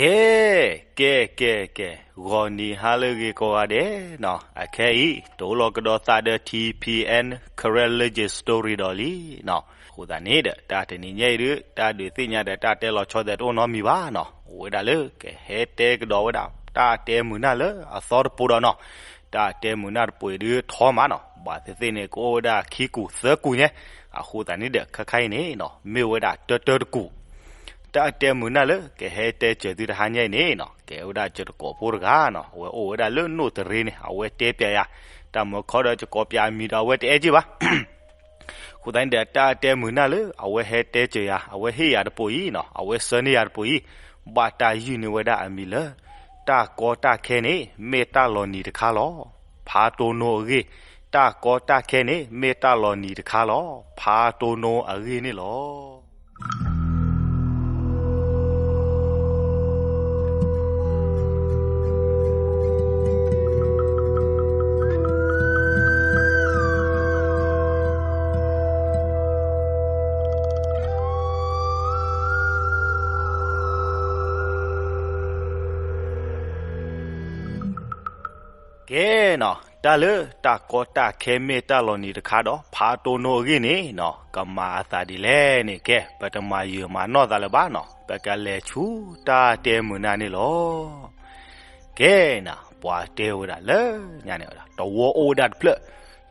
ကဲ ကဲ ကဲ ကဲ, ဂီၤနံၤဟါလၢအဂ့ၤကိးဂၤဒဲးနီၤ, အခဲအံၤ တအိၣ်လီၤကဒီးသးဒီး ထံၣ်ဖံၣ်အဲၣ် Karen Legend Story ဒီးလံနီၤ. အဃိသတးန့ၣ်ဒီး တၢ်တနံၤညါအံၤဒုး တၢ်ဒုးသ့ၣ်ညါဒီး တၢ်တဲလီၤဆီသဲးတအိၣ်နီတမံၤဘၣ်နီၤ. အိၣ်ဝဲဒၣ်လၢကဟဲတဲကဒီးဝဲဒၣ် တၢ်တဲမုာ်နၢ်လၢအသီတပူၤဒီးနီၤ. တၢ်တဲမုာ်နၢ်တပူၤအံၤဒုးထီမးနီၤ, ဘၣ်သ့ၣ်သ့ၣ်န့ၣ် ကအိၣ်ဝဲဒၣ်ခံကူာ်သၢကူာ်ညါ. အဃိသတးန့ၣ်ဒီး ခဲခါအံၤန့ၣ်နီၤ မ့ၢ်ဝဲဒၣ်တၢတၢတကူာ် တၢ်တဲမုာ်နၢ်လၢကဟဲတဲစၢၤသုတဟါညါအံၤန့ၣ်နီၤ, ကဲဝဲဒၣ်ယတကိးဖိတဂၤနီၤ, အဝဲအိၣ်ဝဲဒၣ်လၢနိၣ်တရ့န့ၣ် အဝဲတဲပၠးယၤ, တၢ်မၢခီဒီးယကိးပၠးအမံၤဒီး အဝဲတအဲၣ်က့ၢ်ဘၣ်. အဃိသတးန့ၣ်ဒီး တၢ်တဲမုာ်နၢ်လၢအဝဲဟဲတဲစၢၤယၤ အဝဲဟ့ၣ်ယၤတပူၤအံၤနီၤ, အဝဲဆှၢန့ၢ်ယၤတပူၤအံၤ, ဘၣ်တၢ်ယုၢ်န့ၢ်ဝဲဒၣ်အမံၤလၢ တၢ်ကီတၢ်ခဲန့ၣ် မ့ၢ်တၢ်လီၤနံၤတခါလီၤ. ဖးတိၢ်နိအဂ့ၢ်, တၢ်ကီတၢ်ခဲန့ၣ် မ့ၢ်တၢ်လီၤနံၤတခါလီၤ. ဖးတိၢ်နိအဂ့ၢ်န့ၣ်လီၤ. ကဲနီၤ, တၢ်လၢတၢ်ကီတၢ်ခဲမ့ၢ်တၢ်လီၤနံၤတခါဒီး ဖးတိၢ်နိအဂ့ၢ်န့ၣ်နီၤ, ကမၤအသးဒ်လဲၣ်န့ၣ် ကဲ ပတမၤယုာ်မၤနီၢ်သးလၢၤဘၣ်နီၤ, ပကလဲၤဆူတၢ်တဲမုာ်နၢ်န့ၣ်လီၤ. ကဲနီၤ, ပှၤတဲဝဲဒၣ်လၢညါန့ၣ်ဝဲဒၣ် တဝီအိၣ်ဝဲဒၣ်တဖျၢၣ်,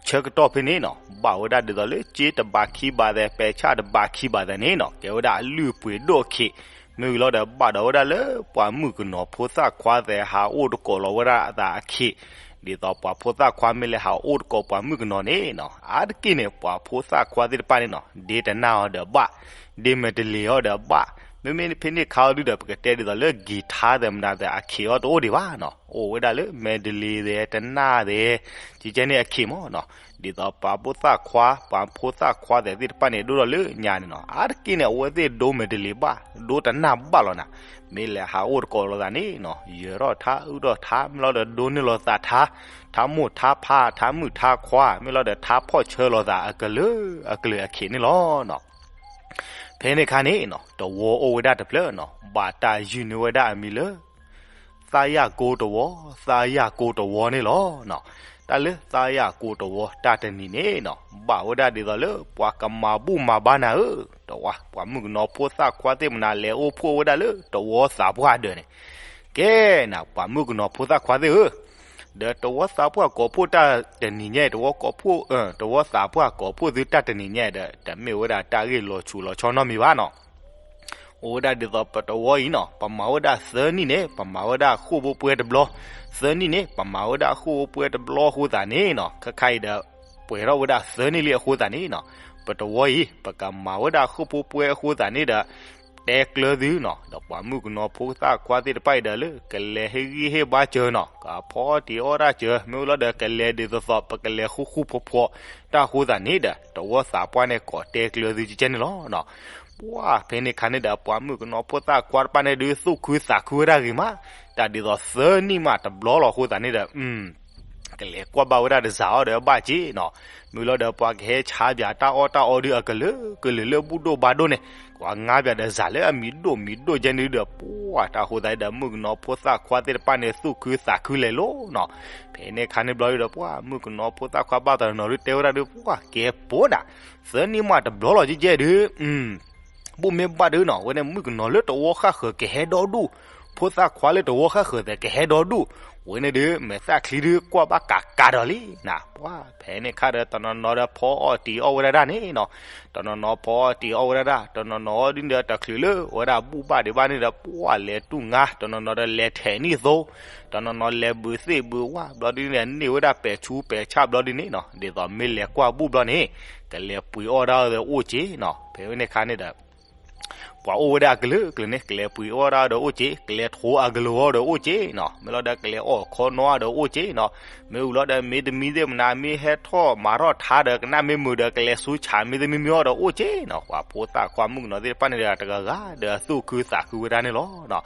ဆၢကတီၢ်ဖဲန့ၣ်နီၤ ဘၣ်ဝဲဒၣ်ဒ်သိးလၢစ့တဘးခံဘးသဲး ပဲာ်ဆၣ်တဘးခံဘးသဲးန့ၣ်နီၤ, ကဲဝဲဒၣ်အလုၢ်အပှ့ၤဒိၣ်အခံး, မ့ၢ်ဝံၤလီၤဒီး ဘၣ်ဒီးဝဲဒၣ်လၢပှၤမုၣ်ကနီၤဖိသၣ်ခွါသဲး ဟးအိၣ်တကိးလီၤဝဲဒၣ်အသးအခံး, ဒ်သိးပှၤဖိသၣ်ခွါမ့ၢ်လဲၤဟးအိၣ်တကိးပှၤမုၣ်ကနီၤန့ၣ်နီၤ, အါတက့ၢ်န့ၣ် ပှၤဖိသၣ်ခွါသ့ၣ်တဖၣ်န့ၣ်နီၤ ဒ့တနၢ်အီၤဒီးဘၣ်, ဒ့မဲာ်တလ့ၤအီၤဒီးဘၣ်, မ့မ့ၢ်ဖဲန့ၣ်ခါအီၤဒုဒီး ပကတဲဒ်သိးလၢ ကံၤထါသဲးမနုၤသဲး အခံးအီၤတအိၣ်ဒံးဘၣ်နီၤ, အိၣ်ဝဲဒၣ်လၢမဲာ်တလ့ၤသဲး တနၢ်သဲး ကကဲန့ၣ်အခံးမးနီၤ, ဒ်သိးပှၤဖိသၣ်ခွါ ပှၤဖိသၣ်ခွါသဲးသ့ၣ်တဖၣ်န့ၣ် ဒိၣ်ထီၣ်လၢညါန့ၣ်နီၤ, အါတက့ၢ်န့ၣ် အဝဲသ့ၣ်ဒိမဲာ်တလ့ၤဘၣ် ဒိတနၢ်ဘၣ်လီၤနၤ, မ့ၢ်လဲၤဟးအိၣ်တကိးလိာ်သးန့ၣ်နီၤ ယၢၤထီၣ်ထါ အုၣ်ထီၣ်ထါ မ့ၢ်လီၤဒီးဒိန့ၢ်လိာ်သးထါ, ထါမိၢ်ထါဖါ ထါမုၣ်ထါခွါ မ့ၢ်လီၤဒီးထါဖီၣ်ဆၢလိာ်သးအကလုာ်အကလုာ်အခံးန့ၣ်လီၤနီၤ. ဖဲန့ၣ်ခါန့ၣ်နီၤ တဝီအိၣ်ဝဲဒၣ်တဖျၢၣ်နီၤ ဘၣ်တၢ်ယုၢ်န့ၢ်ဝဲဒၣ်အမံၤလၢ သးယၢ်ကိတဝီ သးယၢ်ကိတဝီန့ၣ်လီၤနီၤ. တၢ်လၢသးယၢ်ကိတဝီတၢ်တနံၤန့ၣ်နီၤ ဘၣ်ဝဲဒၣ်ဒ်သိးလၢပှၤကမၤဘူၣ်မၤဘါနၤဧၢ, တဝီ ပှၤမုၣ်ကနီၤဖိသၣ်ခွါသ့ၣ်မနုၤလဲၤအိၣ်ဖှိၣ်ဝဲဒၣ်လၢတဝီသးပှၢ်ဒၢးန့ၣ်, ကဲနၤ ပှၤမုၣ်ကနီၤဖိသၣ်ခွါသ့ၣ်ဧၢ, ဒီးတဝီသးပှၢ်ကိးဖှိၣ်တၢ်တနံၤညါအံၤ တဝီကိးဖှိၣ် တဝီသးပှၢ်ကိးဖှိၣ်သုတၢ်တနံၤညါအံၤဒီး တမ့ၢ်ဝဲဒၣ်တၢ်ဂ့ၢ်လီၤဆူးလီၤဆီနီတမံၤဘၣ်နီၤ. အိၣ်ဝဲဒၣ်ဒ်သိးပတဝီအံၤနီၤ ပမၤဝဲဒၣ်သၢနံၣ်န့ၣ် ပမၤဝဲဒၣ်ဃိၣ်ဖိပွဲတဘျီ, သၢနံၣ်န့ၣ် ပမၤဝဲဒၣ်ဃိၣ်ဖိပွဲတဘျီအဃိသတးန့ၣ်နီၤ ခဲခါအံၤဒီး ပှဲၤထီၣ်ဝဲဒၣ်သၢနံၣ်လံအဃိသတးန့ၣ်နီၤ ပတဝီအံၤ ပကမၤဝဲဒၣ်ဃိၣ်ဖိပွဲအဃိသတးန့ၣ်ဒီး တဲကျၢၤသုနီၤ ဒီးပှၤမုၣ်ကနီၤဖိသၣ်ခွါသ့ၣ်တဖၣ်အံၤဒီးလၢ ကလဲၤဟ့ၣ်ဂံၢ်ဟ့ၣ်ဘါစၢၤနီၤ ကဖီတံၢ်အီၣ်တၢ်စၢၤ မ့ၢ်ဝံၤလီၤဒီး ကလဲၤဒ်သိးသိး ပကလဲၤဃူဃူဖိးဖိး တၢ်အဃိသတးန့ၣ်ဒီး တဝီသးပှၢ်န့ၣ် ကိးတဲကျၢၤသုကကဲန့ၣ်လီၤနီၤ. ပှၢ်ဖဲန့ၣ်ခါန့ၣ်ဒီး ပှၤမုၣ်ကနီၤဖိသၣ်ခွါတဖၣ်န့ၣ်ဒုး သူၣ်ခုသးခုဝဲဒၣ်ဂ့ၤမး, တၢ်ဒ်သိးသၢနံၣ်မးတဘျီလီၤအဃိသတးန့ၣ်ဒီး ကလဲၤကွၢ်ဘၣ်ဝဲဒၣ်တစၢ်အီၤဒီးဘၣ်က့ၤနီၤ, မ့ၢ်လီၤဒီးပှၤကဟဲဆါပၠးတၢ်အီၣ်တၢ်အီဒုး အကလုာ်ကလုာ်လၢဘူၣ်ဒိၣ်ဘါဒိၣ်န့ၣ် ပှၤငါပၠးဒီးစၢ်လၢအမံၤဒိၣ်မံၤဒိၣ်ကဲန့ၣ်ဒီး ပှၢ်တၢ်အဃိသတးဒီး မုၣ်ကနီၤဖိသၣ်ခွါသ့ၣ်တဖၣ်န့ၣ် သူၣ်ခုသးခုလဲၤလိၤနီၤ. ဖဲန့ၣ်ခါန့ၣ်ဘျီဒုးဒီး ပှၢ်မုၣ်ကနီၤဖိသၣ်ခွါဘၣ်တနီၤနီၤဒုး တဲဝဲဒၣ်ဒုး ပှၢ်ကဲပိာ်နၤ, သၢနံၣ်မးတဘျီလီၤကဲကဲဒုး ဘၣ်မ့ၢ်ဘၣ်ဒုးနီၤ ဝဲန့ၣ်မုၣ်ကနီၤလၢတဝီဃၣ်ဃၢၤကဟဲဒီဒူၣ်, ဖိသၣ်ခွါလၢတဝီဃၣ်ဃၢၤသဲးကဟဲဒီဒူၣ်, ဝဲန့ၣ်ဒုး မဲာ်သၣ်ချံဒုးကွၢ်ဘၣ်ကးကးဒီးလံနၤ. ပှၢ်ဖဲန့ၣ်ခါဒီး တနီၤနီၤဒီးဖီအီၣ်တံၢ်အီၣ်ဝဲဒၣ်ဒၣ်န့ၣ်နီၤ, တနီၤနီၤဖီအီၣ်တံၢ်အီၣ်ဝဲဒၣ်ဒၣ်, တနီၤနီၤအီၤဒုးဒီးတချုးလၢဝဲဒၣ်ဘူၣ်ဘၣ်ဒံးဘၣ်န့ၣ်ဒီး ပှၢ်လဲၤတူၢ်ငါ, တနီၤနီၤဒီးလဲၤထဲးနံၣ်သိ, တနီၤနီၤလဲၤဘုးသ့ၣ်ဘုးဝၣ် ဘျီဒုးန့ၣ် န့ၢ်ဝဲဒၣ်ပဲာ်ဆူပဲာ်ဆၣ်ဘျီဒုးန့ၣ်နီၤ, ဒ်သိးမ့ၢ်လဲၤကွၢ်ဘူၣ်ဘျီန့ၣ် ကလဲၤပှ့ၤအီၣ်ဒၣ်အီၤဒီးအိၣ်က့ၤနီၤ. ဖဲန့ၣ်ခါန့ၣ်ဒီး ပှၤအိၣ်ဝဲဒၣ်အကလုာ်ကလုာ်န့ၣ် ကလဲၤပှ့ၤအီၣ်ဒၣ်အီၤဒီးအိၣ်က့ၤ, ကလဲၤထိးအကလုာ်အီၤဒီးအိၣ်က့ၤနီၤ, မ့ၢ်လီၤဒီးကလဲၤအီၣ်ခီနီအီၤဒီးအိၣ်က့ၤနီၤ, မ့ၢ်ဝံၤလီၤဒီးမ့တမံၤသ့ၣ်မနၤ မ့ၢ်ဟဲထီၣ်မၤထီၣ်ထါဒီးကနၣ်မ့ၢ်မုာ်ဒီး ကလဲၤဆူဆးမ့တမံၤမ့ၢ်အီၤဒီးအိၣ်က့ၤနီၤ. ပှၤဖိသၣ်ခွါမုၣ်ကနီၤသ့ၣ်တဖၣ်န့ၣ်ဒီး တဂၤဂၤဒီးသူၣ်ခုသးခုဝဲဒၣ်န့ၣ်လီၤ.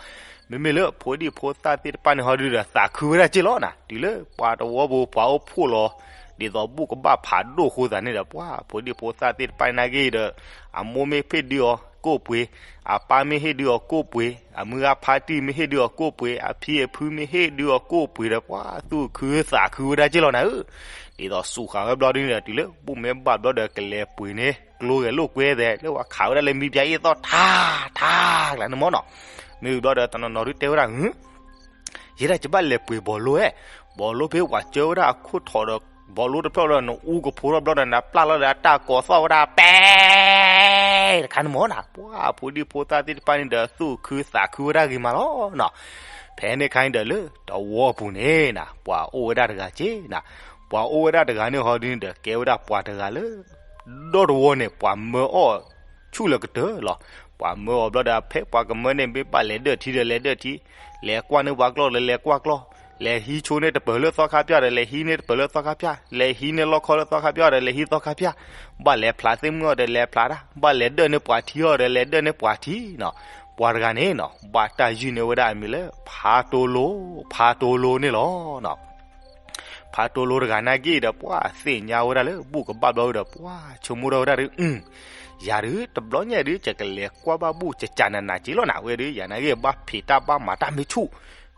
မ့မ့ၢ်လၢဖိဒံဖိသၣ်သ့ၣ်တဖၣ်န့ၣ်ဟီဒုးဒီး သးခုဝဲဒၣ်က့ၤလီၤနၤ, တုၤလၢပှၤတဝီပူၤပှၤအိၣ်ဖှိၣ်လီၤ ဒ်သိးဘူၣ်ကဘၣ်ဖးဒိၣ်အဃိသတးန့ၣ်ဒီး ပှၤဖိဒံဖိသၣ်သ့ၣ်တဖၣ်န့ၣ်ဂ့ၤဒီး အမိၢ်မ့ၢ်ဟ့ၣ်ဒုးအီၤကိၣ်ပှ့ၤ, အပၢ်မ့ၢ်ဟ့ၣ်ဒုးအီၤကိၣ်ပှ့ၤ, အမုၢ်ဂၤဖါတံၢ်မ့ၢ်ဟ့ၣ်ဒုးအီၤကိၣ်ပှ့ၤ, အဖံအဖုမ့ၢ်ဟ့ၣ်ဒုးအီၤကိၣ်ပှ့ၤဒီး ပှၤသူၣ်ခုသးခုဝဲဒၣ်က့ၢ်လီၤနၤဧၢ. ဒ်သိးစူးဃာ်ဝဲဘျီဒ်န့ၣ်ဒီး တုၤလၢဘူၣ်မ့ၢ်ဘၣ်ဘျီဒီး ကလဲၤပှ့ၤန့ၢ်ကျိဂဲၤလိာ်ကွဲသဲး လၢပှၤခးဝဲဒၣ်လၢမံပၠါအ့ၣ်သီၣ်ထါထါကျါန့ၣ်မ့ၢ်နီၤ. မ့ၢ်ဝံၤဘျီဒီး တနီၤနီၤဒုးတဲဝဲဒၣ် ယဲဒၣ်ယဘၣ်လဲၤပှ့ၤဘီလိဧၢ, ဘီလိဖဲပှၤကၢဝဲဒၣ်အခိၣ်ထီၣ်ဒီး ဘီလိတဖျၢၣ်လၢနအူကဖိထီၣ်ဘျီဒီး နပျၢ်လီၤဒီးအတၢ်ကိးသီၣ်ဝဲဒၣ် ပဲ တခါန့ၣ်မ့ၢ်နီၤ. ပှၤဖိဒံဖိသၣ်သ့ၣ်တဖၣ်န့ၣ်ဒီး သူၣ်ခုသးခုဝဲဒၣ်ဂ့ၤမးလီၤနီၤ. ဖဲန့ၣ်အခါန့ၣ်ဒီး လၢတဝီပူၤန့ၣ်နၤ ပှၤအိၣ်ဝဲဒၣ်တဂၤက့ၢ်နၤ. ပှၤအိၣ်ဝဲဒၣ်တဂၤန့ၣ်ဟီဒ်န့ၣ်ဒီး ကဲဝဲဒၣ်ပှၤတဂၤလၢ ဒီတဝီန့ၣ် ပှၤမၢအီၣ်ဆူၣ်လၢကတၢၢ်လီၤ. ပှၤမၢအီၤဘျီဒီး ဖဲပှၤကမၢန့ၣ် မ့ၢ်ဘၣ်လဲၤဒၢၣ်ထံဒီး လဲၤဒၢၣ်ထံ, လဲၤကွၢ်န့ၢ်ပှၤကျီၢ်ဒီး လဲၤကွၢ်ကျီၢ်, လဲၤဟံးဆိန့ၢ်တပၢၤလၢသီခါပၠၣ်ဒီး လဲၤဟံးန့ၢ်တပၢၤလၢသီခါပၠၣ်, လဲၤဟံးန့ၢ်လီၢ်ခီလၢသီခါပၠၣ်ဒီး လဲၤဟံးသီခါပၠၣ်, ဘၣ်လဲၤဖျးသ့ၣ်မုၢ်အီၤဒီး လဲၤဖျးတၢ်, ဘၣ်လဲၤဒၢၣ်န့ၢ်ပှၤထံအီၤဒီး လဲၤဒၢၣ်န့ၢ်ပှၤထံနီၤ. ပှၤတဂၤန့ၣ်နီၤ ဘၣ်တၢ်ယုၢ်န့ၢ်ဝဲဒၣ်အမံၤလၢ ဖါတိလိ, ဖါတိလိန့ၣ်လီၤ. ဖါတိလိတဂၤနာ်က့ဒီး ပှၤသ့ၣ်ညါဝဲဒၣ်လၢ ဘူၣ်ကဘၣ်ဘျီဒီး ပှၤဆိကမိၣ်ထီၣ်ဝဲဒၣ်ဒီး အု ယၤဒုး တဘျီညါဒုး ယကလဲၤကွၢ်ဘၣ်ဘူၣ် ကကးနးနးက့ၤလီၤနၤ ဝဲဒုး ယၤနာ်က့ ဘၣ်ဖံးတၢ်ဘၣ်မၤတၢ်မ့ၢ်ဆူၣ်,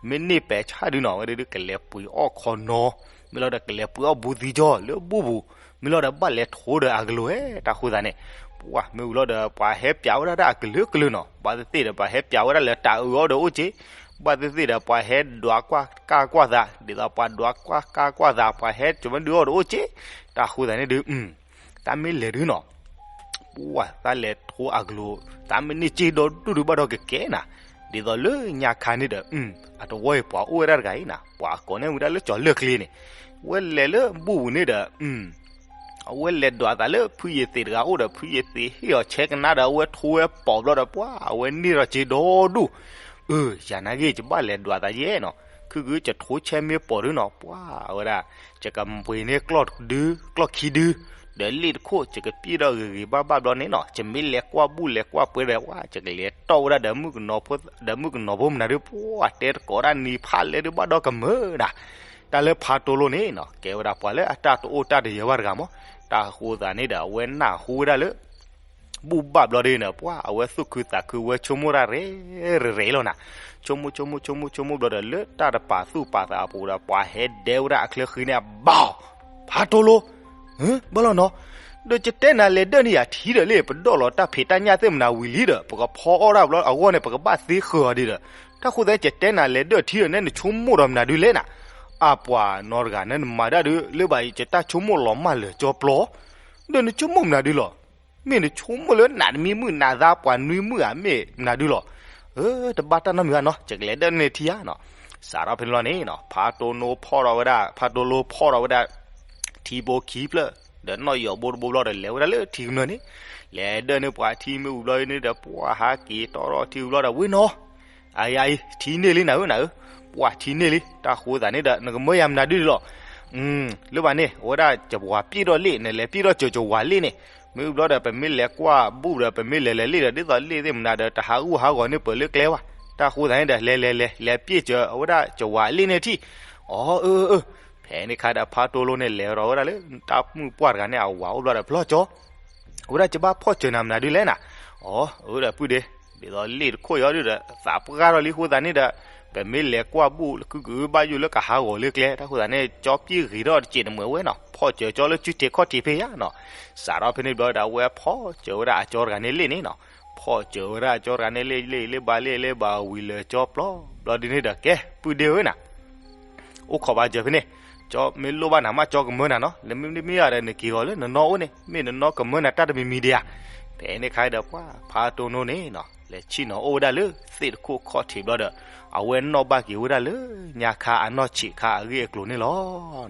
မ့ၢ်န့ၢ်ပဲာ်ဆၣ်ဒုးနီၤ ဝဲဒုး ကလဲၤပှ့ၤအီၣ်ခီနီၤ, မ့ၢ်လီၤဒီး ကလဲၤပှ့ၤအီၣ်ဘူးသံကၠီလၢဘူၣ်ပူၤ, မ့ၢ်လီၤဒီး ဘၣ်လဲၤထိဒီးအကလုာ်ဝဲ တၢ်ဃိသးန့ၣ်, ပှၤမ့ၢ်ဝံၤလီၤဒီး ပှၤဟဲပျးဝဲဒၣ်တၢ်အကလုာ်ကလုာ်နီၤ, ဘၣ်သ့ၣ်သ့ၣ်ဒီး ပှၤဟဲပျးဝဲဒၣ်လၢတၢ်အုးအီၣ်ဒီးအိၣ်က့ၤ, ဘၣ်သ့ၣ်သ့ၣ်ဒီး ပှၤဟဲဒွးကွၢ်ကၢ်ကွၢ်သး, ဒ်သိးပှၤဒွးကွၢ်ကၢ်ကွၢ်သး ပှၤဟဲကၠီၤမ့ၢ်ဒုးအီၣ်ဒီးအိၣ်က့ၤ, တၢ်ဃိသးန့ၣ်ဒုး တၢ်မ့ၢ်လဲၤဒုးနီၤ, ပှၤသးလဲၤထိအကလုာ်, တၢ်မ့ၢ်န့ၢ်က့ၤဒီဒူၣ်ဒုးဘၣ်ဒီးကကဲနၤ, ဒ်သိးလၢညါခါန့ၣ်ဒီး အတဝီအံၤ ပှၤအိၣ်ဝဲဒၣ်တဂၤအံၤနၤ, ပှၤကိးန့ၢ်ဝဲဒၣ်လၢကၠီၤလၢၢ်ကျ့န့ၣ်, ဝဲလဲၤလၢဘူၣ်ပူၤန့ၣ်ဒီး အဝဲလဲၤဒွးသးလၢဖုယ့ၤသ့းတဂၤအိၣ်ဒီး ဖုယ့ၤသ့းဟ့ၣ်အီၤဆဲကနါဒီး အဝဲထိဝဲပိာ်ဘျီဒီး ပှၤအဝဲန့ၢ်ထီၣ်က့ၤဒီဒူၣ်, အၢ ယၤနာ်က့ ယဘၣ်လဲၤဒွးသးယဲနီၤ, ခုၣ်ခုၣ် ယထိဆဲမ့ၢ်ပိာ်ဒုးနီၤ, ပှၤဝဲဒၣ် ယကပှ့ၤန့ၢ်ကျီၢ်ဒု ကျီၢ်ခံဒု ဒီးလ့ၣ်တခိၣ် ယကပျ့ၢ်ဒီးဂ့ၤဂ့ၤဘၣ်ဘၣ်ဘျီန့ၣ်နီၤ, ယမ့ၢ်လဲၤကွၢ်ဘူၣ်လဲၤကွၢ်ပှ့ၤဒီး ပှၤ ယကလဲၤတီၣ်ဝဲဒၣ်ဒီး ဒီးမုၣ်ကနီၤဖိမနၤဒုး ပှၤတဲတကိးဒၣ်နံၤဖးလဲၢ်ဒုးဘၣ်ဒီးကမၢနၤ, တၢ်လၢဖါတိလိန့ၣ်နီၤ ကဲဝဲဒၣ်ပှၤလၢအတၢ်တအိၣ်တၢ်တယၢၤဘၣ်တဂၤမး, တၢ်ဃိသးန့ၣ်ဒီး အဝဲနၢ်ဟူဝဲဒၣ်လၢ ဘူၣ်ဘၣ်ဘျီဒုးန့ၣ် ပှၤအဝဲသူၣ်ခုသးခုဝဲဆိကမိၣ်တၢ်ရဲၣ်ရဲၣ်လီၤနၤ, ဆိကမိၣ်ဆိကမိၣ်ဆိကမိၣ်ဆိကမိၣ်ဘျီဒီး လၢတၢ်တပာ်သူၣ်ပာ်သးအပူၤဒီး ပှၤဟဲဒဲဝဲဒၣ်အချၢဃံန့ၣ် ဘၣ် ဖါတိလိ, ဘၣ်လီၤနီၤ, ဒီးယတဲနၤလဲၤဒၢၣ်န့ၢ်ယၤထံဒီးလ့ၣ် ပဒိၣ်လီၤတၢ်ဖံးတၢ်ညၣ်သ့ၣ်မနၤဝံၤလံဒီး ပကဖီအီၣ်ဒၣ်ဘျီအဂီၢ်န့ၣ် ပကဘၣ်သ့ဃၢၤအီၤဒံးဒီး, တၢ်ဃိသး ယတဲနၤလဲၤဒၢၣ်ထံဒီး နဲနဆိကမိၣ်ဒီးမနုၤဒုးလဲၣ်နၤ, အပှၤနီတဂၤ နဲနမၤဒၣ်ဒုး လၢဘၣ်အံၤ ယတၢ်ဆိကမိၣ်လီၤမၢ်လၢာ်ကၠီပျီ, ဒီးနဆိကမိၣ်မနုၤဒုးလီၤ, မ့ၢ်နဆိကမိၣ်လၢနးတမံၤမုၣ်နးသးပှၤနွံမုၣ်ဧါ မ့ၢ်မနုၤဒုးလီၤ, အၢ တဘၣ်တၢ်နီတမံၤဧါနီၤ ယကလဲၤဒၢၣ်န့ၢ်ထံဧါနီၤ, စးထီၣ်ဖဲန့ၣ်လီၤန့ၣ်နီၤ ဖါတိလိဖီၣ်ထီၣ်ဝဲဒၣ် ဖါတိလိဖီၣ်ထီၣ်ဝဲဒၣ် ထံဘိခံဖျၢၣ် ဒီးနီၣ်ယီၤဘိတဘိဘျီဒီး လဲၤဝဲဒၣ်လၢထံကမျၢၢ်န့ၣ်, လဲၤဒၢၣ်န့ၢ်ပှၤထံမ့ၢ်ဝံၤဘျီန့ၣ်ဒီး ပှၤဟးက့ၤတီထီၣ်ထံဝံၤဘျီဒီး ဝ့ၢ်နီၤ အယၤအံၤ ထံန့ၢ်လံနၤဧၢနၤဧၢ, ပှၤထံန့ၢ်လံ တၢ်ဃိသးန့ၣ်ဒီး နကမၢယၤမနုၤဒုးလီၤ, လၢဘၣ်န့ၣ် အဝဲဒၣ်ကဝၤပျ့ၢ်ထီၣ်လ့ၣ် နလဲၤပျ့ၢ်ထီၣ်စၢၤကဝၤလ့ၣ်န့ၣ်, မ့ၢ်ဝံၤဘျီဒီး ပမ့ၢ်လဲၤကွၢ်ဘူၣ်ဒီး ပမ့ၢ်လဲၤလဲၤလ့ၣ်ဒီး ဒ်သိးလ့ၣ်သ့ၣ်မနုၤဒီး တဟးဂူာ်ဟးဂီၤန့ၢ်ပၢၢ်လၢကျဲဘၣ်, တၢ်ဃိသးန့ၣ်ဒီး လဲၤလဲၤလဲၤ လဲၤပျ့ၢ်စၢၤအဝဲဒၣ်ကဝၤလ့ၣ်န့ၣ်ထံၣ်, အီ အၢ အၢ ဖဲန့ၣ်ခါဒီး ဖါတိလိန့ၣ် လဲၤထီၣ်ဝဲဒၣ်လၢ တၢ်မုၣ်ပှၢ်တဂၤန့ၣ် အဝၤအိၣ်ဘျီဒီး ပလီၢ်ကၠီ ဝဲဒၣ်ကဘၣ်ဖီၣ်စၢၤနၤမနုၤဒုးလဲၣ်နၤ, အီ အၢဒီးပုၢ်ဒ့, ဒ်သိးလ့ၣ်တခိၣ်အံၤဒုးဒီး သးပှၢ်ထီၣ်လံအဃိသတးန့ၣ်ဒီး ပမ့ၢ်လဲၤကွၢ်ဘူၣ်လၢခုကဘၣ်ယိၣ်လၢကဟးဂီၤလၢကျဲ တၢ်ဃိသတးန့ၣ် ကၠီပျ့ၢ်ဂ့ၤထီၣ်တစဲးတမှဲးဝဲနီၤ, ဖီၣ်စၢၤကၠီလၢစုထံးခီၣ်ထံးဖဲယါနီၤ, စးထီၣ်ဖဲန့ၣ်ဘျီဒီး အဝဲဖီၣ်စၢၤဝဲဒၣ်အကၠီတဂၤန့ၣ်လ့ၣ်န့ၣ်နီၤ, ဖီၣ်စၢၤဝဲဒၣ်အကၠီတဂၤန့ၣ်လ့ၣ်လ့ၣ်လ့ၣ်ဘၣ်လ့ၣ်လ့ၣ်ဘၣ်ဝံၤလၢာ်ကၠီပျီ ဘျီဒ်န့ၣ်ဒီး ကဲ ပုၢ်ဒ့ဧၢနၤ အိၣ်ခိးဘၣ်စၢၤဖဲန့ၣ်, ကၠီမ့ၢ်လိၣ်ဘၣ်နၤမး ကၠီကမၢနၤနီၤ, လၢမ့မ့ၢ်ယၤဒီး နက့ၤဂီၤလၢနနီၢ်အိၣ်န့ၣ် မ့ၢ်နနီၢ်ကမၢနၤတၢ်တမံၤမံၤဒံးဧါ. ဖဲန့ၣ်ခါဒီး ပှၤဖါတိလိန့ၣ်နီၤ လဲၤဆ့ၣ်နီၤအိၣ်ဝဲဒၣ်လၢသ့ၣ်တခိၣ်ခီၣ်ထံးဘျီဒီး အဝဲနီၣ်ဘၣ်က့ၤဝဲဒၣ်လၢညါခါအနီၢ်ဆံးခါအဂ့ၢ်အကျိၤန့ၣ်လီ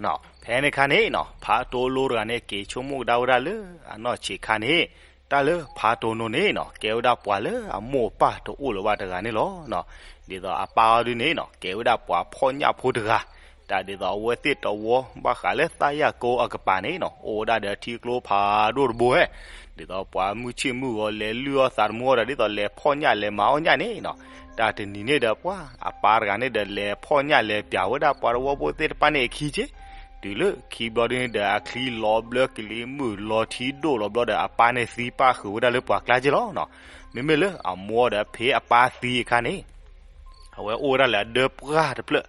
ၤ. ဖဲန့ၣ်ခါန့ၣ်နီၤ ဖါတိလိတဂၤန့ၣ် က့ၤဆိကမိၣ်ကဒါဝဲဒၣ်လၢအနီၢ်ဆံးခါန့ၣ် တၢ်လၢဖါတိလိန့ၣ်နီၤ ကဲဝဲဒၣ်ပှၤလၢအမိၢ်အပၢ်တအိၣ်လၢၤဘၣ်တဂၤန့ၣ်လီၤ. ဒ်သိးအပၢ်အီၤဒုန့ၣ်နီၤ ကဲဝဲဒၣ်ပှၤဖီၣ်ညၣ်ဖိတဂၤ, တၢ်ဒ်သိးအဝဲသ့ၣ်တဝီ ဘၣ်ဃးလၢသးယၤကိအကပၤန့ၣ်နီၤ အိၣ်ဝဲဒၣ်ဒီးထံကျိဖးဒိၣ်တဘိဝဲ, ဒ်သိးပှၤမုၢ်ဆ့ၣ်မုၢ်ဂီၤလဲၤလုၢ်အီၣ်သးတမူအီၤဒီး ဒ်သိးလဲၤဖီၣ်ညၣ်လဲၤမၤအီၣ်ညၣ်န့ၣ်နီၤ, တၢ်တနံၤန့ၣ်ဒီးပှၤအပၢ်တဂၤန့ၣ်ဒီး လဲၤဖီၣ်ညၣ်လဲၤပျးဝဲဒၣ်ပှၤတဝီဖိသ့ၣ်တဖၣ်န့ၣ်အခံက့ၢ် တုၤလၢခံဘျီဒ်န့ၣ်ဒီး အချံလီၤဘျၢကလံၤမုၢ်လီၤထံဒိၣ်လီၤဘျီဒီး အပၢ်န့ၣ်သံပၣ်ဃုာ်ဝဲဒၣ်လၢပှၤကျါက့လီၤနီၤ. မ့မ့ၢ်လၢအမိၢ်ဒီးဖဲအပၢ်သံအခါန့ၣ် အဝဲအိၣ်ဝဲဒၣ်လၢအဒၢပှၢ်တဖျၢၣ်,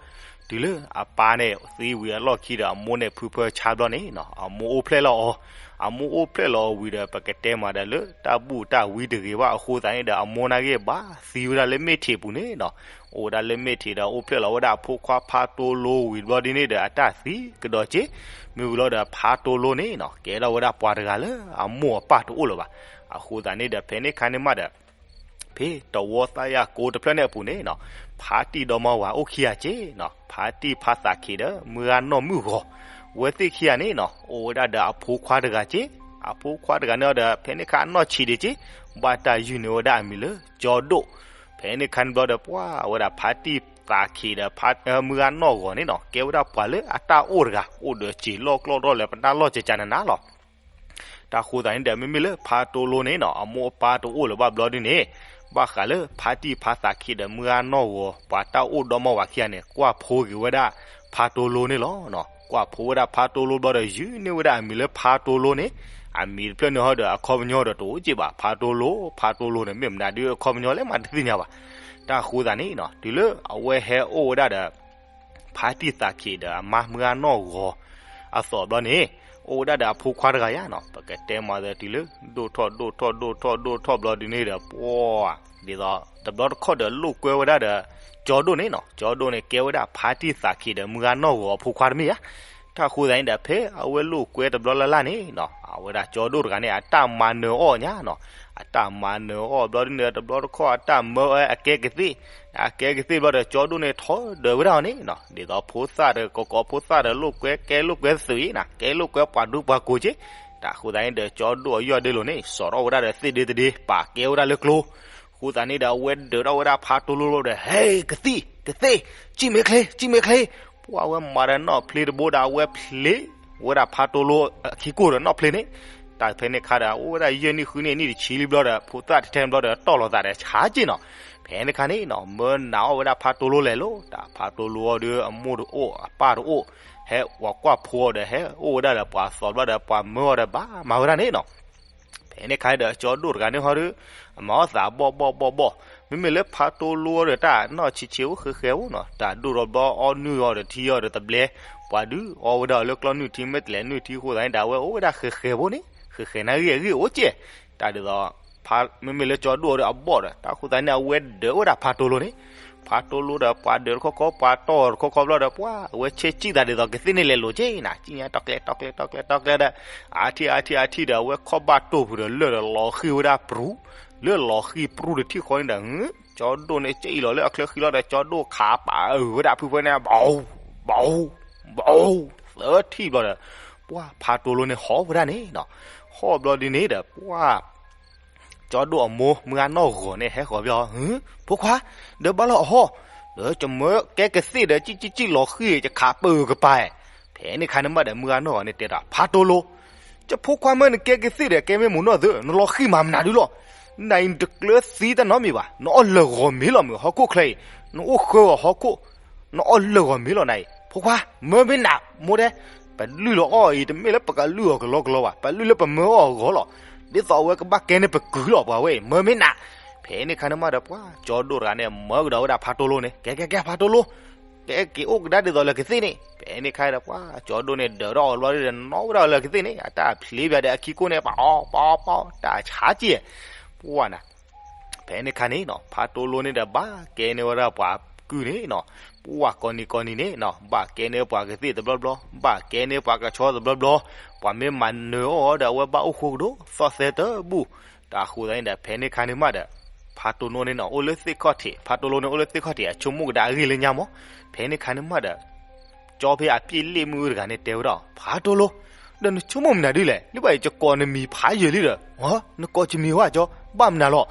တုၤလၢအပၢ်န့ၣ်သံဝံၤအလီၢ်ခံဒီး အမိၢ်န့ၣ်ဖုဖၢဆါဘျီန့ၣ်နီၤ, အမိၢ်အိၣ်ဖျဲၣ်လီၤအီၤ, အမိၢ်အိၣ်ဖျဲၣ်လီၤအီၤဝံၤဒီး ပကတဲမးဒီးလၢတၢ်ဘူၣ်တၢ်ဝံတဂ့ၤဘၣ်အဃိသတးန့ၣ်ဒီး အမိၢ်နာ်က့ဘၣ်သံဝဲဒၣ်လၢမ့ၢ်ထံးပူၤန့ၣ်နီၤ, အိၣ်ဝဲဒၣ်လၢမ့ၢ်ထံးဒီး အိၣ်ဖျဲၣ်လီၤဝဲဒၣ်အဖိခွါဖါတိလိဝံၤဘျီဒ်န့ၣ်ဒီး အတၢ်သံကဒီးက့ၤ, မ့ၢ်ဝံၤလီၤဒီး ဖါတိလိန့ၣ်နီၤ ကဲထီၣ်ဝဲဒၣ်ပှၤတဂၤလၢအမိၢ်အပၢ်တအိၣ်လၢၤဘၣ်. အဃိသတးန့ၣ်ဒီး ဖဲန့ၣ်ခါန့ၣ်မးဒီး ဖဲတဝီသးယၤကိတဖျၢၣ်န့ၣ်အပူၤန့ၣ်နီၤ, ဖါတံၢ်ဒီမါဝၤအိၣ်ခံဂၤက့နီၤ, ဖါတံၢ်ဖါသးခ့ဒီး မုၢ်ဂၤနီၢ်မုၣ်ဂီၤ, ဝဲသ့ၣ်ခံဂၤန့ၣ်နီၤ အိၣ်ဝဲဒၣ်ဒီးအဖိခွါတဂၤက့, အဖိခွါတဂၤန့ၣ်ဒီး ဖဲန့ၣ်ခါအနီၢ်ဆံးဒံးက့, ဘၣ်တၢ်ယုၢ်န့ၢ်ဝဲဒၣ်အမံၤလၢကၠီဒိၣ်. ဖဲန့ၣ်ခါန့ၣ်ဘျီဒီး ပှၤဝဲဒၣ်ဖါတံၢ်သးခ့ဒီး မုၢ်ဂၤနီၢ်ဂီၤန့ၣ်နီၤ ကဲဝဲဒၣ်ပှၤလၢအတၢ်အိၣ်တဂၤ, အိၣ်ဒီးစ့ၤလီၢ်ကျီၢ်ထီၣ်လၢပနၢ်လီၢ်ကကနနၤလီၤ. တၢ်ဃိသတးန့ၣ်ဒီး မ့မ့ၢ်လၢဖါတိလိန့ၣ်နီၤ အမိၢ်အပၢ်တအိၣ်လၢၤဘၣ်ဘျီဒ်န့ၣ်, ဘၣ်ဃးလၢဖါတံၢ်ဖါသးခ့ဒီး မုၢ်ဂၤနီၢ်ဂီၤ ပှၤတၢ်အိၣ်ဒီမါဝၤခံဂၤန့ၣ် ကွၢ်ဖိက့ၤဝဲဒၣ်ဖါတိလိန့ၣ်လီၤ. ကွၢ်ဖိဝဲဒၣ်ဖါတိလိဘျီဒီး ယုၢ်န့ၢ်ဝဲဒၣ်အမံၤလၢဖါတိလိန့ၣ်, အမံၤတဖျၢၣ်န့ၣ်ဟီဒီး အခီပညီဒီးတအိၣ်က့ဘၣ်, ဖါတိလိ ဖါတိလိန့ၣ် မ့ၢ်မနုၤဒ်အခီပညီလဲၣ်မးတသ့ၣ်ညါဘၣ်. တၢ်ဃိသတးန့ၣ်နီၤ တုၤလၢအဝဲဟဲအိၣ်ဝဲဒၣ်ဒီး ဖါတံၢ်သးခ့ဒီးအမါမုၢ်ဂၤနီၢ်ဂီၤအသိးဘျီန့ၣ်, အိၣ်ဝဲဒၣ်ဒီးအဖိခွါတဂၤယါနီၤ, ပကတဲမးဒီးတုၤလၢ ဒိၣ်ထီၣ်ဒိၣ်ထီၣ်ဒိၣ်ထီၣ်ဒိၣ်ထီၣ်ဘျီဒ်န့ၣ်ဒီး ပှၤ ဒ်သိး တဘျီတခီၣ်ဒီးလိာ်ကွဲဝဲဒၣ်ဒီး ကၠီဒိၣ်န့ၣ်နီၤ, ကၠီဒိၣ်န့ၣ် ကဲဝဲဒၣ်ဖါတံၢ်သးခ့ဒီးမုၢ်ဂၤနီၢ်ဂီၤအဖိခွါတမ့ၢ်ဧါ. တၢ်ဃိသတးန့ၣ်ဒီး ဖဲအဝဲလိာ်ကွဲတဘျီလၢ်လၢ်န့ၣ်နီၤ အဝဲဒၣ်ကၠီဒိၣ်တဂၤန့ၣ် အတၢ်မၤနၢၤအီၣ်ညါနီၤ, အတၢ်မၤနၢၤအီၣ်ဘျီဒ်န့ၣ်ဒီး တဘျီတခီၣ်အတၢ်မၢအီၤအကဲကသ့ၣ်, အကဲကသ့ၣ်ဘျီဒီး ကၠီဒိၣ်န့ၣ်ထီၣ်ဒၢးဝဲဒၣ်အီၤန့ၣ်နီၤ, ဒ်သိးဖိသၣ်ဒီး ကိးကိးဖိသၣ်ဒီးလိာ်ကွဲကဲလိာ်ကွဲသုးအံၤနီၤ, ကဲလိာ်ကွဲပှၤဒူပှၤကိးက့. တၢ်ဃိသတးန့ၣ်ဒီး ကၠီဒိၣ်အယီၢ်ဒ့လိၤန့ၣ် စိာ်ထီၣ်ဝဲဒၣ်ဒီးသ့ၣ်ဒ့တဒ့ ပာ်ကဲဝဲဒၣ်လၢကျိ ဃိသတးန့ၣ်ဒီး အဝဲဒၢးထီၣ်ဝဲဒၣ်ဖါတိလိလီၤဒီး ဟဲကသ့ၣ် ကသ့ၣ် ကံၣ်မဲာ်ချ့ ကံၣ်မဲာ်ချ့, ပှၤဝဲမၤဒီးနီၣ်ဖျ့တဘိဒီး အဝဲဖျ့ဝဲဒၣ်ဖါတိလိအခံကိၢ်ဒီးနီၣ်ဖျ့န့ၣ်, တၢ်ဖဲန့ၣ်ခါဒီး အိၣ်ဝဲဒၣ်ယဲၢ်နံၣ်ဃုနံၣ်နံၣ်တဆံလံဘျီဒီး ဖိသၣ်ထဲထဲန့ၣ်ဘျီဒီး တီၢ်လိာ်သးဒီးဆါက့နီၤ, ဖဲန့ၣ်ခါန့ၣ်နီၤ မၢနးအီၣ်ဝဲဒၣ်ဖါတိလိလဲၤလိၤ, တၢ်ဖါတိလိအီၤဒီး အမိၢ်တအိၣ် အပၢ်တအိၣ်, ဟဲဝဲကွၢ်ဖိအီၤဒီး ဟဲအိၣ်ဝဲဒၣ်ဒီးပှၤအသိးဘျီဒီး ပှၤမၢအီၤဒီးဘၣ်မၤဝဲဒၣ်န့ၣ်နီၤ ဖဲန့ၣ်ခါဒီး ကၠီဒိၣ်တဂၤန့ၣ်ဟီဒီး အမၤအီၣ်သးဘီၣ်ဘီၣ်ဘီၣ်ဘီၣ်, မ့မ့ၢ်လၢဖါတိလိအီၤဒီး တၢ်နီၢ်ဆံးဆံးအိၣ်ဃဲဃဲအိၣ်နီၤ, တၢ်ဒိၣ်ထီၣ်ဘျီအီၣ်နုၢ်အီၤဒီးထံအီၤဒီးတဘျဲ, ပှၤဒုးအီၣ်ဝဲဒၣ်အီၤလၢကျီၢ်နုၢ်ထံ မ့ၢ်တလဲၤနုၢ်ထံအဃိသတးန့ၣ်ဒီး အဝဲအိၣ်ဝဲဒၣ်ဃဲဃဲဖိန့ၣ်, ဃဲဃဲန့ၣ်ဂ့ၢ်အဂ့ၢ်အိၣ်ကဲ, တၢ်ဒ်သိး မ့မ့ၢ်လၢကၠီဒိၣ်အီၤဒီးအဘီၣ်ဒီး တၢ်ဃိသတးန့ၣ် အဝဲဒၢးဝဲဒၣ်ဖါတိလိန့ၣ်, ဖါတိလိဒီးပှၤဒၢးတခီခီ ပှၤတီၢ်တခီခီဘျီဒီး ပှၤ အဝဲဆဲးကံၣ်သးဒ်သိးကသ့ၣ်န့ၣ်လဲၤလိၤက့နၤ, ကံၣ်ညါတီကျဲ တီကျဲ တီကျဲ တီကျဲဒီး အါထံၣ် အါထံၣ် အါထံၣ်ဒီး အဝဲခီၣ်ဘၣ်တိၢ်ပူၤဒီး လၢၢ်ဒီးလီၤဃံၤဝဲဒၣ်ပြူၤ, လၢၢ်လီၤဃံၤပြူၤတထံၣ်ဃီန့ၣ်ဒီး ကၠီဒိၣ်န့ၣ် ကၠံၣ်လီၤလၢအချၢဃံလီၤဒီး ကၠီဒိၣ်ခးပာ်အုးဝဲဒၣ်ဖုဖဲန့ၣ် ဘီ ဘီ ဘီ သၢထံၣ်ဘျီဒီး ပှၤဖါတိလိန့ၣ်ဟီၣ်ဝဲဒၣ်န့ၣ်နီၤ, ဟီၣ်ဘျီဒ်န့ၣ်ဒီး ပှၤ ကၠီဒိၣ်အမိၢ်မုၢ်ဂၤနီၢ်ဂီၤန့ၣ် ဟဲဃီၤပၠီ, ဖိခွါ, ဒီးဘၣ်လီၤအဟီၣ်, ဒီးကမၢကဲကသ့ၣ်ဒီး ကံၣ်ကံၣ်ကံၣ်လီၤဃံၤ ကခးပၢၢ်ကပၤ, ဖဲန့ၣ်ခါန့ၣ်မးဒီး မုၢ်ဂၤနီၢ်ဂီၤန့ၣ်တဲဒီး ဖါတိလိ, ကဖိခွါမၢနကဲကသ့ၣ်ဒီး ကဲမ့ၢ်မုၢ်နီၢ်သၢ နလီၤဃံၤမၤမနုၤဒုလီၤ, နအံၤနတကျၢၤသံတၢ်နီတမံၤဘၣ်, နအီၣ်လၢာ်ဂီၤမ့ၤလီၤမုၢ် ဟီၣ်ခိၣ်ချၢအံၤ, နအိၣ်ဃၢအီၤဟီၣ်ခိၣ်, နအီၣ်လၢာ်ဂီၤမ့ၤလီၤနအံၤ, ဖိခွါ, မၢမ့ၢ်နးမိၢ်တဲ, ပလုၢ်လီၤအီၣ်အံၤ တမ့ၢ်လၢပကလုၢ်အီၤကလီကလီဘၣ်, ပလုၢ်လၢပမၢအီၣ်အဂီၢ်လီၤ, ဒ်သိးအဝဲကဘၣ်ကဲန့ၢ်ပကုၢ်လီၤ ပှၤဝဲအံၤ မၢမ့ၢ်နး, ဖဲန့ၣ်ခါန့ၣ်မးဒီး ပှၤကၠီဒိၣ်တဂၤန့ၣ် မၢကဒီးဝဲဒၣ်ဖါတိလိန့ၣ် ကဲကဲကဲဖါတိလိ, ကဲက့ၤအိၣ်ကဒါဒ်သိးလၢကသ့ၣ်န့ၣ်, ဖဲန့ၣ်ခါဒီး ပှၤကၠီဒိၣ်န့ၣ် ဒၢးထီၣ်အီၤဘျီဒီး နီၣ်ဝဲဒၣ်လၢကသ့ၣ်န့ၣ် အတၢ်ဖျ့ဘၣ်ဒီးအခံကိၢ်န့ၣ် ပီပီပီ တၢ်ဆါက့, ပှၤနၤ ဖဲန့ၣ်ခါန့ၣ်နီၤ ဖါတိလိန့ၣ်ဒီး ဘၣ်ကဲန့ၢ်ဝဲဒၣ်ပှၤကုၢ်န့ၣ်နီၤ, ပှၤကိးနံၤကိးနံၤန့ၣ်နီၤ ဘၣ်ကဲန့ၢ်ပှၤကသ့ၣ်တဘျီဘျီ, ဘၣ်ကဲန့ၢ်ပှၤကဆီတဘျီဘျီ, ပှၤမ့ၢ်မၤနၢၤအီၤဒီး အဝဲဘၣ်အိၣ်ဃိကဒီး သီၣ်သဲတဘူၣ်, တၢ်ဃိသတးန့ၣ်ဒီး ဖဲန့ၣ်ခါန့ၣ်မးဒီး ဖါတိလိန့ၣ်နီၤ အိၣ်လၢသ့ၣ်ခီၣ်ထံး, ဖါတိလိန့ၣ် အိၣ်လၢသ့ၣ်ခီၣ်ထံး အဆိကမိၣ်ကဒါအဂ့ၢ်လၢညါမး, ဖဲန့ၣ်ခါန့ၣ်မးဒီး ကၠီဖဲအပျဲၢ်လ့ၣ်မုၣ်တဂၤန့ၣ်တဲဝဲဒၣ် ဖါတိလိ, ဒီးနဆိကမိၣ်မနုၤဒ်လဲၣ်, လၢဘၣ်အံၤ ယကိးနမံၤဖးယံာ်လံဒီး, နကိးယမံၤဝဲကၠီ, ဘၣ်မနုၤလီၤ,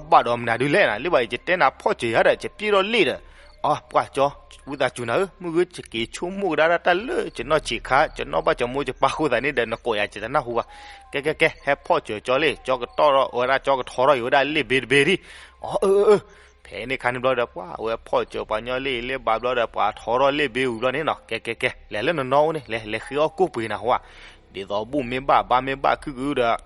ဘၣ်ဒီးမနုၤဒ်လဲၣ်နၤ, လၢဘၣ်အံၤ ယတဲနၤဖီၣ်စၢၤယၤဒီး ယပျဲၢ်ထီၣ်လ့ၣ်ဒီး, အပှၢ်ကၠီ, ဝံသးစူၤနၤဧၢ, မုၢ်ဂ့ၤ ယက့ၤဆိကမိၣ်ကဒါတၢ်လၢယနီၢ်ဆံးခါ, ယနီၢ်ဘၣ်ယမိၢ်ယပၢ်ဃိသတးန့ၣ်ဒီး နကိးယၤယတနၢ်ဟူဘၣ်, ကဲကဲကဲ ဟဲဖီၣ်စၢၤကၠီလ့ၣ်, ကၠီကတီၢ်ထီၣ်ဝဲဒၣ် ကၠီကထီထီၣ်အံၤဝဲဒၣ်လ့ၣ်ဘ့တဘ့ဒံး, အၢ အၢ အၢ အၢ ဖဲ ဖဲန့ၣ်ခါန့ၣ်ဘျီဒီး ပှၤအဝဲဖီၣ်စၢၤပှၤညီလ့ၣ်အံၤလ့ၣ်ဘၣ်ဘျီဒီး ပှၤထီထီၣ်လ့ၣ်ဘ့ဝံၤဘျီန့ၣ်နီၤ, ကဲကဲကဲ လဲၤလၢနနီၢ်အိၣ်န့ၣ် လဲၤ လဲၤဃ့အီၣ်ကိၣ်ပှ့ၤနၤဟါ, ဒ်သိးဘူၣ်မ့ၢ်ဘၣ် ဘါမ့ၢ်ဘၣ်ခုၣ်ခုၣ်ဒီး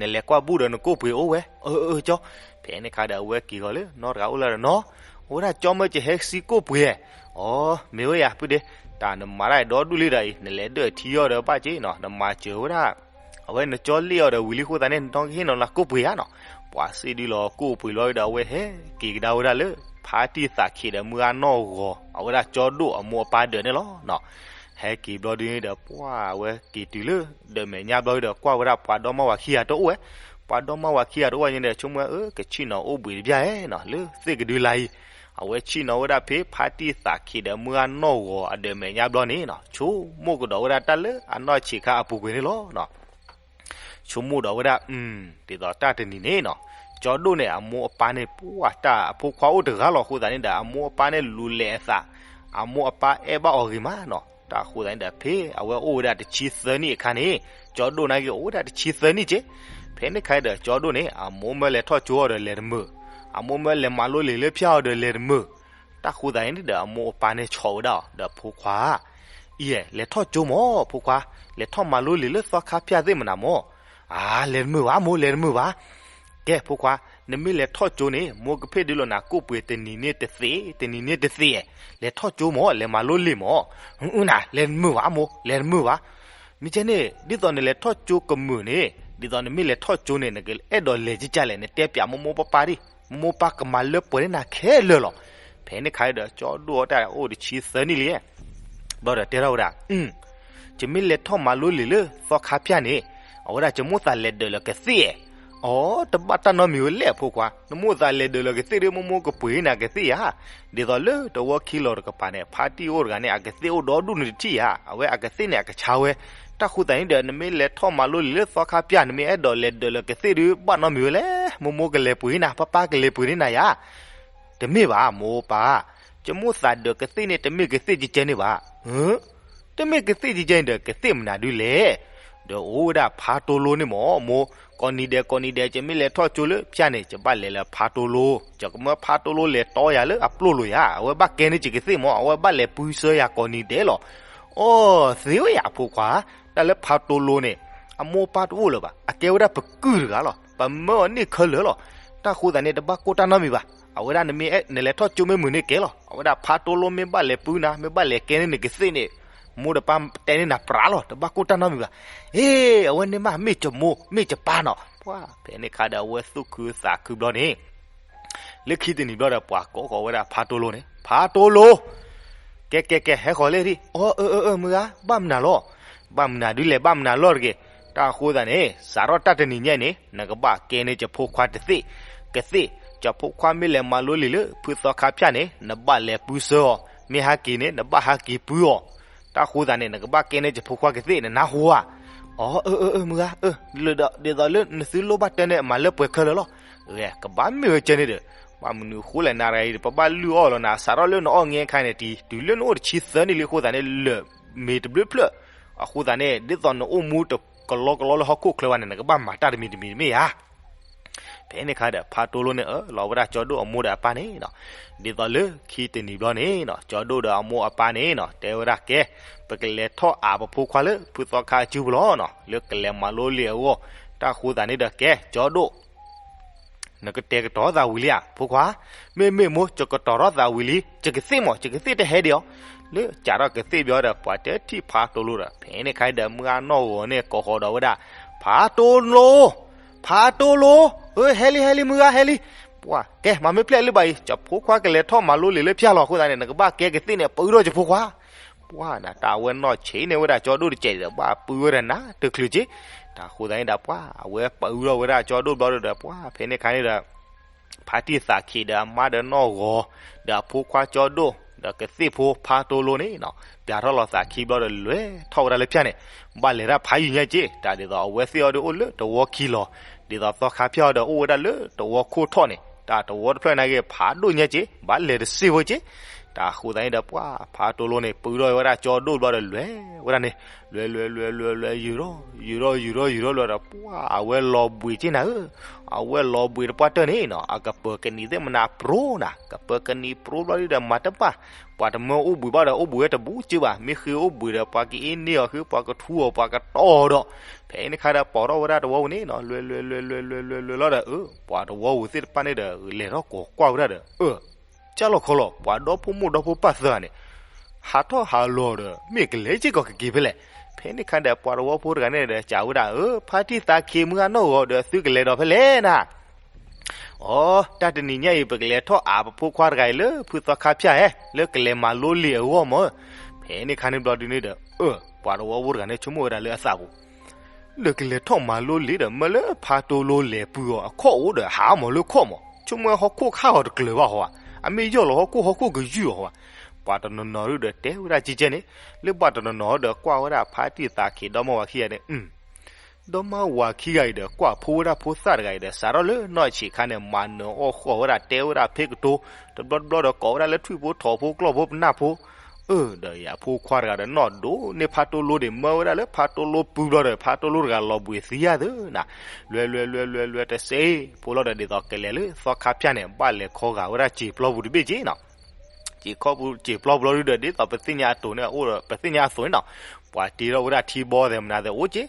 နလဲၤကွၢ်ဘူၣ်ဒီးနကိၣ်ပှ့ၤအိၣ်ဝဲ, အၢ အၢ ကၠီ, ဖဲန့ၣ်ခါဒီး အဝဲက့ၤဂီၤလၢနီၢ်တဂၤအိၣ်လၢဒီးနီၤ, အိၣ်ဝဲဒၣ်ကၠီမၢကဟဲစံကိၣ်ပှ့ၤ, အိ မ့ၢ်ဝဲယၤ ပုၢ်ဒ့, တၢ်နမၤတၢ်ဒီဒူၣ်လံဒီးအံၤ နလဲၤဒၢၣ်ထံအီၤဒီးဘၣ်က့နီၤ, နမၤစၢၤဝဲဒၣ် အဝဲနကၠီလ့ၣ်အီၤဒီးဝံၤလံအဃိသတးန့ၣ် နနီၢ်ကဟ့ၣ်နီၤလၢကိၣ်ပှ့ၤဧါနီၤ, ပှၤစံးဒုလီၤကိၣ်ပှ့ၤလီၤဒီး အဝဲဟဲက့ၤကဒါဝဲဒၣ်လၢ ဖါတံၢ်သးခံးဒီးမုၢ်ဂၢ်နီၢ်ဂီၤ အဝဲဒၣ်ကၠီဒိၣ်အမိၢ်အပၢ်ဒၢးန့ၣ်လီၤနီၤ, ဟဲက့ၤဘျီဒုန့ၣ်ဒီး ပှၤအဝဲက့ၤတုၤလၢ ဒၢးမဲာ်ညါဘျီဒီး ကွၢ်ဝဲဒၣ်ပှၤဒီမါဝၤခံဂၤတအိၣ်ဝဲ, ပှၤဒီမါဝၤခံဂၤတအိၣ်ဝဲန့ၣ်ဒီး ဆိကမိၣ်ဝဲ အၢ ကဆ့ၣ်နီၤအိၣ်ဘှံးတဘျီဧါနီၤ လၢသ့ၣ်ကဒုလာ်အံၤ, အဝဲဆ့ၣ်နီၤဝဲဒၣ်ဖဲ ဖါတံၢ်သးခံးဒီးမုၢ်ဂၢ်နီၢ်ဂီၤအဒၢးမဲာ်ညါဘျီန့ၣ်နီၤ, ဆိကမိၣ်ကဒီးဝဲဒၣ်တၢ်လၢအနီၢ်ဆံးခါအပူၤကွံာ်န့ၣ်လီၤနီၤ ဆိကမိၣ်ဒီးဝဲဒၣ် အ ဒ်သိးတၢ်တနံၤန့ၣ်နီၤ, ကၠီဒိၣ်န့ၣ် အမိၢ်အပၢ်န့ၣ် ပှၤတၢ်အဖိခွါအိၣ်တဂၤလီၤအဃိသတးန့ၣ်ဒီး အမိၢ်အပၢ်န့ၣ်လူၤလဲၤအသး, အမိၢ်အပၢ်အဲၣ်ဘၣ်အီၤဂ့ၤမးနီၤ, တၢ်အဃိသတးန့ၣ်ဒီး ဖဲအဝဲအိၣ်ဝဲဒၣ်တဆံသၢနံၣ်အခါန့ၣ်, ကၠီဒိၣ်နာ်က့ၤအိၣ်ဝဲဒၣ်တဆံသၢနံၣ်က့, ဖဲန့ၣ်ခါဒီး ကၠီဒိၣ်န့ၣ် အမိၢ်မၢလဲၤထီၣ်ကၠိအီၤဒီးလဲၤတမုာ်, အမိၢ်မၢလဲၤမၤလိလံာ်လၢဖၠၣ်အီၤဒီးလဲၤတမုာ်, တၢ်အဃိသတးန့ၣ်ဒီး အမိၢ်အပၢ်န့ၣ်ဆီၣ်ဝဲဒၣ်အီၤဒီး ဖိခွါ အံၤ လဲၤထီၣ်ကၠိမၢ် ဖိခွါ, လဲၤထီၣ်မၤလိလံာ်လၢသီခါဖၠၣ်သ့ၣ်မနၤမၢ်, အါ လဲၤတမုာ်ဘၣ်မိၢ် လဲၤတမုာ်ဘၣ်, ကဲဖိခွါ, နမ့ၢ်လဲၤထီၣ်ကၠိန့ၣ် မိၢ်ကဖ့ၣ်ဒုလီၤနၤကိၣ်ပှ့ၤတနံၤန့ၣ်တသ့ၣ် တနံၤန့ၣ်တသ့ၣ်, လဲၤထီၣ်ကၠိမၢ် လဲၤမၤလိလံာ်မၢ်, အုနၤ လဲၤတမုာ်ဘၣ်မိၢ် လဲၤတမုာ်ဘၣ်, မ့ၢ်ကဲန့ၣ် ဒ်သိးနလဲၤထီၣ်ကၠိကမုာ်န့ၣ် ဒ်သိးနမ့ၢ်လဲၤထီၣ်ကၠိန့ၣ် နကအဲၣ်ဒိးလဲၤကကလဲၣ် နတဲပၠးမိၢ်မိၢ်ပၢ်ပၢ်ဒံး, မိၢ်မိၢ်ပၢ်ကမၤလၢပှဲၤန့ၢ်နၤခဲလၢာ်လီၤ, ဖဲန့ၣ်ခါဒီး ကၠီဒိၣ်အတၢ်အိၣ်တဆံသၢနံၣ်လံ ဘျီဒီးတဲထီၣ်ဝဲဒၣ်, ယမ့ၢ်လဲၤထီၣ်မၤလိလံာ်လၢသီခါဖၠၣ်န့ၣ်, အဝဲဒၣ်ယမိၣ်သးလဲၤဒၢးလၢကသ့ၣ်, အိ တဘၣ်တၢ်နီတမံၤဝဲလဲၣ်အဖိခွါ, နမိၣ်သးလဲၤဒၢးလၢကသ့ၣ်ဒီး မိၢ်မိၢ်ကပှ့ၤနၤကသ့ၣ်ဧါ, ဒ်သိးလၢတဝီခံလီၤတကပၤန့ၣ် ဖါတံၢ်အိၣ်တဂၤန့ၣ် အကသ့ၣ်အိၣ်ဒီဒူၣ်န့ၣ်တထံၣ်ဧါ, အဝဲအကသ့ၣ်န့ၣ်အကဆါဝဲ, တၢ်ဃိသတးန့ၣ်ဒီး နမ့ၢ်လဲၤထီၣ်မၤလိလံာ်လၢသီခါဖၠၣ် နမ့ၢ်အဲၣ်ဒိးလဲၤဒၢးလၢကသ့ၣ်ဒီး ဘၣ်နီတမံၤဝဲလဲၣ်, မိၢ်မိၢ်ကလဲၤပှ့ၤန့ၢ်နၤ ပၢ်ပၢ်ကလဲၤပှ့ၤန့ၢ်နၤယါ တမ့ၢ်ဘၣ် မိၢ်ပၢ်, ယမိၣ်သးဒၢးကသ့ၣ်န့ၣ် တမ့ၢ်ကသ့ၣ်ကကဲန့ၣ်ဘၣ်, တမ့ၢ်ကသ့ၣ်ကကဲန့ၣ်ဒီး ကသ့ၣ်မနုၤဒုလဲၣ်, ဒီးအိၣ်ဝဲဒၣ်ဖါတိလိန့ၣ်မၢ်မိၢ်, ကိးနံၤဒဲးကိးနံၤဒဲး ယမ့ၢ်လဲၤထီၣ်ကၠိလၢဖၠၣ်န့ၣ် ယဘၣ်လဲၤလၢဖါတိလိ, ယကမၢဖါတိလိလဲၤတီယၤလၢအပျိၢ်လိာ်ယၤ, အဝဲဘၣ်ကဲန့ၢ်ယကသ့ၣ်မၢ်, အဝဲဘၣ်လဲၤပှ့ၤဆှၢယၤကိးနံၤဒဲးလီၤ, အိ သ့ဝဲယၤအဖိခွါ, တၢ်လၢဖါတိလိန့ၣ် အမိၢ်ပၢ်တအိၣ်လၢၤဘၣ်, အကဲဝဲဒၣ်ပကုၢ်တဂၤလီၤ, ပမၢအီၤန့ၢ်ခဲလၢာ်လီၤ, တၢ်ဃိသတးန့ၣ် တဘၣ်ကိၢ်တၢ်နီတမံၤဘၣ်, အဝဲဒၣ်နမ့ၢ်အဲၣ်နလဲၤထီၣ်ကၠိမ့ၢ်မုာ်န့ၣ်ကဲလီၤ, အဝဲဒၣ်ဖါတိလိမ့ၢ်ဘၣ်လဲၤပှ့ၤနၤ မ့ၢ်ဘၣ်လဲၤကဲန့ၢ်နကသ့ၣ်န့ၣ်, မိၢ်ဒီးပၢ်တဲန့ၢ်နၤပြးလီၤ, တဘၣ်ကိၢ်တၢ်နီတမံၤဘၣ်, အ့ အဝဲန့ၣ်မး မ့ၢ်ယမိၢ် မ့ၢ်ယပၢ်နီၤ, ပှၤဖဲန့ၣ်ခါဒီး အဝဲသူၣ်ခုသးခုဘျီန့ၣ် လၢခံတနံၤဘျီဒီး ပှၤကိးဃီၤဝဲဒၣ်ဖါတိလိန့ၣ်, ဖါတိလိ, ကဲကဲကဲ ဟဲဃီၤလၢဒံး, အိ အၢ အၢ အၢ မုၢ်ဂၤ, ဘၣ်မနုၤလီၤ, ဘၣ်မနုၤဒုလဲၣ် ဘၣ်မနုၤလီၤတဂ့ၤ, တၢ်အဃိသတးန့ၣ် စးထီၣ်တၢ်တနံၤညါန့ၣ် နကဘၣ်ကဲန့ၢ်ယဖိခွါတသ့ၣ်, ကသ့ၣ်, ယဖိခွါမ့ၢ်လဲၤမၤလိလံာ်လၢဖုသီခါဖၠၣ်န့ၣ် နဘၣ်လဲၤပှ့ၤဆှၢအီၤ, မ့ၢ်ဟးက့ၤန့ၣ် နဘၣ်ဟးက့ၤပှ့ၤအီၤ, တၢ်ဃိသတးန့ၣ် နကဘၣ်ကဲန့ၢ်ယဖိခွါကသ့ၣ် နနၢ်ဟူဧါ, အိ အၢ အၢ အၢ မုၢ်ဂၤ, အၢ ဒ်သိးလၢနသုလိၣ်ဘၣ်တဲန့ၣ် မၤလၢပှဲၤခဲလၢာ်လီၤ, ကဘၣ်မ့ၢ်ဝဲကဲန့ၣ်ဒီး, ဘၣ်မနုၤဃိလဲၣ် နၤတဂၤအံၤ ပဘၣ်လုၢ်အီၣ်လီၤနၤ စးထီၣ်လၢနအီၣ်ငဲခါန့ၣ် တုၤလၢနအိၣ်တဆံသၢနံၣ်လံအဃိသတးန့ၣ် လၢာ်မ့ၤတဘျုးဖျၢၣ်, အဃိသတးန့ၣ် ဒ်သိးနအိၣ်မူတကလီကလီလၢဟီၣ်ခိၣ်ချၢဘၣ်န့ၣ် နကဘၣ်မၤတၢ်တမံၤတမံၤတမ့ၢ်ဧါ ဖဲန့ၣ်ခါဒီး ဖါတိလိန့ၣ်အၢၣ်လီၤဝဲဒၣ်ကၠီဒိၣ်အမိၢ်ဒီးအပၢ်န့ၣ်, ဒ်သိးလၢခံတနံၤဘျီန့ၣ် ကၠီဒိၣ်ဒီးအမိၢ်အပၢ်န့ၣ် တဲဝဲဒၣ်ကဲ, ပကလဲၤထီၣ်အးပဖိခွါလၢဖုသီခါအစုပူၤလီၤ, လၢကလဲၤမၤလိလံာ်အဂီၢ်, တၢ်ဃိသတးန့ၣ်ဒီးကဲ ကၠီဒိၣ် နကတဲာ်ကတီၤသးဝံၤလံဧါ ဖိခွါ, မ့မ့ၢ်မိၢ် ယကတီၤထီၣ်သးဝံၤလံ ယကသ့ၣ်မၢ် ယကသ့ၣ်တဟဲဒံးအီၤ, လၢကးထီၣ်ကသ့ၣ်ဘျီဒီး ပှၤတထံၣ်ဖါတိလိဒီး ဖဲန့ၣ်ခါဒီး မုၢ်ဂၢ်နီၢ်ဂီၤန့ၣ် ကိးဃီၤဒီးဝဲဒၣ်, ဖါတိလိ, ဖါတိလိ, ဟဲလံ ဟဲလံ မုၢ်ဂၢ်ဟဲလံ, ပှၤကဲ မၤမ့ၢ်ဖျဲၣ်လၢၤဘၣ်အံၤ ယဖိခွါကလဲၤထီၣ်မၤလိလံာ်လၢဖၠၣ်လီၤ အဃိသတးန့ၣ် နကဘၣ်ကဲကသ့ၣ်န့ၣ် ပၢထီၣ်ယဖိခွါ ပှၤန့ၣ် တၢ်အဝဲနီၢ်ဆံးန့ၢ်ဝဲဒၣ်ကၠီဒိၣ်တစဲးဒီး ဘၣ်ပုၢ်ဝဲဒၣ်နၤတချုးက့, တၢ်ဃိသတးန့ၣ်ဒီး ပှၤအဝဲပၢထီၣ်ဝဲဒၣ်ကၠီဒိၣ်ဘျီဒီး ပှၤဖဲန့ၣ်ခါန့ၣ်ဒီး ဖါတံၢ်သးခံးဒီးအမါဒီးနီၢ်ဂီၤ, ဒီးအဖိခွါကၠီဒိၣ်, ဒီးကသ့ၣ်ဖိဖါတိလိန့ၣ်, ပၠးထီၣ်လီၤသးခံဘျီဒီး လဲၤထီၣ်ဝဲဒၣ်လၢဖၠၣ်န့ၣ်, ဘၣ်လဲၤတၢ်ဖးယံၤညါက့, တၢ်ဒ်သိးအဝဲသ့ၣ်အီၤဒီးအိၣ်လၢတဝီခံလီၤ, ဒ်သိးသီခါဖၠၣ်အီၤဒီးအိၣ်ဝဲဒၣ်လၢတဝီခိၣ်ထီၣ်န့ၣ်, တၢ်တဝီတဖျၢၣ်နာ်က့ ဖးဒိၣ်ညါက့, ဘၣ်လဲၤတစ့ဖိက့, တၢ်ဃိသးန့ၣ်ဒီး ပှၤဖးတိလိန့ၣ် ပုထီၣ်ဝဲဒၣ်ကၠီဒိၣ်ဘျီဒီး လဲၤဝဲဒၣ်န့ၣ်, လဲၤလဲၤလဲၤလဲၤလဲၤ ယူၤထီၣ်ယူၤထီၣ်ယူၤထီၣ်ယူၤထီၣ်လီၤဒီး ပှၤအဝဲလီၤဘှံးက့နၤဧၢ, အဝဲလီၤဘှံးတပှၢ်တၢၢ်န့ၣ်နီၤ အကပၢၤကနံၤသ့ၣ်မနၤပြိနၤ, ကပၢၤကနံၤပြိဘျီဒီး မၤတဘၣ်, ပှၤတမၢအိၣ်ဘှံးဘၣ်ဒီး အိၣ်ဘှံးဝဲတဘူးက့ဘၣ်, မ့ၢ်ဃ့အိၣ်ဘှံးဒီး ပှၤကအ့န့ၢ်အီၤဃ့ ပှၤကထူအီၤ ပှၤကတီၤအီၤဒီး, ဖဲန့ၣ်ခါဒီး ပိာ်ထီၣ်ဝဲဒၣ်တဝီပူၤန့ၣ်နီၤ, လဲၤလဲၤလဲၤလဲၤလဲၤလဲၤလဲၤလီၤဒီး အၢ ပှၤတဝီပူၤသ့ၣ်တဖၣ်န့ၣ်ဒီး လဲၤထီၣ်ကိးကွၢ်ဝဲဒၣ်ဒီး အၢ ကၢ်လီၤခီလီၤ ပှၤဒီဖိမိၢ်ဒီဖိပၢ်သၢဂၤန့ၣ် ဟးထီၣ်ဟးလီၤဒီး မ့ၢ်ကလဲၤစ့ၢ်ကီးကက့ၤဖဲလဲၣ်. ဖဲန့ၣ်ခါဒီး ပှၤတဝီဖိတဂၤန့ၣ်ဒီး စံးဝဲဒၣ် အၢ ဖါတံၢ်သးခ့မုၢ်ဂၢ်နီၢ်ဂီၤဒီး သုကလဲၤဒီးဖဲလဲၣ်နၤ. အိ တၢ်တနံၤညါအံၤ ပကလဲၤထီၣ်အးပဖိခွါတဂၤအံၤလၢဖုသီခါဖၠၣ်ဧဲ လၢကလဲၤမၤလိလံာ်အဂီၢ်မၢ်. ဖဲန့ၣ်ခါန့ၣ်ဘျီဒုန့ၣ်ဒီး အၢ ပှၤတဝီဖိတဂၤန့ၣ် ဆိကမိၣ်ဝဲဒၣ်လၢအသးပူၤ ဒီးကလဲၤထီၣ်မၤလိလံာ်ဒီး မၢလၢဖးတိလိလဲၤပုၢ်အီၤအခီၣ်အိၣ်ဒီး ဟးမၢ်လၢခီၣ်မၢ်, ဆိကမိၣ်ဟီၣ်ခိၣ်ခါအီၤတကျၢၤဘၣ်ဟီဧါ, အမ့ၢ်ယီၢ်လီၤဟီၣ်ခိၣ်ဟီၣ်ခိၣ်ကယူၢ်အီၤဟီဧါ. ပှၤတနီၤနီၤဒုဒီးတဲဝဲဒၣ်ကဲကဲန့ၣ်, လၢဘၣ်တနီၤနီၤဒီးကွၢ်ဝဲဒၣ်ဖါတံၢ်သးခ့ဒီမါဝၤခံဂၤန့ၣ် ဒီမါဝၤခံဂၤအံၤဒီး ကွၢ်ဖိဝဲဒၣ်ဖိသၣ်တဂၤအံၤဒီး စးထီၣ်လၢနီၢ်ဆံးခါန့ၣ် မၤနၢၤအီၣ်ဃီၣ်ဝဲဒၣ် တဲဝဲဒၣ်ဖ့ကတိၤ, တဘျီတဘျီဒီး ကိးဝဲဒၣ်လၢထွံၣ်ဖိထိးဖိကျီၢ်ဖိပနၢ်ဖိ, အၢ ဒီးယၤဖိခွါတဂၤဒီး နီၢ်ဒိၣ်န့ၢ်ဖးတိလိန့ၣ် မၢဝဲဒၣ်လၢဖးတိလိပုၢ်ဘျီဒီး ဖးတိလိတဂၤလီၤဘှံးသံယၤသုနၤ, လဲၤလဲၤလဲၤလဲၤလဲၤတစဲးဖိလီၤဒီး ဒ်သိးကလဲၤလၢသီခါဖၠၣ်န့ၣ် ဘၣ်လဲၤခီဂာ်ဝဲဒၣ်စံာ်ပျီပူၤတဘ့ၣ်က့နီၤ စံာ်ခီပူၤစံာ်ပျီပူၤလီၤဒုဒီး ဒ်သိးပသ့ၣ်ညါအသိးန့ၣ် အိၣ်ဒီးပသ့ၣ်ညါအသိးန့ၣ်နီၤ, ပှၤတ့ထီၣ်ဝဲဒၣ်ထံဘီသဲးမနၤသဲးအိၣ်က့,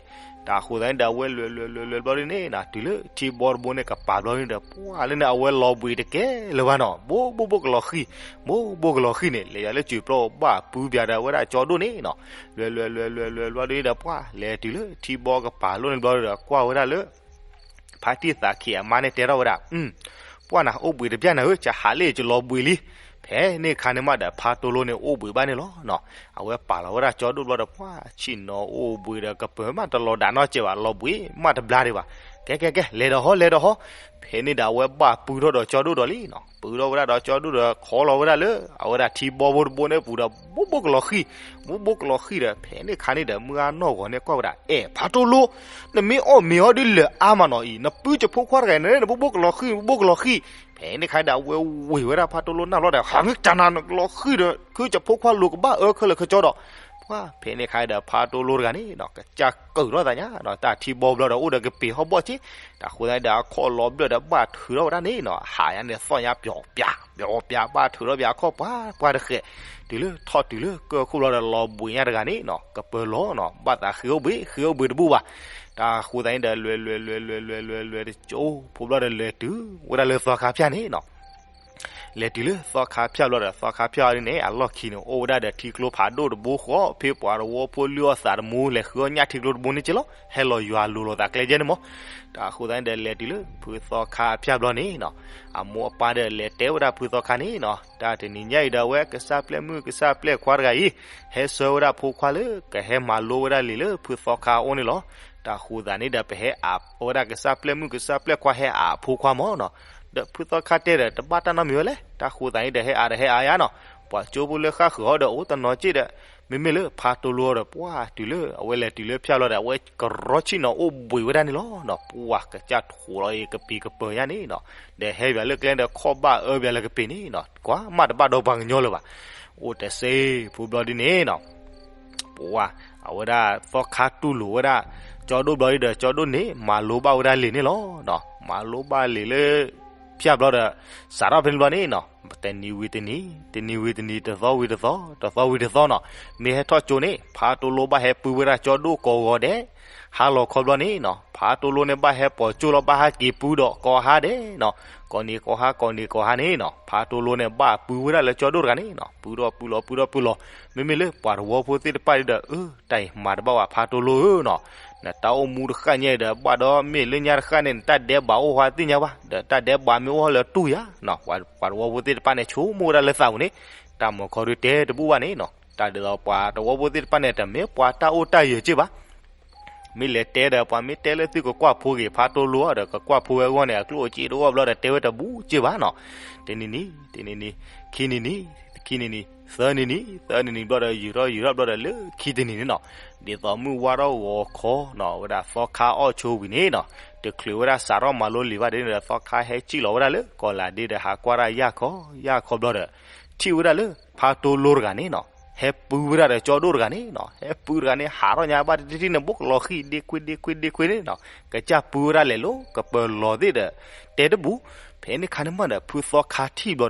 တၢ်ဃိသတးန့ၣ်ဒီး အဝဲလဲၤလဲၤလဲၤလဲၤလဲၤဘျီဒုန့ၣ်နီၤ တုၤလၢထံဘီတဘိန့ၣ်ကပၤဘျီဒုန့ၣ်ဒီး ပှၤလၢန့ၣ် အဝဲလီၤဘှံးတကဲလၢၤဘၣ်နီၤ, ဘိဘိဘိကလီၤဃံၣ်, ဘိဘိကလီၤဃံၣ်န့ၣ် လဲၤယၤလၢစံာ်ပျီပူၤဘၣ်ပုၢ်ပၠးဒီးဝဲဒၣ်ကၠီဒိၣ်န့ၣ်နီၤ, လဲၤလဲၤလဲၤလဲၤလဲၤဘျီဒုန့ၣ်ဒီး ပှၤလဲၤတုၤလၢထံဘီကပၤလီၤန့ၣ်ဘျီဒုဒီး ကွၢ်ဝဲဒၣ်လၢ ဖါတံၢ်သးခ့အမါန့ၣ်တဲထီၣ်ဝဲဒၣ်, ပှၢ်နၤ အိၣ်ဘှံးတပျၢ်နၤဧၢ, ကဟးလၢယကလီၤဘှံးလံ. ဖဲန့ၣ်ခါန့ၣ်မးဒီး ဖါတိလိန့ၣ်အိၣ်ဘှံးဘၣ်န့ၣ်လီၤနီၤ, အဝဲပာ်လီၤဝဲဒၣ်ကၠီဒိၣ်ဘျီဒီး ပှၢ်ဆ့ၣ်နီၤအိၣ်ဘှံးဒီး ကပၢၤမးတလီၤဒၣ်နီတစဲးဘၣ်, လီၤဘှံးမးတဘျါဒံးဘၣ်. ကဲကဲကဲ လဲၤဒီးဟီ လဲၤဒီးဟီ. ဖဲန့ၣ်ဒီး အဝဲဘၣ်ပုၢ်ထီၣ်ဒီးကၠီဒိၣ်ဒီးလံနီၤ, ပုၢ်ထီၣ်ဝဲဒၣ်ဒီးကၠီဒိၣ်ဒီး ခီလီၤဝဲဒၣ်လၢ အဝဲဒၣ်ထံဘီဖိတဘိန့ၣ်ပူၤဒီး ဘိဘိကလီၤဃံၣ်, ဘိဘိကလီၤဃံၣ်ဒီး ဖဲန့ၣ်ခါန့ၣ်ဒီး မုၢ်ဂၢ်နီၢ်ဂီၤန့ၣ်ကွၢ်ဝဲဒၣ်, အဲၣ် ဖါတိလိ, နမ့ၢ်အီၣ်မ့ၤအီဒုလၢအါမးနီၤအံၤ, နပုၢ်ကဖိခွါတဂၤအံၤန့ၣ် နဘိဘိကလီၤဃံၣ် နဘိဘိကလီၤဃံၣ်. ဖဲန့ၣ်ခါဒီး အဝဲဝ့ၤဝဲဒၣ်ဖါတိလိနၢ်လီၤဒီး ဟးမ့ၢ်တၢ်နၤ နကလီၤဃံၣ်ဒီး ခုကဖိခွါလိၤကဘၣ်အၢခဲလၢာ်ခဲဆ့ဒီး ပှၢ်ဖဲန့ၣ်ခါဒီး ဖါတိလိတဂၤန့ၣ်နီၤ ကစၢ်ကၢၣ်ထီၣ်သးညါနီၤ, တၢ်ထံဘီဘျီဒီး အိၣ်ဒီးကပ့ၤဟီၣ်ဘီၣ်က့, တၢ်ဃိသတးန့ၣ်ဒီး အခီၣ်လီၤဘျၢၣ်ဒီး ဘၣ်ထုးထီၣ်ဝဲဒၣ်န့ၣ်နီၤ, ဟးညါန့ၣ် သီၣ်ညါပျီပျါ ပျီပျါ ဘၣ်ထုးထီၣ်ပျါအခီၣ်ပှၢ်ပှၢ်တဃဲး, တုၤလၢထီၣ်တုၤလၢကၢၢ်ခိၣ်ဘျီဒီး လီၤဘှံးညါတဂၤန့ၣ်နီၤ ကပၢၤလီၤနီၤ, ဘၣ်သးဃ့အိၣ်ဘှံး ဃ့အိၣ်ဘှံးတဘူၣ်ဘၣ်. တၢ်ဃိသတးန့ၣ်ဒီး လဲၤလဲၤလဲၤလဲၤလဲၤလဲၤလဲၤတကၠိဖိဘျီဒီး လဲၤတုၤဝဲဒၣ်လၢသီခါဖၠၣ်န့ၣ်နီၤ လဲၤတုၤလၢသီခါဖၠၣ်ဘျီဒီး သီခါဖၠၣ်အံၤန့ၣ် အလီၢ်ခံန့ၣ် အိၣ်ဝဲဒၣ်ဒီးထံကျိဖးဒိၣ်တဘိဃီ, ဖဲပှၤတဝီဖိလုၢ်အီၣ်သးတမူ လဲၤဃုအီၣ်ညၣ်ထံကျိတဘိန့ၣ်က့လီၤ, ဟဲလီၤယွၤလိၤလိာ်သးကျဲကဲန့ၣ်မး. တၢ်ဃိသတးန့ၣ်ဒီး လဲၤတုၤလၢဖုသီခါအဖၠၣ်ဘျီန့ၣ်နီၤ, အမိၢ်အပၢ်ဒီးလဲၤတဲဝဲဒၣ်ဖုသီခါန့ၣ်နီၤ, တၢ်တနံၤညါအံၤဒီး အဝဲကစၢ်ပျဲၢ်မုၣ်ကစၢ်ပျဲၢ်ခွါတဂၤအံၤ ဟဲဆှၢဝဲဒၣ်ဖိခွါလၢ ကဟဲမၤလိဝဲဒၣ်လံာ်လၢဖုသီခါအအိၣ်န့ၣ်လီၤ. တၢ်ဃိသတးန့ၣ်ဒီး ပဟဲအးဝဲဒၣ်ကစၢ်ပျဲၢ်မုၣ်ကစၢ်ပျဲၢ်ခွါ ဟဲအးအဖိခွါမးနီၤ. ဒီးဖုသီခါတဲဒီး တဘၣ်တၢ်နီတမံၤဝဲလဲၣ်, တၢ်ဃိသတးန့ၣ်ဒီး ဟဲအးဒီးဟဲအးယါနီၤ, ပှၤကၠိဖိလၢဃၣ်ဃုာ်အီၤဒီး အိၣ်တနီၤက့ဒီး မ့မ့ၢ်လၢဖါတိလိဒီး ပှၢ်တုၤလၢ အဝဲလဲၤတုၤလၢဖၠၣ်ဘျီဒီး အဝဲကရီဆ့ၣ်နီၤအိၣ်ဘှံးဝဲဒၣ်န့ၣ်လီၤနီၤ, ပှၢ်ကစၢ်ထိးလီၤအံၤကပံၤကပၢၤညါန့ၣ်နီၤ, ဒီးဟဲဘၣ်လၢကျဲဒီး ခီၣ်ဘၣ်အၢဘၣ်လၢကပ့ၤန့ၣ်နီၤ, ကွၢ်မးတဘၣ်ဒီးပှၤကညီလၢၤဘၣ်. အိၣ်တစ့ဖိဘျီဒ်န့ၣ်နီၤ ပှၢ် အဝဲဒၣ်သီခါတူၢ်လိာ်ဝဲဒၣ် ကၠီဒိၣ်ဘျီဒ်ဒီး ကၠီဒိၣ်န့ၣ် မၤလိဘၣ်ဝဲဒၣ်လံာ်န့ၣ်လီၤ. မၤလိဘၣ်လံာ်လၢ ဖၠၣ်ဘျီဒီး စးထီၣ်ဖဲန့ၣ်ဘျီန့ၣ်နီၤ တနံၤဝံၤတနံၤ တနံၤဝံၤတနံၤ တသီဝံၤတသီ တသီဝံၤတသီနီၤ, မ့ၢ်ဟဲထီၣ်ကၠိန့ၣ် ဖါတိလိဘၣ်ဟဲပုၢ်ဝဲဒၣ်ကၠီဒိၣ်ကိးဂီၤဒဲး, ဟါလီၤခီဘျီန့ၣ်နီၤ ဖါတိလိန့ၣ်ဘၣ်ဟဲပိာ်ကၠိလီၤ ဘၣ်ဟးက့ၤပုၢ်ဒီးကိးဟါဒဲးနီၤ, ကိးနံၤကိးဟါ ကိးနံၤကိးဟါန့ၣ်နီၤ ဖါတိလိန့ၣ် ဘၣ်ပုၢ်ဝဲဒၣ်လၢကၠီဒိၣ်တဂၤန့ၣ်နီၤ, ပုၢ်ဒီးပုၢ်လီၤ ပုၢ်ဒီးပုၢ်လီၤ, မ့မ့ၢ်လၢပှၤတဝီဖိသ့ၣ်တဖၣ်ဒီး အၢ တၢ်အံၤမၤတဘၣ်ဝဲဖါတိလိဧၢနီၤ, နတၢ်အိၣ်မူတဃၣ်ညါအံၤဒီး ဘၣ်ဒီးမ့ၢ်လၢညါတဃၣ်န့ၣ် နတၢ်ဒဲးဘးအိၣ်ဟါသ့ၣ်ညါဘၣ်, ဒီးတၢ်ဒဲးဘးမ့ၢ်အိၣ်ဟါလၢတူၢ်ယၤနီၤ, ပှၤတဝီဖိသ့ၣ်တဖၣ်န့ၣ် ဆိကမိၣ်ဝဲဒၣ်လၢသးပူၤန့ၣ်, တၢ်မၤခီဒုတဲတဘူၣ်ဘၣ်န့ၣ်နီၤ, တၢ်ဒ်သိးပှၤတဝီဖိသ့ၣ်တဖၣ်န့ၣ် တမ့ၢ်ပှၤတၢ်အိၣ်တၢ်ယၢၤက့ဘၣ် မ့ၢ်လဲၤတဲဒီး ပှၤမ့ၢ်တဲလၢသုကကွၢ်ဖိဂ့ၤ ဖါတိလိဒီး ကကွၢ်ဖိဝဲအဂီၢ်န့ၣ် အကျိၣ်အစ့တအိၣ်ဘျီဒီး တဲဝဲတဘူးက့ဘၣ်နီၤ, တနံၤနံၤ တနံၤနံၤ ခံနံၤနံၤ ခံနံၤနံၤ သၢနံၤနံၤ သၢနံၤနံၤဘျီဒီး ယူၤထီၣ်ယူၤထီၣ်ဘျီဒီး လၢခံတနံၤန့ၣ်နီၤ, ဒ်သိးမုၢ်ဝါထီၣ်ဂီၤခီနီၤ ဝဲဒၣ်သီခါအီၣ်ဆိဝံၤန့ၣ်နီၤ, တချုးဝဲဒၣ်စးထီၣ်မၤလိလံာ်ဘၣ်ဒ်န့ၣ်ဒီး သီခါဟဲစံၣ်လီၤဝဲဒၣ်လၢကီၢ်လၤဒ့ဒီး ဟးကွၢ်တၢ်ယၢ်ခီယၢ်ခီဘျီဒီး ထံၣ်ဝဲဒၣ်လၢ ဖါတိလိတဂၤန့ၣ်နီၤ ဟဲပုၢ်ဝဲဒၣ်ဒီးကၠီဒိၣ်တဂၤန့ၣ်နီၤ, ဟဲပုၢ်တဂၤန့ၣ် ဟးထီၣ်ညါဘၣ်တထံၣ်ထံၣ်န့ၣ် ဘိကလီၤဃံၣ် ဒ့ခွ့ဒ့ခွ့ဒ့ခွ့န့ၣ်နီၤ, ကစၢ်ပုၢ်ဝဲဒၣ်လဲၤလီၤ ကပၢၤလီၤသ့ၣ်ဒီး တဲတဘူၣ်, ဖဲန့ၣ်ခါန့ၣ်မးဒီး ဖုသီခါထံၣ်ဘျီဒီး ဟၢ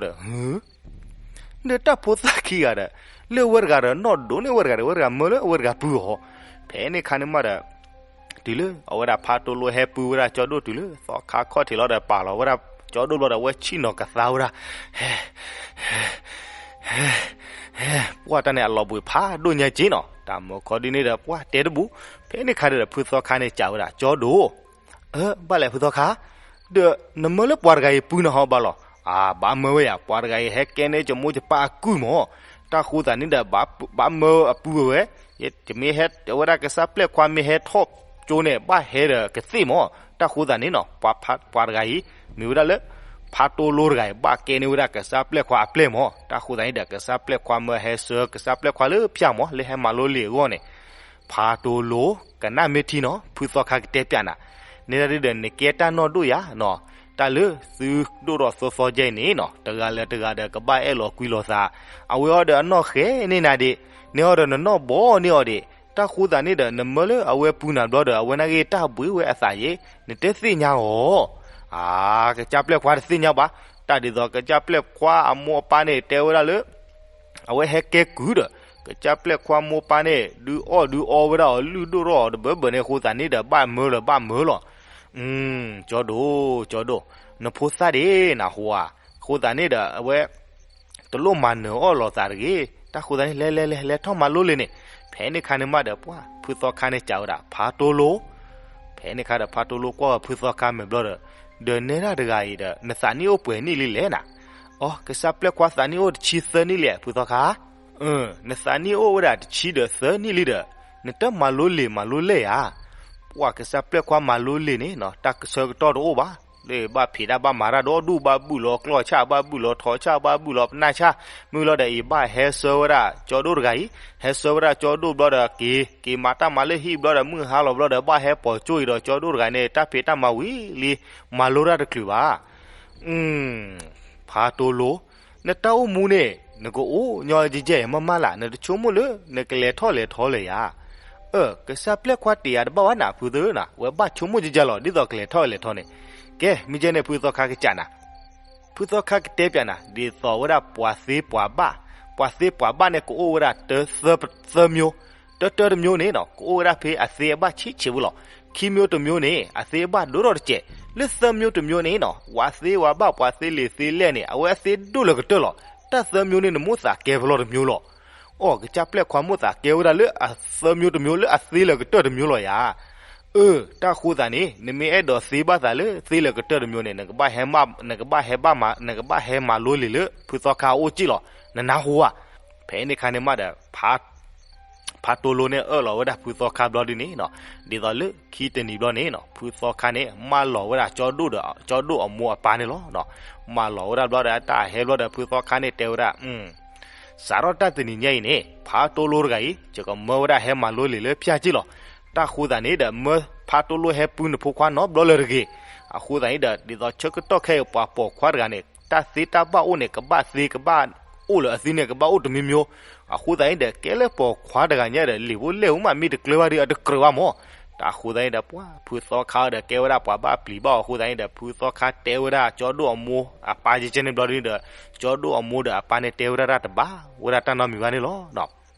ဒီးတၢ်ဖိသၣ်ခံဂၤဒီး လၢဝဲတဂၤဒီး နီၢ်ဒိၣ်န့ၢ်ဝဲတဂၤဒီး ဝဲတဂၤမၢလၢအဝဲတဂၤပုၢ်အီၤ, ဖဲန့ၣ်ခါန့ၣ်မးဒီး တုၤလၢအဝဲဒၣ်ဖါတိလိဟဲပုၢ်ဝဲဒၣ်ကၠီဒိၣ်တုၤလၢ သီခါခီၣ်ထံးလီၤဒီး ပာ်လီၤဝဲဒၣ်ကၠီဒိၣ်ဘျီဒီး အဝဲဆံၣ်နီၤကသါဝဲဒၣ်, ဟဲ ဟဲ ဟဲ ပှၢ်တၢ်န့ၣ်အလီၤဘှံးဖးဒိၣ်ညါက့နီၤ, တၢ်မၢခီဒ်န့ၣ်ဒီး ပှၢ်တဲတဘူၣ်, ဖဲန့ၣ်ခါဒီး ဖုသီခါန့ၣ်စံးဝဲဒၣ် ကၠီဒိၣ် အၢ ဘၣ်လဲၣ်ဖုသီခါ, ဒီးနမၢလၢပှၤတဂၤအံၤပုၢ်နၤဟီဘၣ်လီၤ, အၢ ဘၣ်မၢဝဲယၤ ပှၤတဂၤအံၤဟဲကဲန့ၢ်ကမိၢ်ကပၢ်အကုၢ်မး, တၢ်ဃိသးန့ၣ်ဒီး ဘၣ်မၢအပုၢ်ဝဲဝဲ, ယမ့ၢ်ဟဲဝဲဒၣ်ကစၢ်ပျဲၢ်ခွါမ့ၢ်ဟဲထီၣ်ကၠိန့ၣ် ဘၣ်ဟဲဒီးကသ့ၣ်မး, တၢ်ဃိသးန့ၣ်နီၤ ပှၤတဂၤအံၤ မ့ၢ်ဝဲဒၣ်လၢ ဖါတိလိတဂၤအံၤ ဘၣ်ကဲန့ၢ်ဝဲဒၣ်ကစၢ်ပျဲၢ်ခွါအပျဲၢ်မး, တၢ်ဃိသးန့ၣ်ဒီး ကစၢ်ပျဲၢ်ခွါမၢဟဲဆှၢကစၢ်ပျဲၢ်ခွါလၢဖၠၣ်မး လၢဟဲမၤလိလံာ်အဂီၢ်န့ၣ်, ဖါတိလိ ကနၣ်မ့ၢ်ထံနီၤ ဖုသီခါကတဲပၠးနၤ, န့ၣ်ဒၣ်ဒုဒီး နကဲတၢ်နီၢ်ဒိၣ်ယၤနီၤ, တၢ်လၢသုဒိၣ်ထီၣ်သီသီယဲအံၤန့ၣ်နီၤ တဂၤလၢတဂၤဒီးကဘၣ်အဲၣ်လီၤကွံလီၤသး, အဝဲအီၤဒီးအနီၢ်ဃဲန့ၢ်နၤဒံး, န့ၢ်အီၤဒီးနနီၢ်ဘီန့ၢ်အီၤဒံး, တၢ်ဃိသးန့ၣ်ဒီး နမၢလၢအဝဲပုၢ်နၤဘျီဒီး အဝဲနာ်က့ၤတၢ်ဘှံးဝဲအသးယဲ, နတသ့ၣ်ညါအီၤ အၢ ကစၢ်ပျဲၢ်ခွါတသ့ၣ်ညါဘၣ်, တၢ်ဒ်သိးကစၢ်ပျဲၢ်ခွါအမိၢ်အပၢ်န့ၣ် တဲဝဲဒၣ်လၢ အဝဲဟဲကဲကုၢ်ဒီး ကစၢ်ပျဲၢ်ခွါမိၢ်ပၢ်န့ၣ် ဒုးအီၣ်ဒုးအီဝဲဒၣ်အီၤ လုၢ်ဒိၣ်ထီၣ်အီၤတဘၢဘၢန့ၣ်အဃိသတးန့ၣ်ဒီး ဘၣ်မၢလီၤ ဘၣ်မၢလီၤ. ကၠီဒိၣ် ကၠီဒိၣ် နဖိသၣ်ဒ့ၣ်နဟူဧါ, အဃိသတးန့ၣ်ဒီး အဝဲ တလိၣ်မၤနၢၤအီၣ်လိာ်သးတဂ့ၤ, တၢ်ဃိသတးန့ၣ် လဲၤလဲၤလဲၤလဲၤထီၣ်မၤလိလံာ်န့ၣ်, ဖဲန့ၣ်ခါန့ၣ်မးဒီး ပှၢ်ဖုသီခါန့ၣ်စံးဝဲဒၣ် ဖါတိလိ ဖဲန့ၣ်ခါဒီး ဖါတိလိကွၢ်ဝဲဖုသီခါမဲာ်ဘျီဒီး, ဒီးနဲဒၣ်တဂၤအံၤဒီး နသးနံၣ်အိၣ်ပှဲၤနံၣ်လံလဲၣ်နၤ, အိ ကစၢ်ပျဲၢ်ခွါသးနံၣ်အိၣ်တဆံသၢနံၣ်လံဧါ ဖုသီခါ, နသးနံၣ်အိၣ်ဝဲဒၣ်တဆံဒီးသၢနံၣ်လံဒီး, နတမၤလိလံာ်မၤလိလဲၢ်ဧါ, ပှၢ်ကစၢ်ပျဲၢ်ခွါမၤလိလံာ်န့ၣ် တၢ်ကဆၢကတီၢ်တအိၣ်ဘၣ်, လၢဘၣ်ဖံးတၢ်ဘၣ်မၤတၢ်ဒီဒူၣ် ဘၣ်ဘုၣ်လီၤကျီၢ်ဆၣ် ဘၣ်ဘုၣ်လီၤထိးဆၣ် ဘၣ်ဘုၣ်လီၤပနၢ်ဆၣ်, မုၢ်လီၤဒီးအံၤဘၣ်ဟဲဆှၢဝဲဒၣ်ကၠီဒိၣ်တဂၤအံၤ, ဟဲဆှၢဝဲဒၣ်ကၠီဒိၣ်ဘျီဒီးက့ၤ, က့ၤမၤတၢ်မၤလၢဟံၣ်ဘျီဒီး မုၢ်ဟါလီၤဘျီဒီး ဘၣ်ဟဲပိာ်ကၠိအံၤဒီး ကၠီဒိၣ်တဂၤန့ၣ် တၢ်ဖံးတၢ်မၤဝံၤလံ, မၤလိတၢ်တချုးဘၣ် ဖါတိလိ, နတၢ်အိၣ်မူန့ၣ် နကအိၣ်ညီကဲကဲမးမးလၢ် နတဆိကမိၣ်လၢ နကလဲၤထီၣ်လဲၤထီလၢၤယၤ, အၢ ကစၢ်ပျဲၢ်ခွါတ့ၢ်ယၤတဘၣ်ဝဲနၤ ဖုသၢနၤ ဝဲဘၣ်ဆိကမိၣ်ကဲကဲလီၤ ဒ်သိးကလဲၤထီၣ်လဲၤထီန့ၣ်, ကဲ မ့ၢ်ကဲန့ၣ် ဖုသီခါကစံးနၤ ဖုသီခါကတဲပၠးနၤ ဒ်သိးဝဲဒၣ်ပှၤသ့ပှၤဘၣ်, ပှၤသ့ပှၤဘၣ်န့ၣ် ကအိၣ်ဝဲဒၣ်တၢ သၢ မျိုး, တၢတၢတမျိုးန့ၣ်နီၤ ကအိၣ်ဝဲဒၣ်ဖဲအသ့အဘၣ်ဆံးဆံးဝဲလီၤ. ခံမျိုးတမျိုးန့ၣ် အသ့အဘၣ်ဒိၣ်ထီၣ်တစဲး, လၢသၢမျိုးတမျိုးန့ၣ်နီၤ ပှၤသ့ပှၤဘၣ် ပှၤသ့လံာ်သ့လဲၢ်န့ၣ် အဝဲအသ့ဒိၣ်လၢကတၢၢ်လီၤ. တၢ်သၢမျိုးန့ၣ် နမိၣ်သးကဲဖဲလဲၣ်တမျိုးလီၤ. အိ ကစၢ်ပျဲၢ်ခွါမိၣ်သးကဲဝဲဒၣ်လၢအသၢမျိုးတမျိုးလၢအသ့လၢကတၢၢ်တမျိုးလီၤယၤ အၢ တၢ်ဃိသးန့ၣ် နမ့ၢ်အဲၣ်ဒိးသ့ဘၣ်သးလၢသ့လၢကတၢၢ်တမျိုးန့ၣ် နကဘၣ်ဟဲမၤ, နကဘၣ်ဟဲဘၣ်မၤ, နကဘၣ်ဟဲမၤလိလံာ်လၢ ဖုသီခါအအိၣ်က့ၢ်လီၤ. နနၢ်ဟူဧါ. ဖဲန့ၣ်ခါန့ၣ်မးဒီး ဖါတိလိန့ၣ်အၢၣ်လီၤဝဲဒၣ်ဖုသီခါဘျီဒ်န့ၣ်နီၤ, ဒ်သိးလၢခံတနံၤဘျီန့ၣ်နီၤ ဖုသီခါန့ၣ် မၢလီၤဝဲဒၣ်ကၠီဒိၣ်ဒီး ကၠီဒိၣ်အမိၢ်အပၢ်န့ၣ်လီၤ. မၢလီၤဝဲဒၣ်ဘျီဒီး တၢ်ဟဲဘျီဒီး ဖုသီခါန့ၣ်တဲဝဲဒၣ် စးထီၣ်တၢ်တနံၤညါအံၤန့ၣ် ဖါတိလိတဂၤအံၤ ယကမၢဝဲဒၣ်ဟဲမၤလိလံာ်လၢဖၠၣ်က့ၢ်လီၤ. တၢ်ဃိသးန့ၣ်ဒီး မၢဖါတိလိဟဲပုၢ်နဖိခွါနီတဘျီလၢၤတဂ့ၤ. အဃိသတးန့ၣ်ဒီး ဒ်သိးဆၢကတီၢ်ခဲအံၤပှၤပိာ်ခွါတဂၤန့ၣ် တၢ်သ့တၢ်ဘၣ်အိၣ်န့ၣ် ကဘၣ်သ့ကဘၣ်အိၣ်လၢအသ့န့ၣ် ကဘၣ်အိၣ်တမံၤမံၤ. အဃိသတးန့ၣ်ဒီး ကဲလၢပိာ်ခွါတဂၤညါဒီး လံာ်ဖိလဲၢ်ဖိမးမ့ၢ်တကျၢၤဘၣ်ဒီး အတကြၢးဘၣ်မး. တၢ်ဃိသတးန့ၣ်ဒီး ပှၤဖုသီခါဒီး ကဲဝဲဒၣ်ပှၤဘၣ်ပျံၤဘၣ်အီၤအဃိသတးန့ၣ်ဒီး ဖုသီခါတဲဝဲဒၣ်ကၠီဒိၣ်အမိၢ်အပၢ်ကဲကဲန့ၣ်ဘျီဒ်န့ၣ်ဒီး ကၠီဒိၣ်အမိၢ်ဒီးအပၢ်န့ၣ်တဲဝဲဒၣ်တၢ်တဘၣ်ဝဲဒၣ်တၢ်နီတမံၤဘၣ်န့ၣ်လီၤ.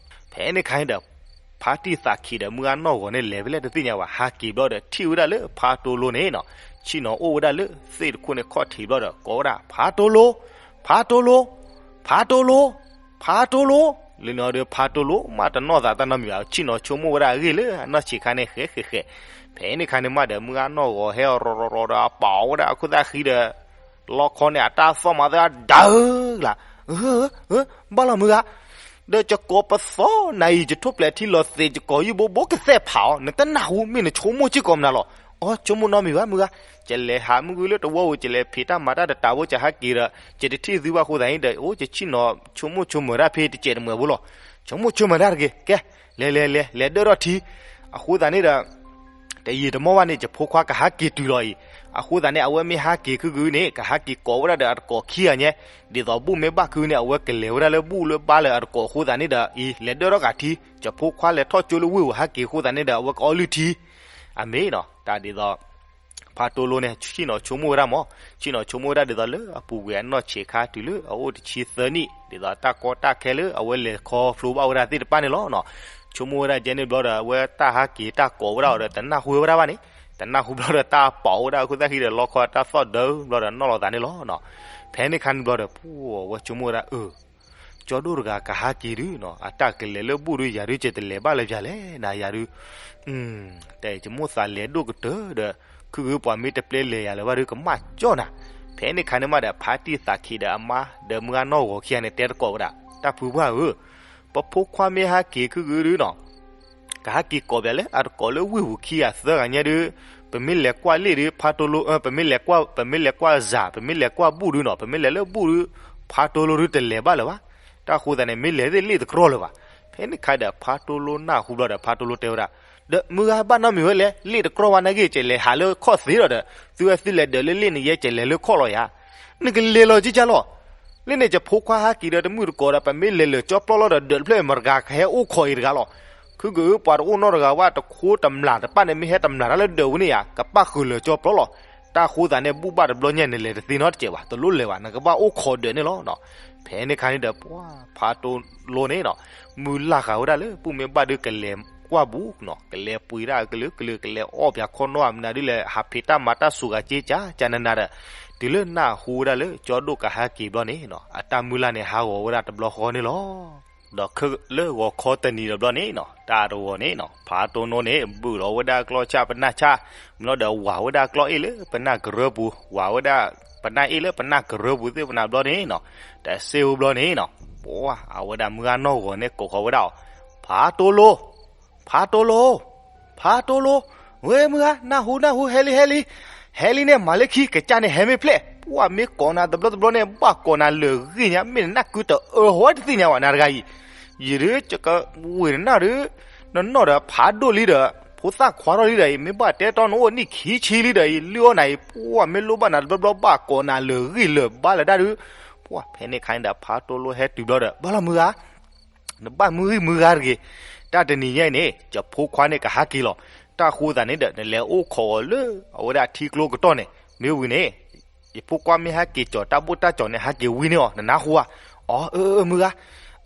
ဖဲန့ၣ်ခါန့ၣ်ဒီး ဖါတံၢ်သးခံဒီး မုၢ်ဂၢ်နီၢ်ဂီၤန့ၣ် လဲၤဖဲလဲၣ်တသ့ၣ်ညါဘၣ် ဟးက့ၤဘျီဒီး ထံၣ်ဝဲဒၣ်လၢဖါတိလိန့ၣ်နီၤ ဆ့ၣ်နီၤအိၣ်ဝဲဒၣ်လၢသ့ၣ်တခိၣ်န့ၣ်ခီၣ်ထံးဘျီဒီး ကိးဝဲဒၣ် ဖါတိလိ, ဖါတိလိ, ဖါတိလိ, ဖါတိလိ. လၢန့ၣ်ဒီး ဖါတိလိမးတနီၢ်သးတၢ်နီတမံၤဘၣ် ဆ့ၣ်နီၤဆိကမိၣ်ဝဲဒၣ်အဂ့ၢ်လၢအနီၢ်ဆံးခါန့ၣ် ဃဲးဃဲးဃဲး. ဖဲန့ၣ်ခါန့ၣ်မးဒီး မုၢ်ဂၢ်နီၢ်ဂီၤဟဲရီၤရီၤဒီး အပာ်အီၤဝဲဒၣ်အခိၣ်သၣ်ဃံဒီး လီခီန့ၣ် အတၢ်သီၣ်မၤသၢဒၢလၢ် ဘၣ်လီၤမုၢ်ဂၤ, ဒီးယကိးပသီနၤအံၤ ယထိၣ်ပျဲးထံလီၤသ့း ယကိးယုၢ်ဘိဘိကသဲးဖးအီၤ နတနၢ်ဟူ မ့ၢ်နဆိကမိၣ်စ့ၢ်ကီးမနုၤလီၤ. အိ ဆိကမိၣ်နီတမံၤဘၣ်မုၢ်ဂၤ, ယလဲၤဟးမုၢ်ဂၤလၢတဝီဧိၤ ယလဲၤဖံးတၢ်မၤတၢ်တတးဖိ ယဟးက့ၤဒီး ယတထံၣ်သုဘၣ်အဃိသတးန့ၣ်ဒီး အိ ယဆ့ၣ်နီၤဆိကမိၣ်ဆိကမၢၤတၢ်ဖဲတစဲးတမှဲၤဖိလီၤ. ဆိကမိၣ်ဆိကမၢၤတၢ်တဂ့ၤ, ကဲ လဲၤလဲၤလဲၤ လဲၤဒၢၣ်ထီၣ်ထံ. အဃိသတးန့ၣ်ဒီး တယံာ်တမီၢ်ဘၣ်န့ၣ် ယဖိခွါကဟးက့ၤတုၤလီၤအံၤ. အဃိသတးန့ၣ် အဝဲမ့ၢ်ဟးက့ၤခုက့ၤန့ၣ် ကဟးက့ၤကိးဝဲဒၣ်ဒီးအတကိးခံဂၤညါ, ဒ်သိးဘူၣ်မ့ၢ်ဘၣ်ခုန့ၣ် အဝဲကလဲၤဝဲဒၣ်လၢဘူၣ်လၢဘါလၢအတကိးအဃိသတးန့ၣ်ဒီး အံၤ လဲၤဒၢထီၣ်က့ၤထံ, ကၠီဖီခွါလဲၤထီၣ်ကၠိလၢဝ့ၢ်ပူၤဟးက့ၤအဃိသတးန့ၣ်ဒီး အဝဲကအီၣ်လုၢ်ထံ, အမ့ၢ်နီၤ တၢ်ဒ်သိး ဖါတိလိန့ၣ် ဆ့ၣ်နီၤဆိကမိၣ်ဝဲဒၣ်မး, ဆ့ၣ်နီၤဆိကမိၣ်ဝဲဒၣ်ဒ်သိးလၢအပူၤကွံာ်အနီၢ်ဆံးခါ တုၤလၢအအိၣ်တဆံသၢနံၣ် ဒ်သိးတၢ်ကီတၢ်ခဲလၢအဝဲလဲၤခီဖျိဘၣ်ဝဲဒၣ်သ့ၣ်တဖၣ်န့ၣ်လီၤ. ဆိကမိၣ်ဝဲဒၣ်ကဲန့ၣ်ဘျီဒီး အဝဲတၢ်ဟးက့ၤတၢ်ကိးဝဲဒၣ်အီၤဒီး တနၢ်ဟူဝဲဒၣ်ဘၣ်န့ၣ်, တနၢ်ဟူဘျီဒီးတၢ်ပိာ်ဝဲဒၣ်အဃိသတးဒီး လီခီတၢ်သီၣ်ဒၢဘျီဒီးနီၣ်လီၤသးန့ၣ်လီၤ. ဖဲန့ၣ်ခါန့ၣ်ဘျီဒီး ပှၤဝဲဆိကမိၣ်ဝဲဒၣ် အၢ ကၠီဒိၣ်တဂၤကဟးက့ၤဒုးနီၤ အတၢ်ကလဲၤလၢဘူၣ်ဒုး ယၤဒုးကတလဲၤဘၣ်လၢၤယၤလဲၣ်နၤ ယၤဒုး တဲယမိၣ်သးလဲၤဒိၣ်ကတၢၢ်ဒီး ခုဂုပှၤမ့ၢ်တပျဲလဲၤယၤလၢၤဘၣ်ဒုး ကမၣ်ကၠီၣ်နၤ. ဖဲန့ၣ်ခါန့ၣ်မးဒီး ဖါတံၢ်သးခံဒီးအမါ ဒီးမုၢ်ဂၤနီၢ်ဂီၤခံဂၤန့ၣ် တဲတကိးဝဲဒၣ် တၢ်ဖုပှၢ်ဧၢ, ပဖိခွါမ့ၢ်ဟးက့ၤခုဂုဒုးနီၤ ကဟးက့ၤကိးပၠးလၢအတကိးလၢဝ့ၢ်ပူၤခံဂၤသၢဂၤညါဒုး, ပမ့ၢ်လဲၤကွၢ်လ့ၣ်ဒုး ဖါတိလိ ပမ့ၢ်လဲၤကွၢ် ပမ့ၢ်လဲၤကွၢ်စၢ် ပမ့ၢ်လဲၤကွၢ်ဘူၣ်ဒုးနီၤ ပမ့ၢ်လဲၤလၢဘူၣ်ဒုး ဖါတိလိဒုးတလဲၤဘၣ်လၢၤဘၣ်. တၢ်ဃိသတးန့ၣ် မ့ၢ်လဲၤသ့ၣ်လ့ၣ်တကြီလၢၤဘၣ်. ဖဲန့ၣ်ခါဒီး ဖါတိလိနၢ်ဟူဘျီဒီး ဖါတိလိတဲဝဲဒၣ်, ဒီးမုၢ်ဂၤဘၣ်နီတမံၤဝဲလဲၣ်, လ့ၣ်တကြီဘၣ်နာ်က့ ကလဲၤဟးလၢခီၣ်သ့ဒီးဒီး သုဝဲသုလဲၤဒၢးလၢလ့ၣ်န့ၣ် ယဲကလဲၤလၢခီၣ်လီၤယၤ နကလဲၤလီၤကကၢ်လီၤ. လၢန့ၣ်ယဖိခွါဟးက့ၤဒီးတမုၢ်တကိးဒီး ပမ့ၢ်လဲၤလၢာ်ကၠီပျီလီၤဒီး ဒၢးတဖျၢၣ်မတၤတဂၤကဟဲအိၣ်ခိးအံၤတဂၤလီၤ. ခုကပှၤတအိၣ်နီတဂၤဘၣ် တခိတမျၢ်တပၣ်န့ၣ် မ့ၢ်ဟဲတမျၢ်တၢ်လၢဒၢးဝံၤန့ၣ်ယၤ ကပၣ်ဃုာ်လၢာ်ကၠီပျီလီၤ. တၢ်ဃိသတးန့ၣ် ဘူၣ်ဘၣ်တဘျီညါ နလဲၤတသ့နီတစဲးဘၣ်, တလိၣ်လဲၤဘၣ်, နကဘၣ်အိၣ်ခိးဒၢးန့ၣ်လီၤ. ဖဲန့ၣ်ခါန့ၣ်ဒီး ပှၤဖါတိလိန့ၣ်နီၤ မုၢ်လၢ်ဃာ်ဝဲဒၣ်လၢ ဘူၣ်မ့ၢ်ဘၣ်ဒုးကလဲၤကွၢ်ဘူၣ်နီၤ ကလဲၤပှ့ၤဒၣ်ကလုာ်ကလုာ် ကလဲၤအီၣ်ပၠးခီနီၢ်မနုၤဒုးလဲၣ် ဟးဖံးတၢ်မၤတၢ်စူၤဂၤက့ကနနၤဒီး တုၤလၢနၢ်ဟူဝဲဒၣ်လၢ ကၠီဒိၣ်ကဟဲက့ၤဘျီန့ၣ်နီၤ အတၢ်မုၢ်လၢ်န့ၣ် ဟးဂီၤဝဲဒၣ်တဘျီဃီန့ၣ်လီၤ. ဒီးခဲလၢာ်ဂီၤခီတနံၤဒီးဘျီန့ၣ်နီၤ တၢ်တဂီၤန့ၣ်နီၤ ဖါတိလိန့ၣ် ဘုၣ်လီၤဝဲဒၣ်ကျီၢ်ဆၣ်ပနၢ်ဆၣ်, မ့ၢ်လီၤဒီးဝၤဝဲဒၣ်ကျီၢ်အ့ၣ်လၢပနၢ်ကရၢပူၤ, ဝၤဝဲဒၣ်ပနၢ်အ့ၣ်လၢပနၢ်ကရၢပူၤသ့ၣ်ပနၤဘျီန့ၣ်နီၤ, တစ့ၢ်ဝဲဘျီန့ၣ်နီၤ ပှၤအဝဲဒၣ်မုၢ်ဂၤနီၢ်ဂီၤန့ၣ် ကိးဃီၤဝဲဒၣ်အီၤ, ဖါတိလိ ဖါတိလိ ဖါတိလိ, ဝဲမုၢ်ဂၤ နၢ်ဟူ နၢ်ဟူ ဟဲလံ ဟဲလံ, ဟဲလံန့ၣ် မၤလၢခံ ကစၢ်န့ၣ် ဟဲမ့ၢ်ဖျဲၣ်, ပှၤမ့ၢ်ကိးနၤတဘျီတဘျီန့ၣ် ဘၣ်ကိးနၤလၢာ်ဂ့ၢ်ညါ မ့ၢ်နနၢ်ကုတအၢဟီတသ့ၣ်ညါဝဲ နၤတဂၤအံၤ, ယဒုးကဝ့ၢ်နနၢ်ဒုး, နနီၢ်ဒီးဖးဒိၣ်လံဒီး ဖိသၣ်ခွါထီၣ်လံဒီးအံၤ မ့ၢ်ဘၣ်တဲတီနအိၣ်နံၣ်ခံဆံလံဒီးအံၤ လုၢ်အီၣ်နၤအံၤ ပှၤမ့ၢ်လိၣ်ဘၣ်နၤတဘျီဘျီ ဘၣ်ကိးနၤလၢာ်ဂ့ၢ်လၢာ်ဘါလၢာ်ဒၣ်ဒုး, ပှၤဖဲန့ၣ်ခါန့ၣ်ဒီး ဖါတိလိဟဲတုၤဘျီဒီး ဘၣ်လီၤမုၢ်ဂၤ နဘၣ်မုၢ်ဂံၢ်မုၢ်ဂၤတဂ့ၤ, တၢ်တနံၤညါအံၤန့ၣ် ယဖိခွါန့ၣ်ကဟးက့ၤလီၤ, တၢ်ဃိသတးန့ၣ်ဒီး နလဲၤအိၣ်ခိးအီၤလၢ အဝဲဒၣ်ထံကျိကတီၢ်န့ၣ် မ့ၢ်ဝံၤန့ၣ် ယဖိခွါမ့ၢ်ဟဲက့ၤကၠီၤတၢ်ဘိၣ်တၢ်ကၠီၤန့ၣ် ဟဲက့ၤဝံၤန့ၢ်အီၤ နနၢ်ဟူဧါ, အီ အၢ အၢ မုၢ်ဂၤ,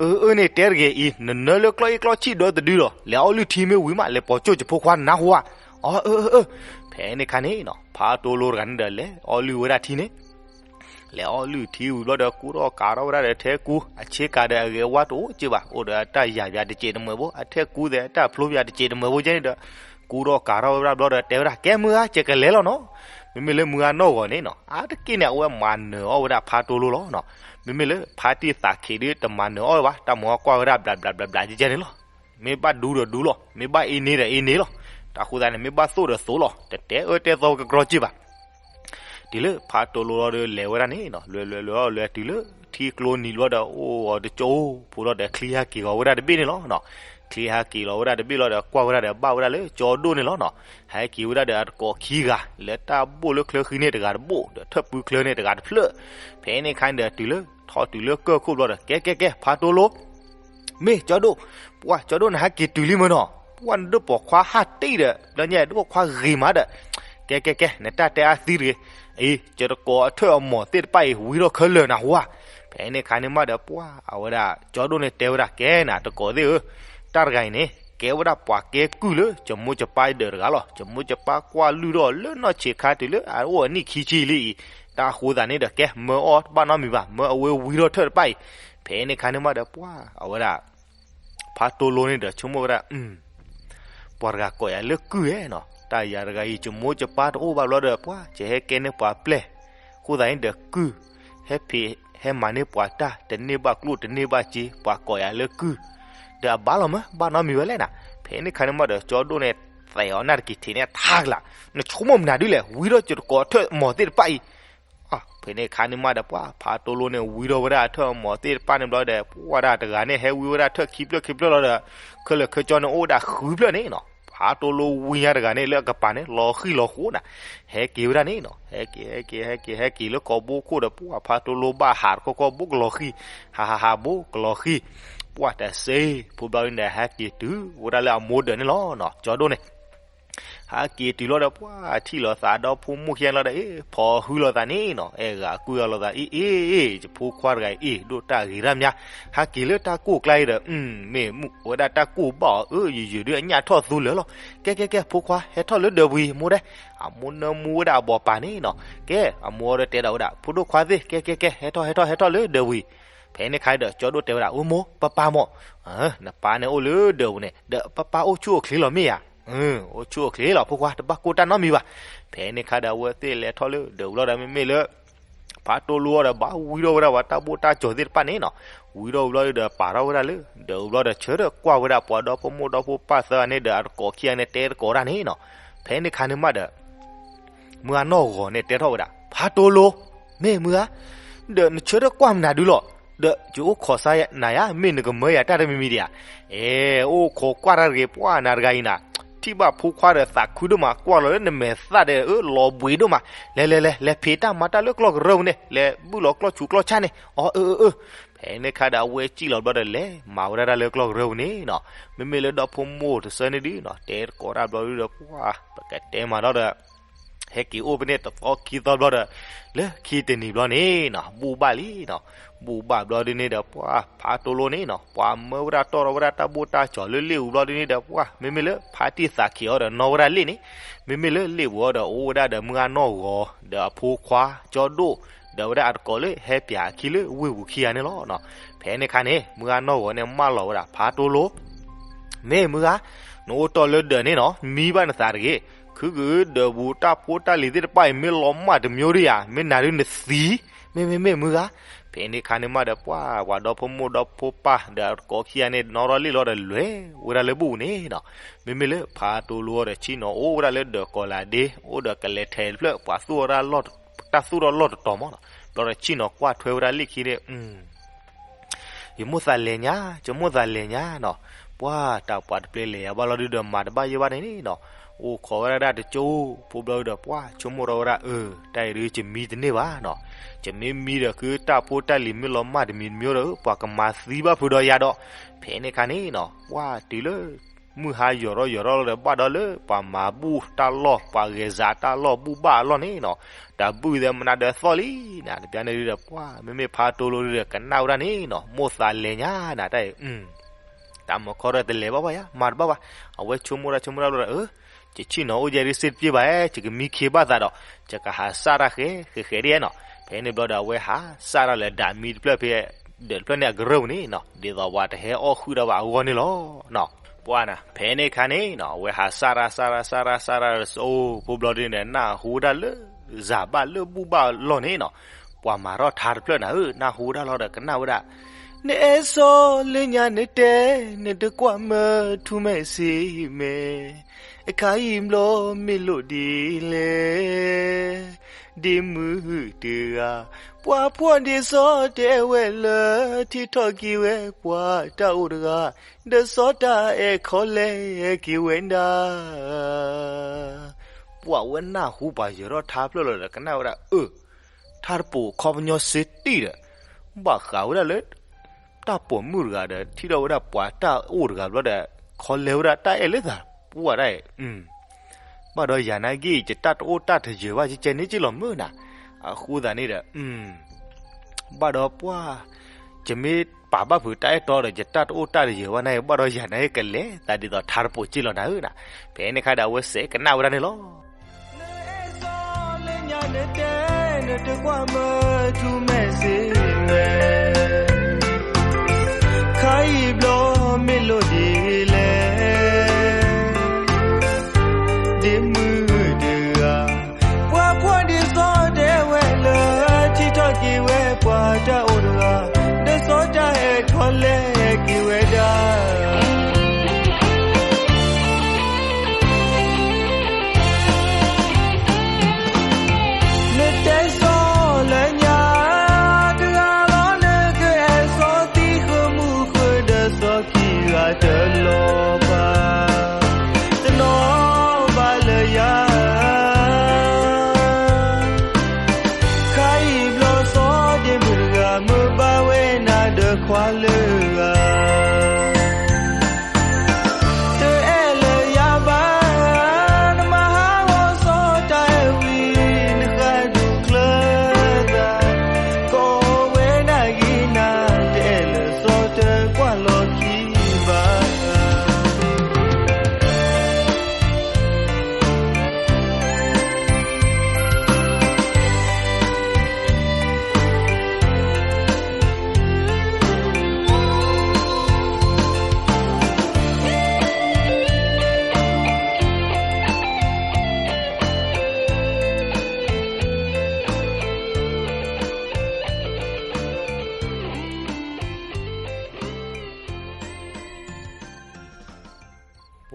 အၢ အၢ န့ၣ်တဲတဂ့ၤအံၤ နနၢလၢကျီၢ်အ့ၣ်ကျီၢ်ဆံၣ်ဒီတဒုလီၤ, လဲၤအီၣ်လုၢ်ထံမ့ၢ်ဝံၤမး လဲၤပိာ်ကၠိၣ်ယဖိခွါ နနၢ်ဟူဧါ, အီ အၢ အၢ အၢ, ဖဲန့ၣ်ခါန့ၣ်နီၤ ဖးတိလိတဂၤန့ၣ်ဒီး လဲၤအီၣ်လုၢ်ဝဲဒၣ်ထံန့ၣ် လဲၤအီၣ်လုၢ်ထံဝံၤဘျီဒီး ကူထီၣ်ကၤထီၣ်ဝဲဒၣ်ဒီးထဲကူ, အဆ့ကၤဒီးအဂဲၤဝါတအိၣ်က့ဘၣ်, အိၣ်ဒီးအတၢ်ယၤပၠးတစဲးတမှဲၤဖိ, အထဲကူသ့ၣ်အတၢ်ဖျိပၠးတစဲးတမှဲၤဖိကဲန့ၣ်ဒီး ကူထီၣ်ကၤထီၣ်ဝဲဒၣ်ဘျီဒီး တဲဝဲဒၣ် ကဲမုၢ်ဂၤ ကကလဲၤလီၤနီၤ, မ့မ့ၢ်လၢမုၢ်ဂၤနီၢ်ဂီၤန့ၣ်နီၤ အါတက့ၢ်န့ၣ် အဝဲမၤနၢၤအီၣ်ဝဲဒၣ်ဖးတိလိလီၤနီၤ, မ့မ့ၢ်လၢဖါတံၢ်သးခံးဒုး တမၤနၢၤအီၣ်ဝဲဘၣ်, တၢ်မၤကွၢ်ဝဲဒၣ်ဘျးဘျးဘျးဘျးကဲန့ၣ်လီၤ. မ့ၢ်ဘၣ်ဒူဒီးဒူလီၤ, မ့ၢ်ဘၣ်အ့န့ဒီးအ့န့လီၤ, တၢ်ဃိသတးန့ၣ် မ့ၢ်ဘၣ်သိၣ်ဒီးသိၣ်လီၤ, တတဲအၢတဲသီကကြီက့ဘၣ်. တုၤလၢဖးတိလိလီၤဒီး လဲၤဝဲဒၣ်န့ၣ်နီၤ လဲၤလဲၤလဲၤလဲၤတုၤလၢထံကျိနံၤဘျီဒီး အိၣ်အီၤတကၠိဖိလီၤဒီး ချံဟဲက့ၤဂီၤဝဲဒၣ်တဘ့ၣ်န့ၣ်လီၤ. ချံဟဲက့ၤလီၤဝဲဒၣ်တဘ့ၣ်လီၤဒီး ကွၢ်ဝဲဒၣ်ဒီး ဘၣ်ဝဲဒၣ်လၢကၠီဒိၣ်န့ၣ်လီၤနီၤ, ဟဲက့ၤဝဲဒၣ်ဒီးအတကိးခံဂၤ လၢတၢ်ဘိၣ်လၢချၢဃံန့ၣ်တဂၤတဘိၣ် ဒီးထၢၣ်ပူၤချၢန့ၣ်တဂၤတဖျၢၣ်. ဖဲန့ၣ်ခါန့ၣ်ဒီး တုၤလၢ ထီၣ်တုၤလၢကၢၢ်ခိၣ်ဘျီဒီး ကဲကဲကဲ ဖးတိလိ မ့ၢ်ကၠီဒိၣ်, ပှၤကၠီဒိၣ်နဟဲက့ၤတုၤလံမ့ၢ်နီၤ, ပှၤနဒိၣ်ပိာ်ခွါဟးတ့ၢ်ဒီး ဘျီညါဒိၣ်ပိာ်ခွါဂ့ၤမးဒီး, ကဲကဲကဲ နတၢ်တဲအါသံတဂ့ၤ, အံၤ ယတကိးအထၢၣ်အမီၤသ့ၣ်တဖၣ်အံၤ ဝံထီၣ်ခဲလၢာ်နဟူဧါ. ဖဲန့ၣ်ခါန့ၣ်မးဒီး ပှၤအဝဲဒၣ် ကၠီဒိၣ်န့ၣ်တဲဝဲဒၣ် ကဲနၤတကိးသ့ၣ်ဧၢ, တၢ်တဂၤအံၤန့ၣ် ကဲဝဲဒၣ်ပှၤကဲကုၢ်လၢ ယမိၢ်ယပၢ်ဒၢးတဂၤလီၤ. ယမိၢ်ယပၢ်ကွၢ်လုၢ်ထီၣ်လၢနီၢ်ဆံးခါတုၤလၢအအိၣ်အနံၣ်ခံဆံလံအံၤ, တၢ်ဃိသတးန့ၣ်ဒီး ကဲမၢအီၣ်တဘၣ်နီတမံၤဘၣ်, မၢအဝဲဝံထီၣ်ထၢၣ်တဖၣ်အံၤ. ဖဲန့ၣ်ခါန့ၣ်မးဒီး ပှၤအဝဲဒၣ် ဖးတိလိန့ၣ်ဒီးဆိကမိၣ်ဝဲဒၣ် ပှၤတဂၤကိးယၤလၢကုၢ်ဧါနီၤ, တၢ်ယၤတဂၤအံၤ ယမိၢ်ယပၢ်တအိၣ်ဘၣ်ဘျီဒီး ပှၤယဟဲကဲန့ၢ်ပှၤပျဲၢ်, အဃိသတးန့ၣ်ဒီးကုၢ် ဟဲဖံးဟဲမၤန့ၢ်ပှၤတၢ် တန့ၢ်ဘၣ်ကျိၣ်တန့ၢ်ဘၣ်စ့ ပှၤကိးယၤလၢကုၢ်, ဒီးအဘၣ်လီၤမး ဘၣ်နီတမံၤဝဲလဲၣ်နၤ. ဖဲန့ၣ်ခါန့ၣ်မးဒီး ကၠီဒိၣ်န့ၣ် သဲးအီၤနၢ်တက့ၤထံးန့ၣ်ထါကလး, နဆိကမိၣ်မနုၤဒ်လဲၣ် ဝံထီၣ်ယတကိးအထၢၣ်အမီၤသ့ၣ်တဖၣ်အံၤ ဖဲန့ၣ်ခါန့ၣ်မးဒီး ပှၤဖးတိလိန့ၣ် ဝံထီၣ်ဝဲဒၣ်အထၢၣ်အမီၤသ့ၣ်တဖၣ်န့ၣ်ဘျီဒီး ပှၤဒၣ်တဂၤန့ၣ် ဟဲဝံဝဲဒၣ်ထၢၣ်ခံဖျၢၣ်ခံဖျၢၣ်လီၤဒီး ခဲလၢာ်ခဲဆ့န့ၣ် အိၣ်ဝဲဒၣ်ဃုဖျၢၣ်န့ၣ်နီၤ. ဖးတိၢ်လိဝံညါတဂၤန့ၣ် လၢအကပၤန့ၣ် လီၤဃံၢ်လီၤဃိနၤ, ဟဲက့ၤဝဲဒၣ်န့ၣ်နီၤ, ဟဲက့ၤ ဟဲက့ၤ ဟဲက့ၤ ဟဲက့ၤလၢကိာ်ဘိခိၣ်ဒီး ပှၢ်ဖးတိၢ်လိဘၣ်ဟးတခီခီ ဘိကလီၤဃံၢ်, ဟးဟးဟး ဘိကလီၤဃံၢ်, ပှၢ်တစ့ ဖိဘျီန့ၣ်ဒီး ဟဲက့ၤတုၤဝဲဒၣ်လၢအမိၢ်ဒၢးန့ၣ်လီၤနီၤ, ကၠီဒိၣ်န့ၣ် ဟဲက့ၤတုၤလီၤဒီး ပှၢ်ထံၣ်လိာ်သးဒီဖိမိၢ်ခံဂၤန့ၣ်လီၤဒီး အ့ ဖီၣ်ဟုလိာ်သးန့ၣ်နီၤ, အဲၣ်ဂၤကွံဂၤလိာ်သး အ့ အ့ အ့ ယဖိခွါတဂၤအံၤ အ့ၣ် ဒိၣ်တၢ်ဂ့ၤတၢ်မါ, ဟဲက့ၤလၢတၢ်ကိၢ်ကျါအံၤဒီး မ့ၢ်မူဝဲဒၣ်တၢ်ကိၢ်ဘၣ်အီၤ အၢ ယယုၢ်ဒုး အညၣ်ထီၣ်သူလၢာ်လီၤ, ကဲကဲကဲ ဖိခွါ ဟဲထီၣ်လၢဒၢးပူၤအံၤ မိၢ်ဒဲး, အမိၢ်နၢမူဝဲဒၣ်အဘီၣ်ပၢ်န့ၣ်နီၤ, ကဲ အမိၢ်ဒီးတဲဒၣ်ဝဲဒၣ် ဖိဒိၣ်ခွါသ့ၣ် ကဲကဲကဲ ဟဲထီၣ် ဟဲထီၣ် ဟဲထီၣ်လၢဒၢးပူၤအံၤ, ဖဲန့ၣ်ခါဒီး ကၠီဒိၣ်တဲဝဲဒၣ် အိၣ်မိၢ် ပၢ်ပၢ်မိၢ်, နပၢ်န့ၣ်အိၣ်လၢဒၢးပူၤန့ၣ် ဒီးပၢ်ပၢ်အိၣ်ဆူၣ်အိၣ်ချ့လီၤမ့ၢ်ဧါ, အိၣ်ဆူၣ်အိၣ်ချ့လီၤ ဖိခွါ တဘၣ်ကိၢ်တၢ်နီတမံၤဘၣ်, ဖဲန့ၣ်ခါဒီး အဝဲသ့ၣ်လဲၤထီၣ်လၢဒၢးပူၤလီၤဒီး မ့မ့ၢ်လၢ ဖးတိၢ်လိအီၤဒီး ဘၣ်ဝံထီၣ်ဝဲဒၣ်ပှၤတၢ်ဘိၣ်တၢ်ကၠီၤသ့ၣ်တဖၣ်န့ၣ်နီၤ, ဝံထီၣ်ဝံၤဘျီဒီး ပာ်ထီၣ်ဝဲဒၣ်လၢဒၢးပူၤဘျီဒီး ဆၢထၢၣ်ကွၢ်ဝဲဒၣ်ပှၤဒီဖိမိၢ်ဒီဖိပၢ်သၢဂၤန့ၣ်ဒီး အတကိးခံဂၤန့ၣ် တဲတကိးတၢ်န့ၣ်နီၤ, ဖဲန့ၣ်ခါန့ၣ်မးဒီး မုၢ်ဂၤနီၢ်ဂီၤန့ၣ်တဲထီၣ်ဝဲဒၣ် ဖးတိၢ်လိ, မ့ၢ်မုၢ်ဂၤ, ဒီးနဆၢထၢၣ်ကွၢ်မနုၤဒုလီၤ, ဒီးယအိၣ်ခိးစါနၤယါ မ့ၢ်နကမၢယၤတၢ်တမံၤမံၤဒံးဧါ, အဲ အိၣ်ခိးကွၢ်တၢ်တဂ့ၤ ပှၢ်နၤတဂၤအံၤနၤ, ထံၣ်ဘၣ်ဖိခွါဒီးသးခုဒိၣ်မး ကွၢ်လီၤလၢနမဲာ်သၣ်ဒီး အၢ လီၤဘှံးဒိၣ်မး, လဲၤလဲၤလဲၤ လဲၤဖံးတၢ်မၤတၢ်လၢကျီၢ်ကရၢပူၤန့ၣ် လဲၤဘုၣ်လီၤကျီၢ်ဆူးကျီၢ်ဆၣ်န့ၣ်, အီ အၢ အၢ အၢ ဖဲန့ၣ်ခါဒီး အဝဲစံၣ်လီၤဘျီဒီး လဲၤမၤဝဲဒၣ်တၢ်လၢကျီၢ်ကရၢပူၤန့ၣ်နီၤ, မ့မ့ၢ်လၢဒီဖိမိၢ်တဆၢန့ၣ်ဒုနီၤ တဲတကိးတၢ်ဘျီဒုဒီး ပှၢ် ပကတဲမၤဒီးဒီး ဟဲက့ၤအိၣ်ဖဲန့ၣ်တသီခံသီဘျီဒီး လၢခံတနံၤဘျီန့ၣ်နီၤ ဘူၣ်ဘၣ်လံနီၤ, ဘူၣ်ဘၣ်ဘျီဒုန့ၣ်ဒီး ပှၢ်ဖးတိၢ်လိန့ၣ်နီၤ ပှၤမၢဝဲဒၣ်တီၢ်ထီၣ်ဝဲဒၣ်တၢ်ဘိၣ်တၢ်ကၠီၤလၢလ့ၣ်ပူၤဘျီဒုန့ၣ်ဒီး ပှၢ် မ့မ့ၢ်လၢဖါတံၢ်သးခံးအီၤဒီး နီၣ်ဝဲဒၣ်လ့ၣ်န့ၣ်, မ့မ့ၢ်လၢလ့ၣ်ပူၤအီၤဒီး အိၣ်ဝဲဒၣ်ဒီးမုၢ်ဂၤနီၢ်ဂီၤ ဒီးအဖိခွါ ကၠီဒိၣ် ဒီးဝဲဒၣ်အတကိးလၢဟဲပၠးအခံလၢဝ့ၢ်ပူၤခံဂၤန့ၣ်လီၤ. ဖဲန့ၣ်ခါန့ၣ် မုၢ်ဂၤနီၢ်ဂီၤန့ၣ် မၢလီၤဝဲဒၣ် ဖးတိၢ်လိ မ့ၢ်မုၢ်ဂၤ, နအိၣ်တီၢ်လၢဒၢးန့ၣ်နီၤ မံဘၣ်နသးတဂ့ၤ, ခုကဒၢးပူၤတၢ်ဖိတၢ်လံၤသ့ၣ်တဖၣ်အံၤ မ့ၢ်လီၤမၢ်တမံၤဒံးဧါ, မ့ၢ်နၤဒုးနသံ, မ့မ့ၢ်မ့ၢ်မုၢ်ဂၤ. ဖဲန့ၣ်ခါန့ၣ်မးဒီး ပှၤ ပှၤဒီဖိမိၢ်ဒီဖိပၢ်ဒီးအတကိးခံဂၤန့ၣ် နီၣ်ထီၣ်လ့ၣ်လီၤဒီး လဲၤဝဲဒၣ်လၢဘူၣ်န့ၣ်နီၤ. မ့မ့ၢ်လၢဖးတိၢ်လိအီၤဒီး ဆ့ၣ်နီၤအိၣ်ဝဲဒၣ်လၢဒၢးကီၤလးဒ့ အိၣ်ဒီးကလဲၤထဲတဖျၢၣ် ပှၤသူၣ်ဝဲဒၣ်လီၢ် တၢ်သူၣ်ထီၣ်လီၢ်တတီၤမးနီၤ. ဘျီဒီးဆ့ၣ်နီၤကွၢ်ထွဲဝဲဒၣ်လ့ၣ်ခံန့ၣ် ယမိၣ်သးလဲၤညါ, ယမိၣ်သးလဲၤညါနီၤ. ပှၤတၢ်ပှၤတပျဲလဲၤယၤဘၣ်လီၤဒုဒီး မၤတဘၣ်ယဲၢ်ဘၣ်န့ၣ်နီၤ. အိၣ်ခိးဝဲဒၣ်တကၠိဖိဘျီဒီး ပှၤဆိကမိၣ်ထီၣ်ဝဲဒၣ် အၢ တၢ်အံၤဒုး ယမံတန့ၢ်ဘၣ်နီၤ. ယမ့ၢ်မံဒီး ခုတၢ်ဖိတၢ်လံၤမ့ၢ်လီၤမၢ်တမံၤတမံၤဒီး ပှၤကမၤသံဘၣ်ဖုးဒီးယၤဒီး ဖဲန့ၣ်ခါန့ၣ်နီၤ ပှၤတုၤလၢ မုၢ်ဟါယိာ်ထီၣ်ယိာ်ထီၣ်လီၤဒီး ဘၣ်ဒီးလၢပှၤမၤဘူၣ်တၢ်လီၢ် ပှၤဂဲၤစးတၢ်လီၢ်ဘူၣ်ဘၣ်အလီၢ်န့ၣ်နီၤ, တၢ်ဘုၣ်သဲးမနုၤဒီးသီၣ်လံနၤ. တဘျီန့ၣ်ဒုဒီး ပှၤမ့မ့ၢ်ဖးတိၢ်လိဒုဒီး ကနၣ်ဝဲဒၣ်န့ၣ်နီၤ မိၣ်သးလဲၤညါနၤ တၢ်အံၤ တၢ်မၤခီဒီးတလဲၤဘၣ်ဘၣ်ယါ မၤတဘၣ်ဘၣ်. အဝဲဆိကမိၣ်တၢ်ဆိကမိၣ်တၢ်လီၤဒီး အၢ ယဆ့ၣ်နီၤအိၣ်ယဲၢ်ဒုးစ့ၢ်တပျ့ဘၣ် ယကမံခ့ဘၣ်သးဒီး ယကဟးစၢ်တၢ်ဃဲဃဲဃဲဒ်နီၤ. ဖဲန့ၣ်ဘျီဒီး အဝဲဟးစၢ်တၢ်လၢဒၣ်မံတဖျၢၣ်ဖဲ ဒၢးတဖျၢၣ်န့ၣ်အကရၢၢ်ပူၤန့ၣ်နီၤ ဒ်သိးပှၤတဟဲအီၣ်ဃုာ်ဒီးဘၣ်အဂီၢ်န့ၣ်လီၤ. ပှၤနၤ ဖဲန့ၣ်ခါန့ၣ်နီၤ အဝဲဟးစၢ်တၢ်စၢ်တၢ်စၢ်တၢ်စၢ်တၢ်ဒီး အိၣ်ဖိဘျီဒုန့ၣ် နၢ်ဟူဝဲဒၣ်လၢ စၢ်ဘၣ်လၢဘူၣ်ဘၣ်အလီၢ်န့ၣ်နီၤ ပှၤမၤထီၣ်ထါတဖျၢၣ်နၤဧၢ နၢ်ဟူဝဲဒၣ်လီၤဒီး ကနၣ်ဝဲဒၣ် နအဲၣ်စီလၢညါနတဲ နတကွၢ်မၢထူမဲာ်စ့မဲာ် အခါအံၤဘျီမ့ၢ်လိၣ်ဒ်လဲၣ် ဒ့မုၣ်တဂၤ ပှၤဖှီၣ်ဒ့စီတဲဝဲလၢ ထံထီၣ်က့ၤဝဲပှၤတၢ်အိၣ်တဂၤ ဒီးစီၤတၢ်အဲၣ်ခီလဲၣ်က့ၤဝဲဒၣ် ပှၤဝဲနၢ်ဟူပှၤယၢၤထီၣ်ထါဖျၢၣ်လီၤဒီး ကနၣ်ဝဲဒၣ် အၢ ထါတပိာ်ခီပညီစ့တံၢ်ဒီး ဘၣ်ဃးဝဲဒၣ်လၢ တၢ်ပိာ်မုၣ်တဂၤဒီး ထံၣ်ထီၣ်ဝဲဒၣ်ပှၤတၢ်အိၣ်တဂၤဘျီဒီး ခီလဲၣ်ဝဲဒၣ်တၢ်အဲၣ်လၢသးပှၢ်ဒၣ်အံၤ ဘၣ်ဒီးယၤနာ်က့ ယတၢ်တအိၣ်တၢ်တယၢၤဘၣ် ကကဲန့ၣ်က့လီၤမုၢ်နၤ အဃိသတးန့ၣ်ဒီး ဘၣ်ဒီးပှၤ ယမ့ၢ်ပာ်ဘၣ်ဖုးတၢ်အဲၣ်တီဒီး ယတၢ်တအိၣ်တၢ်တယၢၤဘၣ်နာ်က့ ဘၣ်ဒီးယၤနာ်က့ ကလဲၤသးဒ်သိးထါတပိာ်က့လီၤနၤဧၢနၤ ဖဲန့ၣ်ခါဒီး အဝဲစဲးကနၣ်ဝဲဒၣ်န့ၣ်လီၤ. နအဲၣ်စီလၢညါနတဲ နတကွၢ်မၢထူမဲာ်စ့မဲာ် ခါအံၤဘျီမ့ၢ်လိၣ်ဒ်လဲၣ် ဒ့မုၣ်တဂၤ ပှၤဖှီၣ်ဒ့စီတဲဝဲလၢ ထံထီၣ်က့ၤဝဲပှၤတၢ်အိၣ်တဂၤ ဒီးစီၤတၢ်အဲၣ်ခီလဲၣ်က့ၤဝဲဒၣ် နတဲစီလၢညါ တဂၤလီၤ နကအဲၣ်စီသံဃုာ်မုာ်ဃုာ်ဒီးစီၤခံဂၤတလီၤဘၣ် တနီၤ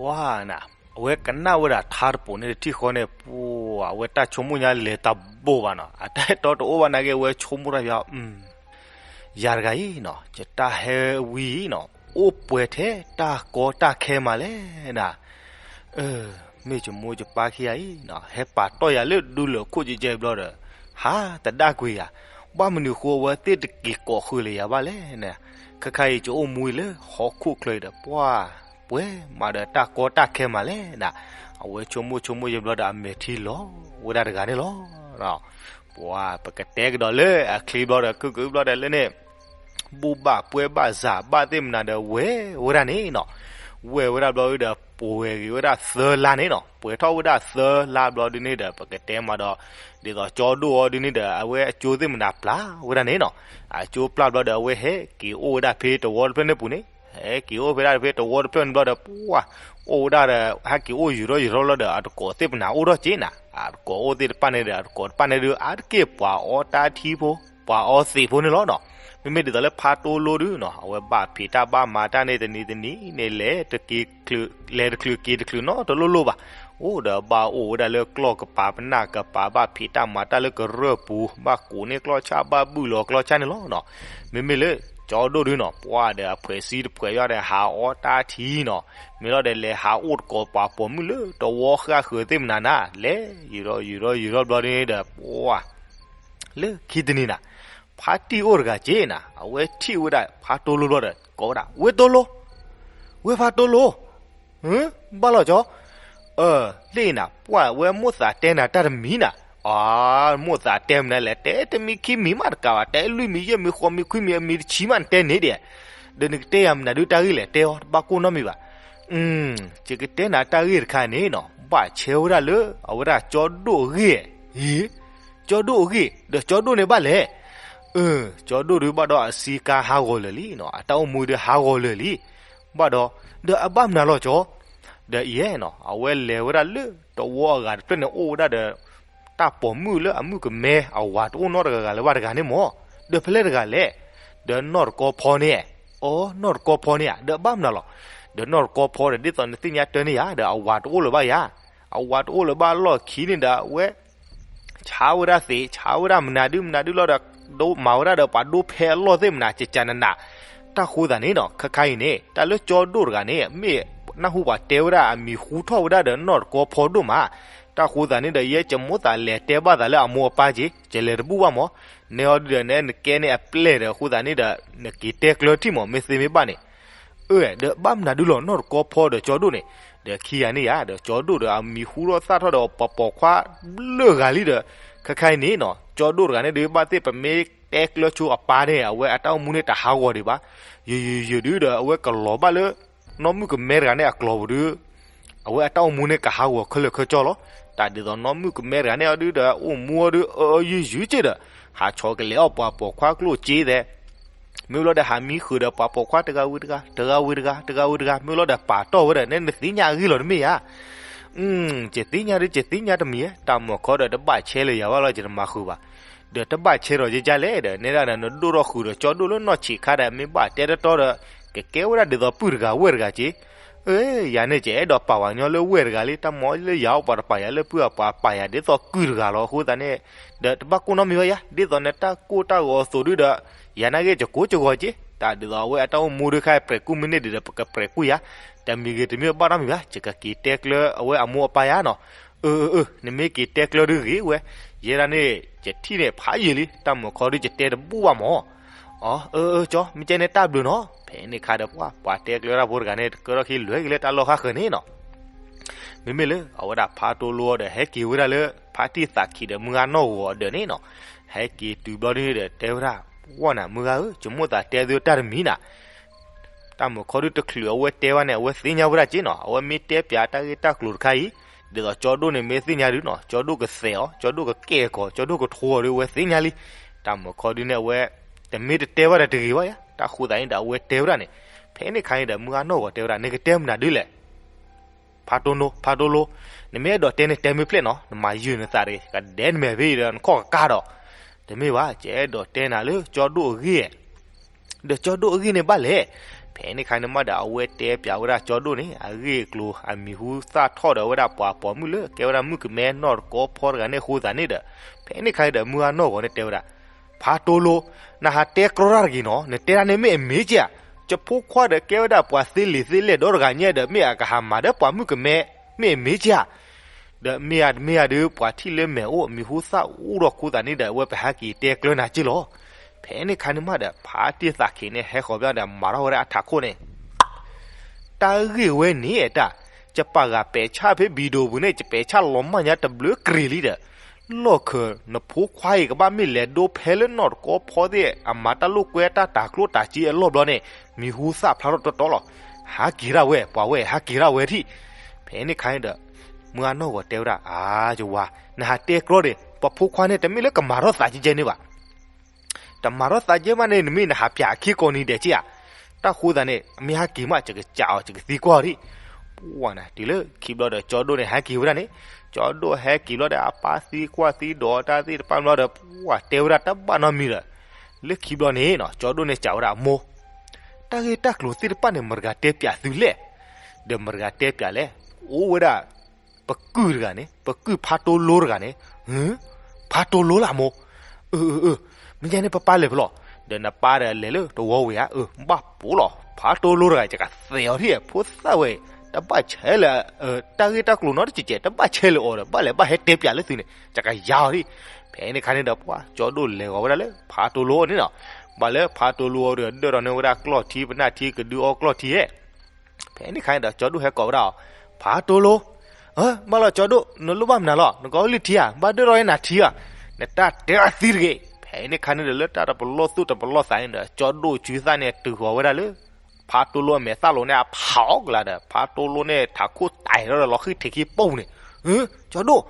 ပှၤနၤ, အဝဲကနၣ်ဝဲဒၣ်ထါတပိၤန့ၣ်တထံၣ်ဃီန့ၣ် ပှၤအဝဲတၢ်ဆိကမိၣ်ညါလဲၤတဘိဘၣ်နီၤ, အတၢ်အဲၣ်တီတအိၣ်ဘၣ်နာ်က့ အဝဲဆိကမိၣ်တၢ်ဖဲ ယၤတဂၤအံၤနီၤ, ယတၢ်ဟဲဝံၤအံၤနီၤ, အိၣ်ပှဲၤထဲတၢ်ကီတၢ်ခဲမးလဲၣ်နၤ. မ့ၢ်ယမိၢ်ယပၢ်ခံဂၤအံၤနီၤ, ဟဲပာ်တီၢ်ယၤလၢဒူလၢာ်ခိၣ်ကဲကဲဘျီဒီး, ဟးတဒၣ်ကွံာ်ယၤ, ဘၣ်မနုၤဃိအဝဲသ့ၣ်တက့ၤကိးဃုာ်လၢယၤဘၣ်လဲၣ်နၤ. ခဲခါအံၤ ယအိၣ်မူလၢဟီၣ်ခိၣ်ချၢအံၤဒီး ပှၤပှဲၤမးဒီးတၢ်ကီတၢ်ခဲမးလဲၣ်နၤ. အဝဲဆိကမိၣ်ဆိကမိၣ်ယဲဘျီဒီး အမဲာ်ထံလီၤဝဲဒၣ်တဂၤန့ၣ်လီၤ. ပှၤပကတဲကဒီးလၢအချံဘျီဒီး ခုၣ်ခုၣ်ဘျီဒီးလၢန့ၣ် ဘူၣ်ဘၣ်ပှဲၤဘၣ်စၢ်ဘၣ်သ့ၣ်မနၤဒီးဝဲၢ်ဝဲဒၣ်န့ၣ်နီၤ. ဝဲၢ်ဝဲဒၣ်ဘျီဒီး ပှဲၤဂ့ၤဝဲဒၣ်သၢလါန့ၣ်နီၤ, ပှဲၤထီၣ်ဝဲဒၣ်သၢလါဘျီဒုန့ၣ်ဒီး ပကတဲမးဒီး ဒ်သိးကၠီဒိၣ်အီၤဒုန့ၣ်ဒီး အဝဲအကၠိသ့ၣ်မနၤပျၢ်ဝဲဒၣ်န့ၣ်နီၤ. အကၠိပျၢ်ဘျီဒီး အဝဲဟဲက့ၤအိၣ်ဝဲဒၣ်ဖဲတဝီတဖျၢၣ်န့ၣ်ပူၤန့ၣ်, ဟဲက့ၤအိၣ်ဖဲဒၣ်ဖဲတဝီတဖျၢၣ်န့ၣ်ဘျီဒီး ပှၤ အိၣ်ဝဲဒၣ်ဒီး ဟဲက့ၤအိၣ်ယူၤထီၣ်ယူၤထီၣ်လီၤဒီး အတကိးသ့ၣ်ပနၤအိၣ်ထီၣ်က့နၤ, အတကိးအိၣ်သ့ၣ်တဖၣ်န့ၣ်ဒီး အတကိးတဖၣ်န့ၣ်ဒုး အါတက့ၢ်ပှၤအီတၢ်ထံဖိ ပှၤအီသံးဖိန့ၣ်လီၤနီၤ. မ့မ့ၢ်ဒ်သိးလၢဖါတိလိဒုနီၤ, အဝဲဘၣ်ဖံးတၢ်ဘၣ်မၤတၢ်န့ၣ်တနံၤတနံၤန့ၣ် လဲၤတချုး လဲၤတချုးက့ၤတချုးနီတလိၣ်လိၣ်ဘၣ်. အိၣ်ဒီးဘၣ်အိၣ်ဝဲဒၣ်လၢကျီၢ်ကပၤပနၢ်ကပၤ ဘၣ်ဖံးတၢ်မၤတၢ်လၢကရၢၢ်ပူၤ ဘၣ်ကိးန့ၢ်ကျီၢ်ဆၣ် ဘၣ်ဘုၣ်လီၤကျီၢ်ဆၣ်န့ၣ်လီၤနီၤ. မ့မ့ၢ်လၢကၠီဒိၣ်ဒုနီၤ, ပှၤဒီးအဖှဲးစံတဖှဲးယီၤဒီး ဟးအီတၢ်ထံနီၤ, မ့ၢ်လီၤဒီးလဲၤဟးအိၣ်တကိးပှၤပိာ်မုၣ်လၢတဝီဃၣ်ဃၢၤသ့ၣ်မနၤနၤ, လဲၤယူၤထီၣ်ယူၤထီၣ်ယူၤထီၣ်ဘျီန့ၣ်ဒီး ပှၤ လၢခံတနံၤနၤ, ဖါတံၢ်အိၣ်တဂၤက့နၤ, အဝဲထံၣ်ဝဲဒၣ်ဖါတိလိဘျီဒီး ကိးဝဲဒၣ် ဝဲတိလိ, ဝဲဖါတိလိ, ဘၣ်လီၤကၠီ, လၢနၤ ပှၤဝဲမိၣ်သးတဲနၤတၢ်တမံၤနၤ, အ မိၣ်သးတဲမနုၤလဲၣ်, တဲတမံၤခံမံၤမးတကးဘၣ်, တဲလွံၢ်မံၤယဲၢ်မံၤဃိးမံၤခွံမံၤအမံၤတဆံမးနတဲန့ၣ်ဒဲး, ဒီးနကတဲယၤမနုၤဒုတၢ်ဂ့ၢ်လဲၣ်, တဲအီၤတဘၣ်ကိၢ်နီတမံၤဘၣ်. ယကတဲနၤတၢ်ဂ့ၢ်တခါန့ၣ်နီၤ, ဘၣ်ဆဲဝဲဒၣ်လၢ အဝဲဒၣ်ကၠီဒိၣ်အဂ့ၢ်, ကၠီဒိၣ်အဂ့ၢ်, ဒီးကၠီဒိၣ်န့ၣ်ဘၣ်လဲၣ်. ကၠီဒိၣ်ဒုးဘၣ်ဒီးအစံကါဟးဂီၤလၢာ်လံနီၤ, အတၢ်အိၣ်မူဒုးဟးဂီၤလၢာ်လံ. ဘၣ်ဒီး, ဒီးအဘၣ်မနုၤလီၤကၠီ, ဒီးအံၤနီၤ, အဝဲလဲၤဝဲဒၣ်လၢတဝီအဂၤတဖျၢၣ်န့ၣ် အိၣ်ဝဲဒၣ်ဒီး တၢ်ပိာ်မုၣ်လၢအမုၣ်ကမဲအဝၤတအိၣ်နီတဂၤဂၤလၢၤဘၣ်တဂၤန့ၣ်မၢ်, ဒီးဖဲလဲၣ်တဂၤလဲၣ်, ဒီးနီၢ်တကီဖီန့ၣ်, အိ နီၢ်တကီဖီန့ၣ်ဧါ, ဒီးအဘၣ်မနုၤလီၤ. ဒီးနီၢ်တကီဖီဒီးဒ်သိးနသ့ၣ်ညါတၢ်န့ၣ်ဧါ, ဒီးအဝၤတအိၣ်လၢၤဘၣ်ယါ, အဝၤတအိၣ်လၢၤဘၣ်လီၢ်ခံန့ၣ်ဒီး အဝဲ ဆါဝဲဒၣ်သ့ၣ်, ဆါဝဲဒၣ်မနုၤဒုမနုၤဒုလီၤဒီး ဒိးမၤဝဲဒၣ်ဒီးပှၤဒိဖဲအလီၢ်သ့ၣ်မနၤ ကကနနး. တၢ်ဃိသးန့ၣ်နီၤ, ခဲခါအံၤန့ၣ် တၢ်လၢကၠီဒိၣ်တဂၤန့ၣ် မ့ၢ်နၢ်ဟူပှၤတဲဝဲဒၣ်အမံၤဟူထီၣ်ဝဲဒၣ်ဒီးနီၢ်တကီဖီဒိၣ်မး. တၢ်ဃိသးန့ၣ်ဒီး ယဲယမိၣ်သးလဲၤတဲဘၣ်သးလၢအမိၢ်အပၢ်က့ၤ, ယလဲၤတဘူၣ်ဘၣ်မၢ်. နဲအီၤဒုဒီးနဲနကဲန့ၣ်အပျဲၢ်ဒီး အဃိသးန့ၣ်ဒီး နက့ၤတဲကျၢၤထံၣ်မၢ် မ့ၢ်သ့မ့ၢ်ဘၣ်န့ၣ် အၢ ဒီးဘၣ်မနုၤဒုလီၤ နီၢ်တကီဖီဒီးကၠီဒိၣ်န့ၣ်, ဒီးခံဂၤန့ၣ်ယါ, ဒီးကၠီဒိၣ်ဒီးအမံၤဟူထီၣ်သၣ်ထီၣ်ဒီးပှၤပိာ်ခွါဘျၢဂၤလံဒီး, ခဲခါအံၤန့ၣ်နီၤ, ကၠီဒိၣ်တဂၤန့ၣ်ဒုး ဘၣ်သ့ၣ်ပမ့ၢ်တဲကျၢၤဆိအပၢ်န့ၣ် အဝဲအတၢ်အိၣ်မူန့ၣ်တဟးဂီၤဒံးဘၣ်. ယယယဒုဒီး အဝဲကလီၤဘၣ်လၢ နီၢ်မုၣ်ကမဲတဂၤန့ၣ်အကျိၤပူၤဒုး အဝဲအတၢ်အိၣ်မူန့ၣ်ကဟးဂီၤခဲလၢာ်ခဲဆ့လီၤ. တၢ်ဒ်သိးနီၢ်မုၣ်ကမဲတဂၤန့ၣ်အီၤဒုဒီး အိၣ်မူအီၤဒုး အၢအၢယုၢ်ယုၢ်က့ဒီး ဟးဆီးကလဲာ်အီၣ်ပှၤပိာ်ခွါကျိၣ်စ့သဲး, မ့ၢ်လီၤဒီးဟးမံဃုာ်ဒီးပှၤပိာ်ခွါတဂၤဝံၤတဂၤ, တဂၤဝံၤတဂၤ, တဂၤဝံၤတဂၤ, မ့ၢ်လီၤဒီးပာ်တီၢ်ဝဲဒီး နဲနသ့ၣ်ညါအဂ့ၢ်လီၤတမ့ၢ်ဧါ. ယသ့ၣ်ညါဒုး ယသ့ၣ်ညါတမံၤဧါ, တၢ်မုၢ်ခီဒီးတဘၣ်ဆဲလၢယၤဘၣ်လီၤ ယတမၤဃုာ်ဘၣ်. ဒီးတဘၣ်ဆဲဒီးယကလဲၣ်ဒီး နဲဒၣ်နဒိၣ်ထီၣ်ဃုာ်ဒီး ကၠီဒိၣ်လၢနီၢ်ဆံးခါဒီး မ့ၢ်ဘၣ်တဲတတီဒီး ကကဲဝဲဒၣ်ဒ်သိးပုၢ်တဂၤဝဲၢ်တဂၤက့. အၢ ယၤန့ၣ် ယအဲၣ်ဒိးပာ်ဝဲညီလၢဝဲၢ်တဂၤလံ, တၢ်မၤလၢယၤအိၣ်ပှၤတပာ်ယၤလၢပုၢ်အပာ် ပာ်ယၤဒ်သိးကုၢ်တဂၤလီၤ. အဃိသတးန့ၣ် ဒီးတဘၣ်ကိၢ်နီတမံၤဘၣ်ယၤ, ဒ်သိးနတၢ်ကိၢ်တၢ်ဂီၤအသိးဒုဒီး ယၤနာ်က့ ယကိးယဂီၤက့, တၢ်ဒ်သိးအဝဲအတၢ်အိၣ်မူဒုးခါ ပြဲးကူၣ်မ့ၢ်န့ၢ်ဒံးဒီး ပကပြဲးကူၣ်ယၤ, တမံၤဂ့ၤတမံၤဘၣ်နီတမံၤဘၣ်, ယကက့ၤတဲကျၢၤအဝဲအမိၢ်အပၢ်ယၤနီၤ. အၢ အၢ အၢ နမ့ၢ်က့ၤတဲကျၢၤဒုဂ့ၤဝဲ, ယဲဒၣ်န့ၣ် ယထံၣ်န့ၣ်ဖးယံာ်လံ, တၢ်မုၢ်ခီဒုး ယတဲတဘူၣ်ဘၣ်မၢ်. အၢ အၢ အၢ ကၠီ မ့ၢ်ကဲန့ၣ်တၢ်ဘျုးနီၤ. ဖဲန့ၣ်ခါဒီး ပှၤ ပှၤတဲကျၢၤတၢ်ဖိတဂၤန့ၣ် ကဲထီၣ်ခံလွဲၢ်က့ၤလၢတၢ်လီၢ်ဃၣ်ဃၢၤန့ၣ်နီၤ. မ့မ့ၢ်လၢ အဝဲဒၣ်ဖးတိလိအီၤဒီး ဟဲက့ၤဝဲဒၣ်လၢ ဖါတံၢ်သးခံဒီး မုၢ်ဂၤနီၢ်ဂီၤအဒၢးန့ၣ်နီၤ. ဟဲက့ၤတုၤဘျီဒုဒီး တဲဝဲဒၣ်, ဝဲနၤ မုၢ်ဂၤဧၢ, ယမိၣ်သးတဲသုတၢ်တမံၤနၤ. တၢ်မုၢ်ခီဒုတချုးအဝဲတဲဘၣ်န့ၣ် အဝဲသ့ၣ်ညါဝဲဒၣ်က့နီၤ. အဝဲမ့ၢ်တဲပၠးတၢ်ဂ့ၢ်တၢ်ကျိၤတခါအံၤ, ဒ်သိးကၠီဒိၣ်န့ၣ်မ့ၢ်သ့ၣ်ညါဒုနီၤ, ကၠီဒိၣ်ကသဲးအီၤ, ကၠီဒိၣ်ကကဲကီၤ, ကၠီဒိၣ်ကထိအီၤဒု အဝဲသ့ၣ်ညါလံ. တၢ်မုၢ်ခီဒုန့ၣ် အဝဲ တမ့ၢ်တတဲဘၣ်ဒီးတဂ့ၤဘၣ်ယါ, တၢ်ဃိသးန့ၣ်ဒီး အဝဲတဲဝဲဒၣ်န့ၣ်. ဖဲန့ၣ်ခါန့ၣ်ဒီး မုၢ်ဂၤနီၢ်ဂီၤတဲဝဲဒၣ်, နကတဲမနုၤဒုလဲၣ် ဖးတိလိ, ဖးတိလိ, နမ့ၢ်အဲၣ်ဒိးတဲန့ၣ် တဲမ့ၢ်ဖျဲၣ်နီၤ, နမၤယုာ်နသးတဂ့ၤ, ကဒဲနမဲာ်ဖဲအံၤဒီး နခီၣ်ကကါဒီး, တမ့ၢ်ဘၣ်, ယအဲၣ်ဒိးတဲနၤလၢကၠီဒိၣ်အဂ့ၢ်, ဒီးကၠီဒိၣ်အဂ့ၢ်န့ၣ်ဘၣ်လဲၣ်, ဖဲန့ၣ်ခါန့ၣ်မးဒီး အဝဲတဲပၠးဝဲဒၣ်ကၠီဒိၣ်န့ၣ် အဂ့ၢ်အကျိၤ အမံၤဟူသၣ်ထီၣ်ဒီးဝဲဒၣ်ပှၤပိာ်မုၣ်လၢကဲဝဲဒၣ်မုၣ်ကမဲနီၢ်တကီဖီတဂၤန့ၣ်အဃိသတးန့ၣ်ဒီး ဖဲန့ၣ်ခါန့ၣ်ဒီး မုၢ်အနီၢ်ဂီၤန့ၣ်တဲဝဲဒၣ် ဖးတိလိ, နဟးတဲကြီတၢ်တဂ့ၤနီၤ, နတဲဒၣ်န့ၣ်မ့ၢ်အမ့ၢ်က့ဧါ, ယဖိခွါဒီးကဲဝဲဒၣ်ပှၤသ့လံာ်သ့လဲၢ်ဒီတဂၤညါဒီး မ့ၢ်အကဟးမၤဒီးပှၤမုၣ်ကမဲ, မ့ၢ်အမ့ၢ်က့ဧါ. ဒီးမ့ၢ်ဧါတမ့ၢ်ဧါဒီး ပှၤထံၣ်လၢမဲာ်အိၣ် မံၤဟူသၣ်အိၣ်ဒီးအဃိသတးန့ၣ်ဒီး အဝဲပဟဲက့ၤတဲကျၢနၤက့လီၤ. ဖဲန့ၣ်ခါန့ၣ်မးဒီး ဖါတံၢ်သးခ့န့ၣ် ဟဲဃီၤဘၣ်ဒီး မၤထီၣ်ဝဲဒၣ်အထးခိၣ်န့ၣ် တၢ်ဂ့ၢ်ဝဲန့ၣ်တၢ်, ယပာ်ဂၤပဲာ်ဆၣ်ဖဲဘံၣ်ဒိၣ်ပူၤန့ၣ် ယပဲာ်ဆၣ်လီၤမၢ်ညါတဘျုးကရ့ၤလံဒီး, လီၢ်ခၢၣ်နဖိခွါအံၤကဘၣ်မ့ၢ်လဲၤဒိဖဲလၢနီၢ်တကီဖီသ့ၣ် အမၤတၢ်လိာ်ကွဲတၢ်တၤကျိၣ်တၤစ့အလီၢ်ဘျီန့ၣ် မံၤဟူသၣ်ဖျါထီၣ်တီတီလီၤ. ဟးက့ၤဒၣ်ဝဲ ပှၤဝဲ ဟးက့ၤဒၣ်ဝဲထံၣ်. ဖဲန့ၣ်ခါန့ၣ်ဒီး မုၢ်အနီၢ်ဂီၤတဲဝဲဒၣ် အါ ယဝၤ, နဟးတဲကြီဒီး ပှၤဖိခွါန့ၣ် တမ့ၢ်လၢကမၤထီၣ်သးကဲကဲန့ၣ်ဘၣ် တမၤထီၣ်သးကဲမးန့ၣ် နမ့ၢ်နဟးပၠးအခံကိးနံၤဒဲးက့ဧါ. တၢ်ဃိသးန့ၣ် အမ့ၢ်ဟဲက့ၤမး ယကစးအီၤ ယကသံကွၢ်အီၤဒံး. ပှၢ်နၤ တုၤလၢခံဘျီဒီး ကၠီဒိၣ်န့ၣ် ဟဲက့ၤဝဲဒၣ်န့ၣ်, ကၠီဒိၣ်ဟဲက့ၤဘျီဒီး အပၢ်သံကွၢ်သံဒိးတၢ်သ့ၣ်တဖၣ်ဘျီဒီး ပှၢ်တဲဝဲဒၣ်တဘၣ်နီတမံၤဒီး, လၢခံဘျီန့ၣ်နီၤ ကၠီဒိၣ်န့ၣ်စံးဝဲဒၣ်အမိၢ်, တၢ်ဂ့ၢ်တၢ်ကျိၤသ့ၣ်တဖၣ်န့ၣ် မတၤတဂၤတဲပၠးသုလဲၣ်, ဒီးမတၤတဂၤတဲပၠးလဲၣ်, အိၣ်ဝဲဒၣ် ပကုၢ်တဂၤန့ၣ် ပကုၢ်ဖါတိလိတဂၤန့ၣ်, ဖါတိလိလၢအမိၢ်, အၢ အၢ အၢ မ့ၢ်ညါန့ၣ် ပပၢ်လဲၤဖဲလဲၣ်, ဒီးနပၢ်ဒီးလဲၤလၢတဝီဝံၤဧါ, ဘၣ်ပိာ်လီၤ ဖါတိလိတဂၤ ယကသဲးအီၤထံၣ် ဖိသၣ်ဝဲအံၤ တဘၣ်ဆဲးလၢ တၢ်ဂ့ၢ်တၢ်ကျိၤနီတစဲးစဲး တဘၣ်ဆဲးလၢအီၤဒီး ဘၣ်လဲၤဘၣ်ဟဲတဲပၠးလၢသုန့ၣ် ယကယါအီၤထံၣ်. ဖဲန့ၣ်ခါန့ၣ်ဒီး ပှၢ်ကၠီဒိၣ်လဲၤဂီၤဝဲဒၣ်လၢ ဖါတိလိန့ၣ်နီၤ, ဘၣ်လၢဖါတိလိအီၤဒီး ဒၢၣ်ထီၣ်န့ၢ်ဝဲဒၣ်ကျီၢ်ထံ ပနၢ်ထံ ကဒုအီကျီၢ်ထံဧဲ ဖဲန့ၣ်ခါန့ၣ်ဒီး ကၠီဒိၣ်ဟဲကိးဝဲဒၣ်အီၤ, ဖါတိလိ, ဘၣ်လီၤကၠီဒိၣ် နလိၣ်ဘၣ်မနုၤလီၤ, နကအီလုၢ်ထံဧါ, ဘၣ်ဒၢၣ်ထီၣ်ဝဲနၤထံဧါ, နတၢ်တဲအီၤသံတဂ့ၤ. ဖဲန့ၣ်ခါန့ၣ်ဒီး လၢတၢ်တပလီၢ်သူၣ်တပလီၢ်သးန့ၣ်ဒီး ကၠီဒိၣ်စုသၣ်န့ၣ် တုၤဃီၤဝဲဒၣ်လၢ ဖါတိလိအမဲာ်သၣ်လိၤန့ၣ် အဖးအီၣ်ကလာ်ဒီး ဖါတိလိန့ၣ် ထးခိၣ်တဲထီၣ်ဒီး လီၤဃံၢ်ထံးခံပူၤန့ၣ်, ကၠီဒိၣ်,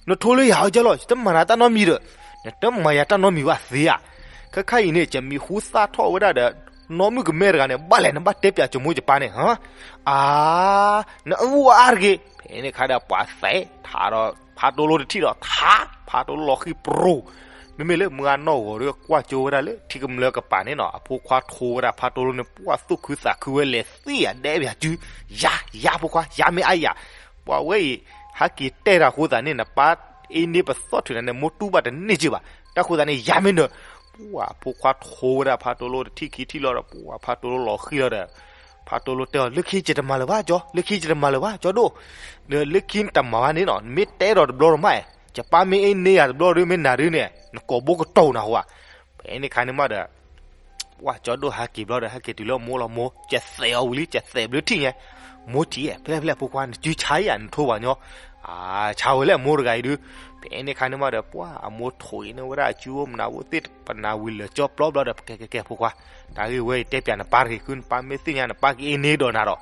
နထိလၢယၤအီၤကဲလီၤ, ယတမၤနၤတၢ်နီတမံၤဒီး, နတမၤယၤတၢ်နီတမံၤဘၣ်သ့ဧါ. ခဲခါအံၤန့ၣ် ယမံၤဟူသၣ်ထီၣ်ဝဲဒၣ်ဒီး နီၢ်မုၣ်ကမဲတဂၤန့ၣ် ဘၣ်လဲၣ်နဘၣ်တဲပၠးယမိၢ်ယပၢ်န့ၣ်, အါ, နအၢအါတဂ့ၤ. ဖဲန့ၣ်ခါဒီး ပှၤသဲးထးဒီး ဖါတိလိတထံၣ်ဒီး ထး ဖါတိလိလီၤဃံၢ်ပြူၤ, မ့မ့ၢ်လၢမုၢ်အနီၢ်ဂီၤဒီး ကွၢ်ကၠိဝဲဒၣ်လၢထံကမျၢၢ်ကပၤန့ၣ်နီၤ, အဖိခွါထိဝဲဒၣ်ဖါတိလိန့ၣ် ပှၢ်သူၣ်ခုသးခုဝဲလဲၤသံယၤဒဲးပၠးစု, ယၤ ယၤဖိခွါ ယၤမ့ၢ်အါယၤ, ပှၤဝဲအံၤ ဟဲက့ၤတဲတၢ်အဃိသတးန့ၣ် နပၢ်အ့န့ပသီၣ်ထုးနၤန့ၣ် မိၢ်တူၢ်ဘၣ်တန့ၢ်က့ဘၣ်, တၢ်ဃိသတးန့ၣ် ယၤမ့ၢ်နၢၤ, ပှၢ်ဖိခွါထိဝဲဒၣ်ဖါတိလိတထံၣ်ခံထံၣ်လီၤဒီး ပှၢ်ဖါတိလိလီၤဃံၢ်လီၤဒီး ဖါတိလိတဲအီၤ လၢခံယတမၤလၢၤဘၣ်ကၠီ, လၢခံယတမၤလၢၤဘၣ်ကၠီဒိၣ်, ဒီးလၢခံနတမၤဘၣ်န့ၣ်နီၤ, နမ့ၢ်တဲဒီးတဘျီတမး, ယပၢ်မ့ၢ်အ့န့ယၤတဘျီဒီး မ့ၢ်နၤဒုန့ၣ် နကိာ်ဘိကတီၢ်နၤဟိဧါ. ဖဲန့ၣ်ခါန့ၣ်မးဒီး ပှၢ်ကၠီဒိၣ်ဟဲက့ၤဘျီဒီး ဟဲက့ၤတုၤလၢအမိၢ်လီၤ, မိၢ် ကသဲးအီၤဝံၤလံ ကသဲးဘျုးထံၣ်ညါ, မိၢ်ထံၣ် ဖဲလဲၣ်ဖဲလဲၣ် ဖိခွါ နစုဆါယၤ နထိဘၣ်ညီ, အါ ဆါဝဲလဲၣ်မိၢ်တဂၤအံၤဒု, ဖဲန့ၣ်ခါန့ၣ်မးဒီး ပှၢ်အမိၢ်ထိၣ်အ့န့ၢ်ဝဲဒၣ်အစုအိၣ်မနုၤအိၣ်သ့ၣ်တဖၣ် ပနၢ်ဝံၤလၢာ်ကၠီပျီဘျီဒီး ကဲကဲကဲ ဖိခွါ, တၢ်ဂ့ၢ်ဝဲအံၤတဲပၠးနပၢ်တဂ့ၤ, ဃုနပၢ်မ့ၢ်သ့ၣ်ညါ နပၢ်ကအ့န့ဒီးနၤဒီး,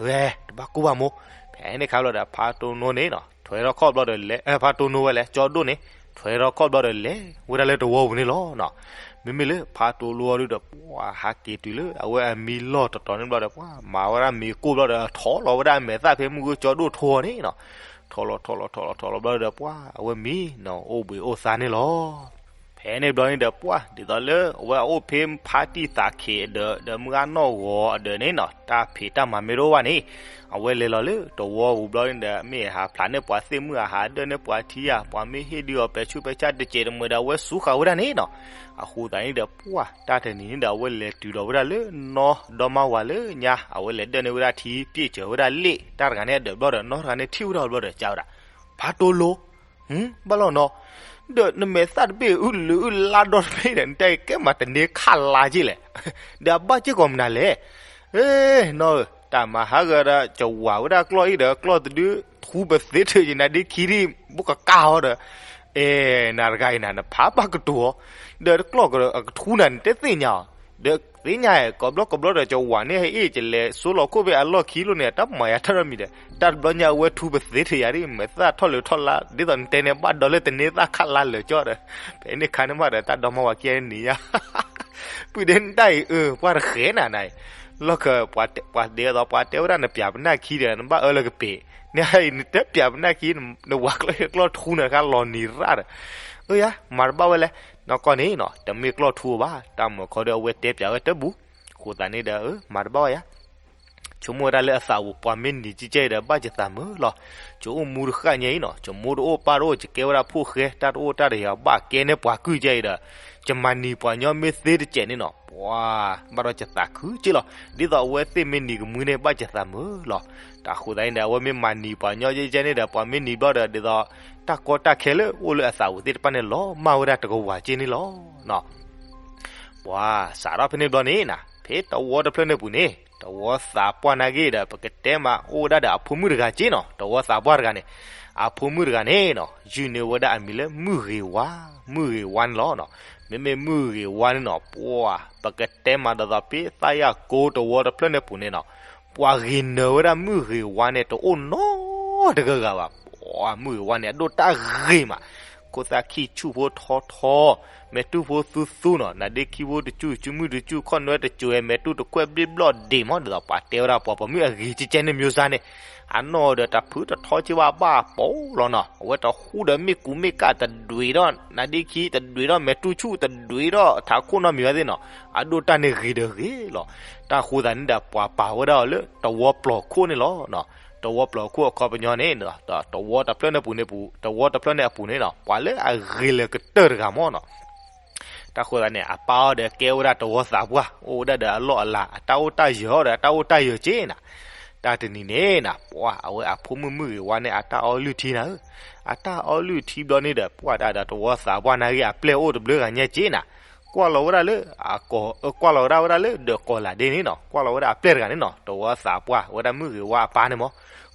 ဂဲၤ တဘၣ်ကိၢ်ဘၣ်မိၢ်. ဖဲန့ၣ်ခါဘျီဒီး ဖါတိလိန့ၣ်နီၤ ထွဲထီၣ်ခီၣ်ဘျီဒီးလဲၤ, ဖါတိလိဝဲလဲၣ် ကၠီဒိၣ်န့ၣ် ထွဲထီၣ်ခီၣ်ဘျီဒီးလဲၤဝဲဒၣ်လၢတဝီပူၤန့ၣ်လီၤနီၤ. မ့မ့ၢ်လၢဖါတိလိအီၤဒုဒီး ပှၢ်ဟးက့ၤတုၤလၢ အဝဲအမံလီၢ်တတီၤန့ၣ်ဘျီဒီး ပှၢ်မၤဝဲဒၣ်မ့ၤကိၢ်ဘျီဒီး ထီၣ်လီၤဝဲဒၣ်အမဲာ်သၣ်ဖဲမုၢ်ဂုၢ်ကၠီဒိၣ်ထိအီၤန့ၣ်နီၤ, ထီၣ်လီၤထီၣ်လီၤထီၣ်လီၤထီၣ်လီၤဘျီဒီး ပှၢ်အဝဲမံနီၤ အိၣ်ဘှံးအိၣ်သါန့ၣ်လီၤ. ဖဲန့ၣ်ဘျီန့ၣ်ဒီး ပှၢ်ဒ်သိးလၢအဝဲအအိၣ်ဖဲဖါတံၢ်သးခ့အဒၢး ဒီးမုၢ်ဂၢ်နီၢ်ဂီၤအဒၢးန့ၣ်နီၤ တၢ်ဖံးတၢ်မၤမ့ၢ်တအိၣ်ဘၣ်န့ၣ် အဝဲလဲၤလီၤလၢတဝီပူၤဘျီန့ၣ်ဒီး မ့ၢ်ဟးဖျးန့ၢ်ပှၤသ့ၣ်မုၢ်ဧါ ဟးဒၢၣ်န့ၢ်ပှၤထံဧါ ပှၤမ့ၢ်ဟ့ၣ်ဒုးအီၤပဲာ်ဆူးပဲာ်ဆါတစဲးတမှဲၤဒီး အဝဲစူးဃာ်ဝဲဒၣ်န့ၣ်နီၤ. အဃိသတးန့ၣ်ဒီး ပှၢ်တၢ်တနံၤန့ၣ်ဒီး အဝဲလဲၤတုၤဒီးဝဲဒၣ်လၢနီၢ် ဒီမါဝၤလၢညါ အဝဲလဲၤဒၢၣ်န့ၢ်ဝဲဒၣ်ထံ ပျဲၢ်စၢၤဝဲဒၣ်လ့ၣ်တၢ်တဂၤန့ၣ်အဒၢးဘျီဒီး နီၢ်တဂၤန့ၣ်ထံၣ်ဝဲဒၣ်ဘျီဒီး ကးဝဲဒၣ် ဖါတိလိ ဘၣ်လီၤနီၤ, ဒီးနမဲာ်သၣ်တဘ့ၣ်အုလုာ်အုလါဒီတဘ့ၣ်ဒီး နတၢ်ကဲမၤတန့ၢ်ခးလါက့လဲၣ်, ဒီးအဘၣ်က့ၢ်ကီးမနုၤလဲၣ်. နီၢ်ဧၢ, တၢ်မၤဟးဂီၤဒီး ကဝၤဝဲဒၣ်ကျီၢ်အံၤဒီး ကျီၢ်တဒု ထူပသ့ထၢၣ်ယနၤဒ့ခံဒံၣ် ဘိကကါအီၤဒီး, အဲ နၤတဂၤအံၤနၤ နဖးဘၣ်ကတိၤအီၤ, ဒီးကျီၢ်အကထူနၤ နတသ့ၣ်ညါအီၤ, ဒီးသ့ၣ်ညါ ကိးဘျီကိးဘျီဒီး ကဝၤန့ၣ်ဟဲအ့ၣ် ကလဲၤဆိလီၤခိၣ်ဖဲအလီၢ်ခံလိၤန့ၣ် တၢ်မၤယၤတၢ်နီတမံၤဒီး တၢ်တဘျီညါအဝဲထူပသ့ထၢၣ်ယၤဒ် မဲာ်သၣ်ထီၣ်လၢာ်ထီၣ်လါ ဒ်သိးနတဲန့ၣ် ဘၣ်ဒီးလၢတန့ၢ်သၣ်ခးလါလၢာ်ကၠီဒီး, ဖဲန့ၣ်ခါန့ၣ်မးဒီး တၢ်ဒီမါဝၤခံဂၤန့ၣ်ညါ ပုၢ်ဒ့နတၢ်အံၤ အၢ ပှၢ်တဃဲနၤနၤအံၤ, လီၢ်ခၢၣ် ပှၤဒဲသိးပှၤတဲဝဲဒၣ်နပၠးပနၢ်ခံဒီး နဘၣ်အၢလၢကပ့ၤ, နဟဲအံၤ နတပၠးပနၢ်ခံ နဝၤကျီၢ်အံၤ ကျီၢ်ထူနၤတခါလီၤနံၤရၣ်ဒီး, အၢယါ မၤတဘၣ်ဝဲလဲၣ်, နီၢ်ကီၢ်န့ၣ်နီၤ တမ့ၢ်ကျီၢ်ထူအီၤဘၣ်, တၢ်မၤခီဒီးအဝဲတဲပၠးဝဲတဘူၣ် အဃိသတးန့ၣ်ဒီး အၢ မၤတဘၣ်ဝဲယၤ ဆိကမိၣ်ဝဲဒၣ်လၢအသးပူၤ ပှၤမ့ၢ်နံၤကဲကဲအံၤဒီး ဘၣ်ယသးမုာ်လီၤ. ယအိၣ်မူတဃၣ်ညါအံၤနီၤ, ယမိၢ်တအိၣ်ပၢ်တအိၣ် ယကဲဝဲဒၣ်ဖိၣ်ဃဲ တၢ်တအိၣ်တၢ်တယၤ ဘၣ်ကဲန့ၢ်ပှၤကုၢ်ကဲအံၤဒီး ယမၤနံၤပှၤညီမ့ၢ်သ့တစဲးန့ၣ်နီၤ, ပှၤ ဘၣ်ဒီးယသးခုက့လီၤ. ဒ်သိးအဝဲသ့ၣ်မ့ၢ်နံၤကမှံန့ၣ် ဘၣ်ယသးမုာ်လီၤ. တၢ်ဃိသတးန့ၣ်ဒီး အဝဲမ့ၢ်မၤနံၤပှၤညီကဲကဲန့ၣ်ဒီး ပှၤမ့ၢ်နံၤဘျီဒီး ဒ်သိး တၢ်ကီတၢ်ခဲလၢအိၣ်လၢအသးပူၤသ့ၣ်တဖၣ်န့ၣ် လီၤမၢ်ဝဲဒၣ်တကဝၤက့န့ၣ်လီၤ. ပှၤစးထီၣ်ဖဲန့ၣ်ဘျီန့ၣ်နီၤ, ဖဲတဝီတဖျၢၣ်န့ၣ်ပူၤန့ၣ် တဝီသးပှၢ်နာ်က့ဒီး ပကတဲမးအိၣ်ဝဲဒၣ်ဒီးအဖိမုၣ်တဂၤက့နီၤ, တဝီသးပှၢ်တဂၤန့ၣ် အဖိမုၣ်တဂၤန့ၣ်နီၤ ယုၢ်န့ၢ်ဝဲဒၣ်အမံၤလၢမုၢ်ဂ့ၤဝါ, မုၢ်ဂ့ၤဝါန့ၣ်လီၤ. မ့မ့ၢ်မုၢ်ဂ့ၤဝါန့ၣ်နီၤ ပှၤ ပကတဲမးဒ်သိးဖဲသးယၤကိတဝီတဖျၢၣ်န့ၣ်ပူၤန့ၣ်နီၤ, ပှၤဂ့ၤနၢၤဝဲဒၣ်မုၢ်ဂ့ၤဝါန့ၣ်တအိၣ်နီတဂၤဂၤဘၣ်. ပှၤမုၢ်ဂ့ၤဝါန့ၣ် အဒိၣ်တၢ်ဂ့ၤမး, ခိၣ်သၣ်ခံဆူၣ်ဖိထီထီ, မဲာ်တူၢ်ဖိသူသူနီၤ, နါဒ့ခံဖိတစူၢ် စုမုၢ်တစူၢ် ခီၣ်နွဲတစူၢ်ဝဲ မဲာ်တူၢ်တကွဲၢ်ဘျ့ၣ်ဘျီၣ်ဒ့ၣ်မး ဒ်သိးပှၤတဲဝဲဒၣ်ပှၤပိာ်မုၣ်အဂ့ၤကဲကဲန့ၣ် မျိုးစားန့ၣ် အနီၢ်ဒီးတၢ်ဖုတထီက့ဘၣ်ဘၣ်ပိာ်လီၤနီၤ, အဝဲတဟူဒီးမ့ၣ်ကူးမ့ၣ်ကၣ်တဒွံးဒီး နါဒ့ခံတဒွံးဒီး မဲာ်တူၢ်ဆူၣ်တဒွံးဒီး ထးခိၣ်နီတမံၤဘၣ်သ့ၣ်နီၤ, အဒိၣ်တၢ်န့ၣ်ဂ့ၤဒီးဂ့ၤလီၤ. တၢ်ဃိသတးန့ၣ်ဒီး ပှၤပာ်ဝဲဒၣ်အီၤလၢတဝီပျီၤခိၣ်န့ၣ်လီၤ. တဝီပျီၤခိၣ်အခီပညီန့ၣ် တဝီတဖျၢၣ်န့ၣ်ပူၤန့ၣ်ပူၤ တဝီတဖျၢၣ်န့ၣ်အပူၤန့ၣ်နီၤ ပှၤလၢအဂ့ၤလၢကတၢၢ်တဂၤမးနီၤ. တၢ်ဃိသတးန့ၣ် အပၢ်အီၤဒီးကဲဝဲဒၣ်တဝီသးပှၢ် အိၣ်ဝဲဒၣ်ဒီးအလီၢ်အလၤ အတၢ်အိၣ်တၢ်ယၢၤအီၤဒီးအတၢ်အိၣ်တၢ်ယၢၤက့နီၤ. တၢ်တနံၤန့ၣ်နီၤ ပှၤအဝဲအဖိမုၣ်မုၢ်ဂ့ၤဝါန့ၣ် အတၢ်အီလုၢ်ထံနၤဧၢ, အတၢ်အီလုၢ်ထံဘျီန့ၣ်ဒီး ပှၤဒၣ်ဒီးတဝီသးပှၢ်နာ်က့ အပျဲၢ်အိၣ်တဘျုးဂၤညါက့နီၤ. ကွၢ်လီၤဝဲဒၣ်လၢ အကိး ကွၢ်လီၤဝဲဒၣ်ဝဲဒၣ်လၢဒီးကီၤလၤဒ့န့ၣ်နီၤ, ကွၢ်လီၤဝဲဒၣ်အပျဲၢ်တဂၤန့ၣ်နီၤ, တဝီသးပှၢ်ဝဲဒၣ်မုၢ်ဂ့ၤဝါအပၢ်န့ၣ်မး,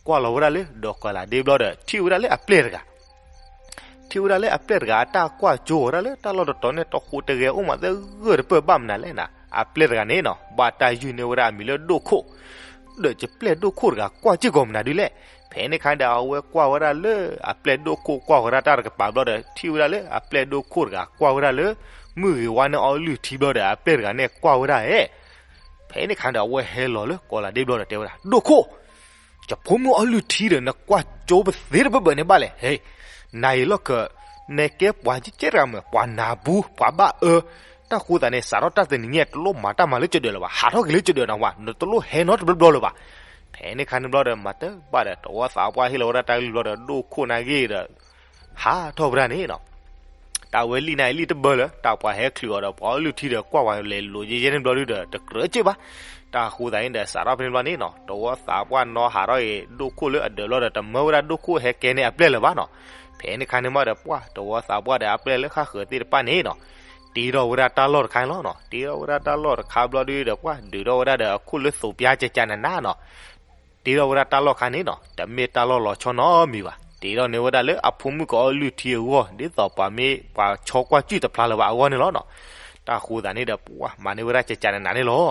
ကွၢ်လီၤဝဲဒၣ်လၢဒီးကီၤလၤဒ့ဘျီဒီး ထံၣ်ဝဲဒၣ်လၢအပျဲၢ်တဂၤ ထံၣ်ဝဲဒၣ်လၢအပျဲၢ်တဂၤ အတၢ်ကွၢ်ကၠိဝဲဒၣ်လၢတၢ်လီၢ်တတီၤန့ၣ် တဟူးတဂဲၤအိၣ်မးသဂၢၢ်တပၢၢ်ဘၣ်မနုၤလဲၣ်နီၤ. အပျဲၢ်တဂၤန့ၣ်နီၤ ဘၣ်တၢ်ယုၢ်န့ၢ်ဝဲဒၣ်အမံၤလၢဒိၣ်ခိၣ်, ဒီးယပျဲၢ်ဒိၣ်ခိၣ်တဂၤကွၢ်စ့ၢ်ကီးမနုၤဒ်လဲၣ်. ဖဲန့ၣ်ခါဒီး အဝဲကွၢ်ဝဲဒၣ်လၢ အပျဲၢ်ဒိၣ်ခိၣ်ကွၢ်ဝဲဒၣ်တၢ်တကပၤဘျီဒီး ထံၣ်ဝဲဒၣ်လၢအပျဲၢ်ဒိၣ်ခိၣ်တဂၤကွၢ်ဝဲဒၣ်လၢ မုၢ်ဂ့ၤဝါန့ၣ်အီလုၢ်ထံဘျီဒီး အပျဲၢ်တဂၤန့ၣ်ကွၢ်ဝဲဒၣ်ဧဲ ဖဲန့ၣ်ခါဒီး အဝဲဟဲလီၤလၢကီၤလၤဒ့ဘျီဒီးတဲဝဲဒၣ် ဒိၣ်ခိၣ်, ယဖိမုၣ်အီလုၢ်ထံဒီး နကွၢ်ကၠိပသ့တဘၢဘၢန့ၣ်ဘၣ်လဲၣ်. ဟဲ, နၤအံၤလီၢ်ခၢၣ်, နကဲပှၤကဲကဲတဂၤမ့ၢ် ပှၤနၢ်ဘူ, ပှၤဘၣ်အၢ, တၢ်ဃိသတးန့ၣ် စးထီၣ်တၢ်တနံၤညါ တလိၣ်မၤတၢ်မၤလၢကဒၢးလၢၤဘၣ်, ဟးထီၣ်က့ၤလၢကဒၢးနၤဝဲ, နတလိၣ်ဟဲနီတဘျီဘျီလၢၤဘၣ်. ဖဲန့ၣ်ခါန့ၣ်ဘျီဒီး မၤတဘၣ်ဒီး တဝီသးပှၢ်ဟ့ၣ်လီၤဝဲဒၣ်တၢ်ကလုၢ်ဘျီဒီး ဒိၣ်ခိၣ်နာ်က့ဒီး ဟးထီၣ်ဝဲဒၣ်န့ၣ်နီၤ. တၢ်ဝဲလံၣ်န့ၣ်လံၣ်တဘၢလၢၤ တၢ်ပှၤဟဲချုးအီၤဒီး ပှၤအီလုၢ်ထံဒီး ကွၢ်ဝဲလဲၤလိၤယဲယဲန့ၣ်ဘျီဒုဒီး တကြၢးက့ၢ်ဘၣ်. တၢ်ဃိသတးန့ၣ်ဒီး စးထီၣ်ဖဲန့ၣ်ဘျီန့ၣ်နီၤ တဝီသးပှၢ်နီၢ်ဟးထီၣ်အံၤ ဒိၣ်ခိၣ်လၢအဒၢးဘျီဒီး တမၢဝဲဒၣ်ဒိၣ်ခိၣ်ဟဲကဲန့ၢ်အပျဲၢ်လၢၤဘၣ်နီၤ. ဖဲန့ၣ်ခါန့ၣ်မးဒီး ပှၤတဝီသးပှၢ်ဒီးအပျဲၢ်လၢဃၣ်ဃၢၤသ့ၣ်တဖၣ်န့ၣ်နီၤ တ့ထီၣ်ဝဲဒၣ်တၢ်လီၢ်တခါန့ၣ်လီၤနီၤ. တ့ထီၣ်ဝဲဒၣ်တၢ်လီၢ်တခါဘျီဒုဒီး ပှၤဒုးထီၣ်ဝဲဒၣ်ဒီးအခိၣ်လၢသိးပျါကကနနနီၤ. တ့ထီၣ်ဝဲဒၣ်တၢ်လီၢ်ခါန့ၣ်နီၤ တမ့ၢ်တၢ်လီၢ်လီၤဆီနီတမံၤဘၣ်. တ့ထီၣ်န့ၢ်ဝဲဒၣ်လၢအဖိမုၣ်ကအီလုၢ်ထံအဂီၢ် ဒ်သိးပှၤမ့ၢ်ပှၤဆီကွၢ်စူၣ်တဖျါလၢၤဘၣ်အဂီၢ်န့ၣ်လီၤနီၤ. တၢ်ဃိသတးန့ၣ်ဒီး ပှၤမၤန့ၢ်ဝဲဒၣ်ကကနနန့ၣ်လီၤ.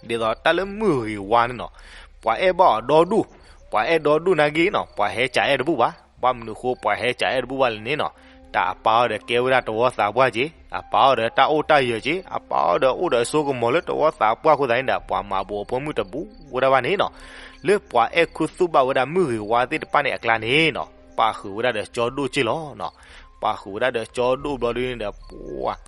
ဒ်သိးတၢ်လၢမုၢ်ဂ့ၤဝါန့ၣ်နီၤ ပှၤအဲၣ်ဘၣ်အီၤဒီဒူၣ်, ပှၤအဲၣ်ဒီဒူၣ်နာ်က့နီၤ ပှၤဟဲစးအဲၣ်တဘူၣ်ဘၣ်. ဘၣ်မနုၤအဃိပှၤဟဲစးအဲၣ်တဘူၣ်ဘၣ်လဲၣ်န့ၣ်နီၤ တၢ်အပၢ်အီၤဒီးကဲဝဲဒၣ်တဝီသးပှၢ်က့, အပၢ်အီၤဒီးတၢ်အိၣ်တၢ်ယၢၤက့, အပၢ်အီၤဒီးအိၣ်ဒီးအစိကမီၤလၢတဝီသးပှၢ်အဃိသတးန့ၣ်ဒီး ပှၤမၤဘူးအဖိမုၣ်တဘူးဝဲဒၣ်ဘၣ်န့ၣ်နီၤ. လၢပှၤအဲၣ်ခူသူၣ်ဘၣ်ဝဲဒၣ်မုၢ်ဂ့ၤဝါသ့ၣ်တဖၣ်န့ၣ်အကျါန့ၣ်နီၤ ပာ်ဃုာ်ဝဲဒၣ်ဒီးကၠီဒိၣ်က့လီၤနီၤ. ပာ်ဃုာ်ဝဲဒၣ်ဒီးကၠီဒိၣ်ဘျီဒုန့ၣ်ဒီး ပှၤ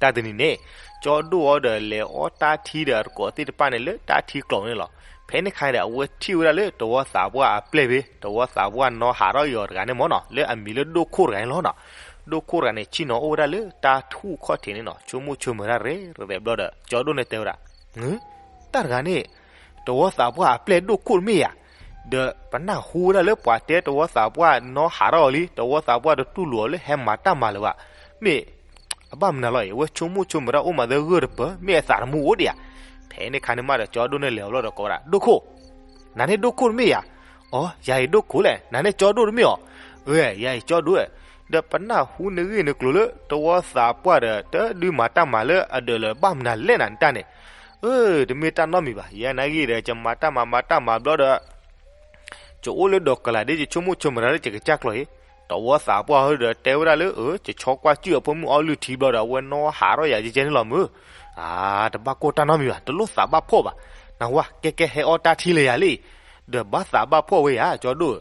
တၢ်တနံၤန့ၣ် ကၠီဒိၣ်အီၤဒီးလဲၤအီတၢ်ထံဒီးအတကိးသ့ၣ်တဖၣ်န့ၣ်လၢတၢ်ထံကျိးန့ၣ်လီၤ. ဖဲန့ၣ်ခါဒီး အဝဲထံၣ်ဝဲဒၣ်လၢတဝီသးပှၢ်အပျဲၢ်ဖဲ တဝီသးပှၢ်နီၢ်ဟးထီၣ်အံၤအီၤတဂၤန့ၣ်မ့ၢ်နီၤ လၢအမံၤလၢဒိၣ်ခိၣ်တဂၤန့ၣ်လီၤနီၤ. ဒိၣ်ခိၣ်တဂၤန့ၣ် ဆ့ၣ်နီၤအိၣ်ဝဲဒၣ်လၢတၢ်ထူၣ်ခီၣ်ထံးန့ၣ်နီၤ ဆိကမိၣ်ဆိကမးတၢ်ရဲၣ်ရဲၣ်ဘျီဒီး ကၠီဒိၣ်န့ၣ်တဲဝဲဒၣ် တၢ်တဂၤန့ၣ် တဝီသးပှၢ်အပျဲၢ်ဒိၣ်ခိၣ်တမ့ၢ်ဧါ. ဒီးပနၢ်ဟူဝဲဒၣ်လၢပှၤတဲတဝီသးပှၢ်နီၢ်ဟးထီၣ်အီၤလံ တဝီသးပှၢ်တတူၢ်လိာ်အီၤလၢဟဲမၤတၢ်မၤလၢၤဘၣ်. မ့ၢ် အဘၣ်မနုၤလီၤအံၤ အဝဲဆိကမိၣ်ဆိကမးတၢ်အိၣ်မးသဂၢၢ်တပၢၢ် မ့ၢ်အသးတမူအိၣ်ဒံးဧါ. ဖဲန့ၣ်ခါန့ၣ်မးဒီး ကၠီဒိၣ်န့ၣ်လဲၤအီၤဘျီဒီးကိးဝဲဒၣ် ဒိၣ်ခိၣ်, နၤန့ၣ်ဒိၣ်ခိၣ်တမ့ၢ်ဧါ. အိ ယၤအံၤဒိၣ်ခိၣ်လဲၣ် နၤန့ၣ်ကၠီဒိၣ်တမ့ၢ်ဧါ. ယၤအံၤကၠီဒိၣ်ဧါ. ဒီးပနၢ်ဟူနဂ့ၢ်နကျိၤလၢ တဝီသးပှၢ်ဒီး တဒုးမၤတၢ်မၤလၢအဒၢးလၢၤ ဘၣ်မနုၤလဲၣ်နၤနတၢ်န့ၣ်. အၢ တမ့ၢ်တၢ်နီတမံၤဘၣ် ယဲနာ်ဂ့ၢ်ဒီး ယမၤတၢ်မၤမၤတၢ်မၤဘျီဒီး ယအိၣ်လၢဒီးကလးဒ့ ယဆိကမိၣ်ဆိကမးတၢ်လၢယကစၢ်ကျီၢ်အံၤ, တဝီသးပှၢ်ဟီဒီးတဲဝဲဒၣ်လၢ အၢ ယဆီကွၢ်စူၣ်အဖိမုၣ်အီလုၢ်ထံဘျီဒီး အဝဲနီၢ်ဟးထီၣ်ယၤကဲကဲန့ၣ်လီၤမုၢ်. အါ တဘၣ်ကိၢ်တၢ်နီတမံၤဘၣ် တလိၣ်သးဘၣ်ဖှီၣ်ဘၣ်. နဝဲ ကဲကဲဟဲအီတၢ်ထံလၢယၤလံ ဒီးဘၣ်သးဘၣ်ဖှီၣ်ဝဲယၤ ကၠီဒိၣ်ဧၢ.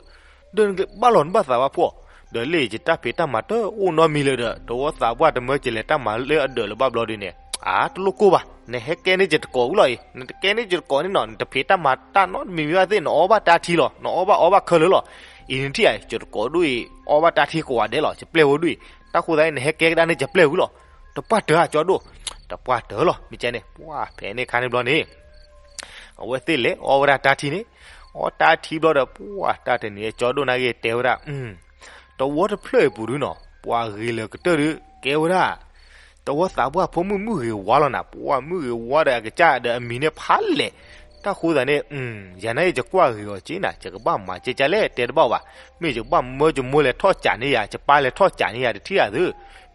ဒီးနကဘၣ်လီၤနဘၣ်သးဘၣ်ဖှီၣ်, ဒီးလၢယတၢ်ဖံးတၢ်မၤတအိၣ်နီတမံၤလၢၤဒီး တဝီသးပှၢ်တမၢကလဲၤတၢ်မၤလၢအဒၢးလၢၤဘၣ်ဘျီဒ်န့ၣ် အါ တလိၣ်ကိၢ်ဘၣ်, နဟဲကဲန့ၢ်ယတကိးဝံၤလီၤအံၤ, နတကဲန့ၢ်ယတကိးန့ၣ်နီၤ နတဖံးတၢ်မၤတၢ်နီတမံၤမံၤဘၣ်သ့ၣ် နအီၣ်ဘၣ်တၢ်ထံလီၤ, နအီၣ်ဘၣ်အီဘၣ်ခဲလၢာ်လီၤ. အံၤနထံၣ်ဧါ ယတကိးဒိၣ်အံၤ အီၣ်ဘၣ်တၢ်ထံကိးဂၤဒဲးလီၤ, ယပျဲၢ်ဖိဒိၣ်အံၤ, တၢ်ဃိသတးန့ၣ် နဟဲကဲကဒါန့ၢ်ယပျဲၢ်ဝံၤလီၤ. တပှၢ်တၢၢ်ဧါ ကၠီဒိၣ်, တပှၢ်တၢၢ်လီၤ. မ့ၢ်ကဲန့ၣ် ပှၢ်ဖဲန့ၣ်ခါန့ၣ်ဘျီန့ၣ် အဝဲသ့ၣ်လဲၤအီၣ်ဝဲဒၣ်တၢ်ထံန့ၣ်, အီၣ်တၢ်ထံဘျီဒီး ပှၢ်တၢ်တနံၤ ကၠီဒိၣ်နာ်က့တဲဝဲဒၣ် တဝီတဖျၢၣ်အံၤပူၤဒုနီၤ ပှၤဂ့ၤလၢာ်ကတၢၢ်ဒု ကဲဝဲဒၣ် တဝီသးပှၢ်ဖိမုၣ်မုၣ်ဂ့ၤဝါလီၤနၤ, ပှၢ်မုၣ်ဂ့ၤဝါဒီးအကစၢ်ဒီးအမံၤန့ၣ်ဖးလဲၣ်. တၢ်ဃိသတးန့ၣ် ယၤနာ်က့ ယကွၢ်ဂ့ၤအီၤက့နၤ, ယကဘၣ်မၤကဲကၢလဲၣ် တဲတဘၣ်ဘၣ်. မ့ၢ်ယကဘၣ်မၢယမိၢ်လဲၤထီၣ်ကးန့ၢ်ယၤ, ယပၢ်လဲၤထီၣ်ကးန့ၢ်ယၤတထံၣ်ဧါသု.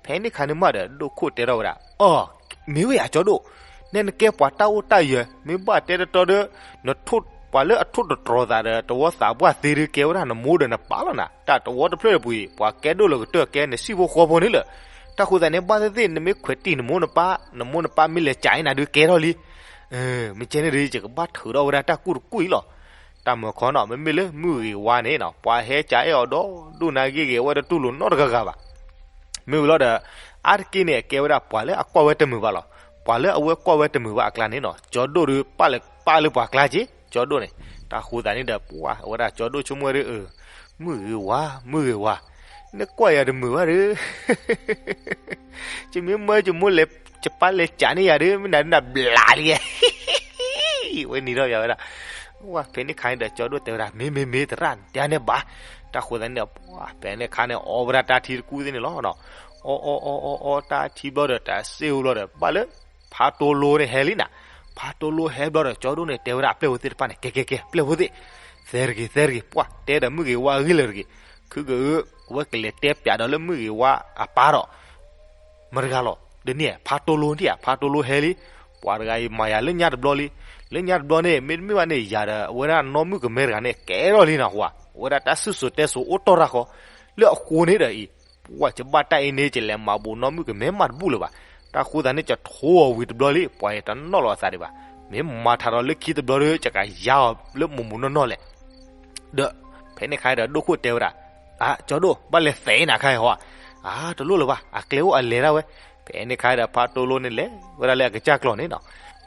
ဖဲန့ၣ်ခါန့ၣ်မးဒီး ဒိၣ်ခိၣ်တဲထီၣ်ဝဲဒၣ် အီ မ့ၢ်ဝဲယၤကၠီဒိၣ်, နဲနကဲပှၤတၢ်အိၣ်တၢ်ယၢၤ မ့ၢ်ဘၣ်တဲတတီဒီး နထိၣ်ပှၤလၢအထိၣ်တတြီၤသးဒီး တဝီသးပှၢ်သ့ဒု ကဲဝဲဒၣ်နမိၢ်ဒီးနပၢ်လီၤနၤ. တၢ်တဝီတဖျၢၣ်အံၤပူၤအံၤ ပှၤကဲဒိၣ်လၢာ်ကတၢၢ် ကဲနစံၣ်ဖိဃီဖိန့ၣ်လၢာ်. တၢ်ဃိသတးန့ၣ် ဘၣ်သ့ၣ်သ့ၣ် နမ့ၢ်ခွဲးတံၢ်နမိၢ်နပၢ်, နမိၢ်နပၢ်မ့ၢ်လဲၤကးအံၤနၤဒု ကဲထီၣ်လံ. မ့ၢ်ကဲန့ၣ်ဒု ယကဘၣ်ထုးထီၣ်ဝဲဒၣ်တၢ်ကူၣ်တကူၣ်အံၤလီၤ. တၢ်မၤခီနီၤ မ့မ့ၢ်လၢမုၢ်ဂ့ၤဝါန့ၣ်နီၤ ပှၤဟဲကးအဲၣ်အီၤဒီဒိၣ်နာ်က့ဂ့ၤ အဝဲတတူၢ်လိာ်နီတဂၤဂၤဘၣ်. မ့ၢ်ဝံၤလီၤဒီး အါတက့ၢ်န့ၣ် အကဲဝဲဒၣ်ပှၤလၢအကွၢ်ဝဲတမုာ်ဘၣ်လီၤ. ပှၤလၢအဝဲကွၢ်ဝဲတမုာ်ဘၣ်အကျါန့ၣ်နီၤ ကၠီဒိၣ်ဒု ပာ်လၢပာ်လၢပှၤကျါက့ ကၠီဒိၣ်န့ၣ်. တၢ်ဃိသတးန့ၣ်ဒီး ပှၢ်အဝဲဒၣ်ကၠီဒိၣ်ဆိကမိၣ်ဝဲဒၣ် အၢ မုၢ်ဂ့ၤဝါ မုၢ်ဂ့ၤဝါ နကွၢ်ယၤတမုာ်ဘၣ်ဒု ယမ့ၢ်မၢယမိၢ်လဲၤ ယပၢ်လဲၤကးန့ၢ်ယၤဒု မ့ၢ်နၤဒုနဘျးလံ ဝဲနံၤထီၣ်ယၤဝဲဒၣ်. ဝဲဖဲန့ၣ်ခါန့ၣ်ဒီး ကၠီဒိၣ်တဲဝဲဒၣ် မ့ၢ်မ့ၢ်မ့ၢ် သရၣ်တဲန့ၣ်ဘၣ်. တၢ်ဃိသတးန့ၣ်ဒီး ပှၢ်ဖဲန့ၣ်ခါန့ၣ် အီဝဲဒၣ်တၢ်ထံတကူၣ်သ့ၣ်န့ၣ်လီၤ. အီအီအီအီအီတၢ်ထံဘျီဒီး တၢ်စ့ၢ်ဝံၤဘျီဒီး ဘၣ်လၢ ဖးတိလိန့ၣ်ဟဲလံနၤ. ဖးတိလိဟဲဘျီဒီး ကၠီဒိၣ်န့ၣ် တဲဝဲဒၣ်အပျဲၢ်ဖိသ့ၣ်တဖၣ်န့ၣ် ကဲကဲကဲ ပျဲၢ်ဖိသ့ၣ် သဲတဂ့ၤ သဲတဂ့ၤ ပှၢ်တဲဒီးမုၢ်ဂ့ၤဝါအဂ့ၢ်လၢာ်တဂ့ၤ. ခုကအၢ အဝဲကလဲၤတဲပၠးဒီးလၢမုၢ်ဂ့ၤဝါအပၢ်ဒီး မတၤတဂၤလီၤ. ဒ်န့ၣ် ဖးတိလိန့ၣ်ဧါ ဖးတိလိဟဲလံ. ပှၤတဂၤအံၤမၤယၤလၢညါတဘျီလံ. လၢညါတဘျီန့ၣ် မ့တမ့ၢ်ဘၣ်န့ၣ် ယၤဒီးအဝဲဒၣ်နီၢ်မုၣ်ကမဲတဂၤန့ၣ် ကဲထီၣ်လံနၤ ဟါ. အဝဲဒၣ်တၢ်စူၣ်စိၤတဲစိၤအိၣ်တီၢ်တၢ်ဃီ လၢအဃိန့ၣ်ဒီးအံၤ ပှၢ်ယဘၣ်တၢ်အံၤန့ၣ် ယလဲၤမၤဘူးနီၢ်မုၣ်ကမဲမးတဘူၣ်လၢၤဘၣ်. တၢ်ဃိသတးန့ၣ် ယထိအီၤဝံၤတဘျီလံ ပှၤအံၤတနီၣ်လီၤအသးဒံးဘၣ်. မ့ၢ်မၤထါဒီးလၢခံတဘျီဒီး ယကယါအီၤလၢမုာ်မုာ်နီၢ်နီၢ်လဲၣ် ဒီး ဖဲန့ၣ်ခါဒီး ဒိၣ်ခိၣ်တဲဝဲဒၣ် အါ ကၠီဒိၣ် ဘၣ်လဲၤသဲးနၤခါအံၤဟါ. အါ တလိၣ်လၢၤဘၣ် အကျဲအိၣ်အလဲၤဒၣ်ဝဲ. ဖဲန့ၣ်ခါဒီးဖးတိလိန့ၣ်လဲၤဝဲဒၣ်လၢအကစၢ်ကျီၢ်န့ၣ်နီၤ.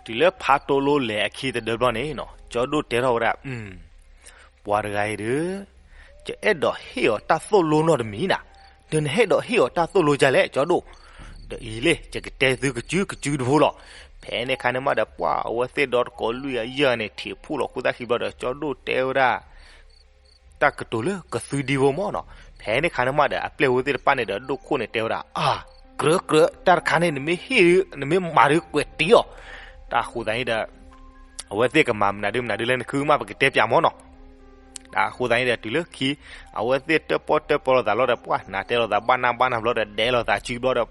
တုၤလၢဖးတိလိလဲၤအခံတဒၢဘျီန့ၣ်နီၤ ကၠီဒိၣ်တဲထီၣ်ဝဲဒၣ် ပှၤတဂၤအံၤဒီး ယအဲၣ်ဒိးဟ့ၣ်အီၤတၢ်သိၣ်လိနီတမံၤနၤ. ဒီးနဟဲဒိးဟ့ၣ်အီၤတၢ်သိၣ်လိဒ်လဲၣ် ကၠီဒိၣ်. ဒီးအံၤလၢ ယကတဲသုကစုကစုတဖိလီၤ. ဖဲန့ၣ်ခါန့ၣ်မးဒီး ပှၢ်အဝဲသ့ၣ်ဒီတကိးလွံၢ်ဂၤယဲၢ်ဂၤန့ၣ် ထံၣ်ဖှိၣ်လီၤခိၣ်သၣ်ခံဘျီဒီး ကၠီဒိၣ်တဲဝဲဒၣ် တၢ်ကတိၤလၢကသုဒံဖိမးနီၤ. ဖဲန့ၣ်ခါန့ၣ်မးဒီး အပျဲၢ်ဖိသ့ၣ်တဖၣ်န့ၣ်ဒီး ဒိၣ်ခိၣ်န့ၣ်တဲဝဲဒၣ် အါ ကြၢးကြၢး တၢ်တခါန့ၣ် နမ့ၢ်ဟ့ၣ်ဒု နမ့ၢ်မၤဒု ကွဲးတံၢ်အီၤ. တၢ်ဃိသတးန့ၣ်ဒီး အဝဲသ့ၣ်ကမၤမနုၤဒုမနုၤဒုလဲၣ် နခုမး ပကတဲပၠးမးနီၤ. တၢ်ဃိသတးန့ၣ်ဒီး တုၤလၢခံ အဝဲသ့ၣ်တၢၣ်ပီၣ်တၢၣ်ပီလိာ်သးလီၤဒီး ပှၢ်နၤတဲလိာ်သးဘၣ်နၢ်ဘၣ်နၢ်ဘျီဒီး ဒဲးလိာ်သးစုဘျီဒီး ပှၢ်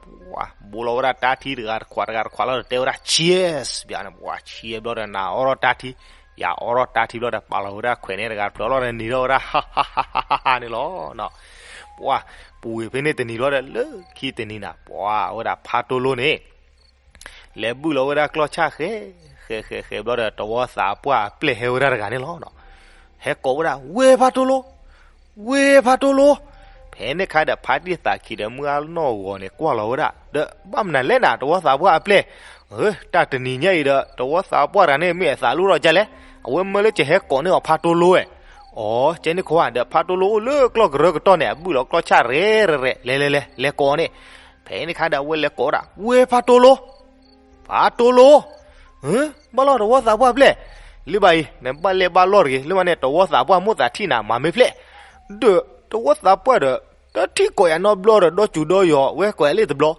ဘိးလီၤဝဲဒၣ်တၢ်ထံတဂၤတခွးတဂၤတခွးလီၤဒီး တဲဝဲဒၣ် cheers ဘၣ်န့ၣ် ပှၢ် cheers ဘျီဒီး နၤအီထီၣ်တၢ်ထံ ယၤအီထီၣ်တၢ်ထံဘျီဒီး ပာ်လီၤဝဲဒၣ်ခွဲးန့ၣ်တဂၤတဖျၢၣ်လီၤဒီး နံၤထီၣ်ဝဲဒၣ် ဟါဟါဟါဟါန့ၣ်လီၤ. ပှၢ်ပူၤဝံၤဖဲန့ၣ်တနံၤလီၤဒီး လၢခံတနံၤနၤ ပှၢ်ဝဲဒၣ်ဖးတိလိန့ၣ် လဲၤဘုၣ်လီၤဝဲဒၣ်ကျီၢ်ဆၣ်ဃဲ ဃဲဃဲဃဲဘျီဒီး တဝီသးပှၢ်အပျဲၢ်ဟဲဝဲဒၣ်တဂၤန့ၣ်လီၤ. ဟဲကိးဝဲဒၣ် ဝ့ၢ်ဖးတိလိ ဝ့ၢ်ဖးတိလိ. ဖဲန့ၣ်ခါဒီး ဖါတံၢ်သးခံဒီး မုၢ်အါနီၢ်ဂီၤန့ၣ် ကွၢ်လီၤဝဲဒၣ် ဒီးဘၣ်မနုၤလဲၣ်နၤ တဝီသးပှၢ်အပျဲၢ်. ဧၢ တၢ်တနံၤညါအံၤဒီး တဝီသးပှၢ်တဂၤန့ၣ် မ့ၢ်အသးလိၣ်ထီၣ်ဒ်လဲၣ်. အဝဲမၢလၢကဟဲကိးန့ၢ်အီၤဖးတိလိဝဲ. အိ ကဲန့ၣ်ခိဧါ ဒီးဖးတိလိအိၣ်လၢကျီၢ်ကရၢကတီၢ်န့ၣ် အဘုၣ်လီၤကျီၢ်ဆၣ်ရဲၣ်ရဲၣ်ရဲၣ် လဲၤလဲၤလဲၤ လဲၤကိးအီၤန့ၣ်. ဖဲန့ၣ်ခါဒီး အဝဲလဲၤကိးဝဲဒၣ် ဝ့ၢ်ဖးတိလိ ဖးတိလိ ဘၣ်လီၤတဝီသးပှၢ်အပျဲၢ်. လၢဘၣ်အံၤ နဘၣ်လဲၤဘၣ်လီၢ်တဂ့ၤ လၢမးန့ၣ် တဝီသးပှၢ်မိၣ်သးထံၣ်နၤ မၤမ့ၢ်ဖျဲၣ်. ဒီးတဝီသးပှၢ်ဒီး တထံၣ်ကိးယၤနီတဘျီဒီး ဒီစူၤဒီယီၤ ဝဲကိးယၤလၢတဘျီ.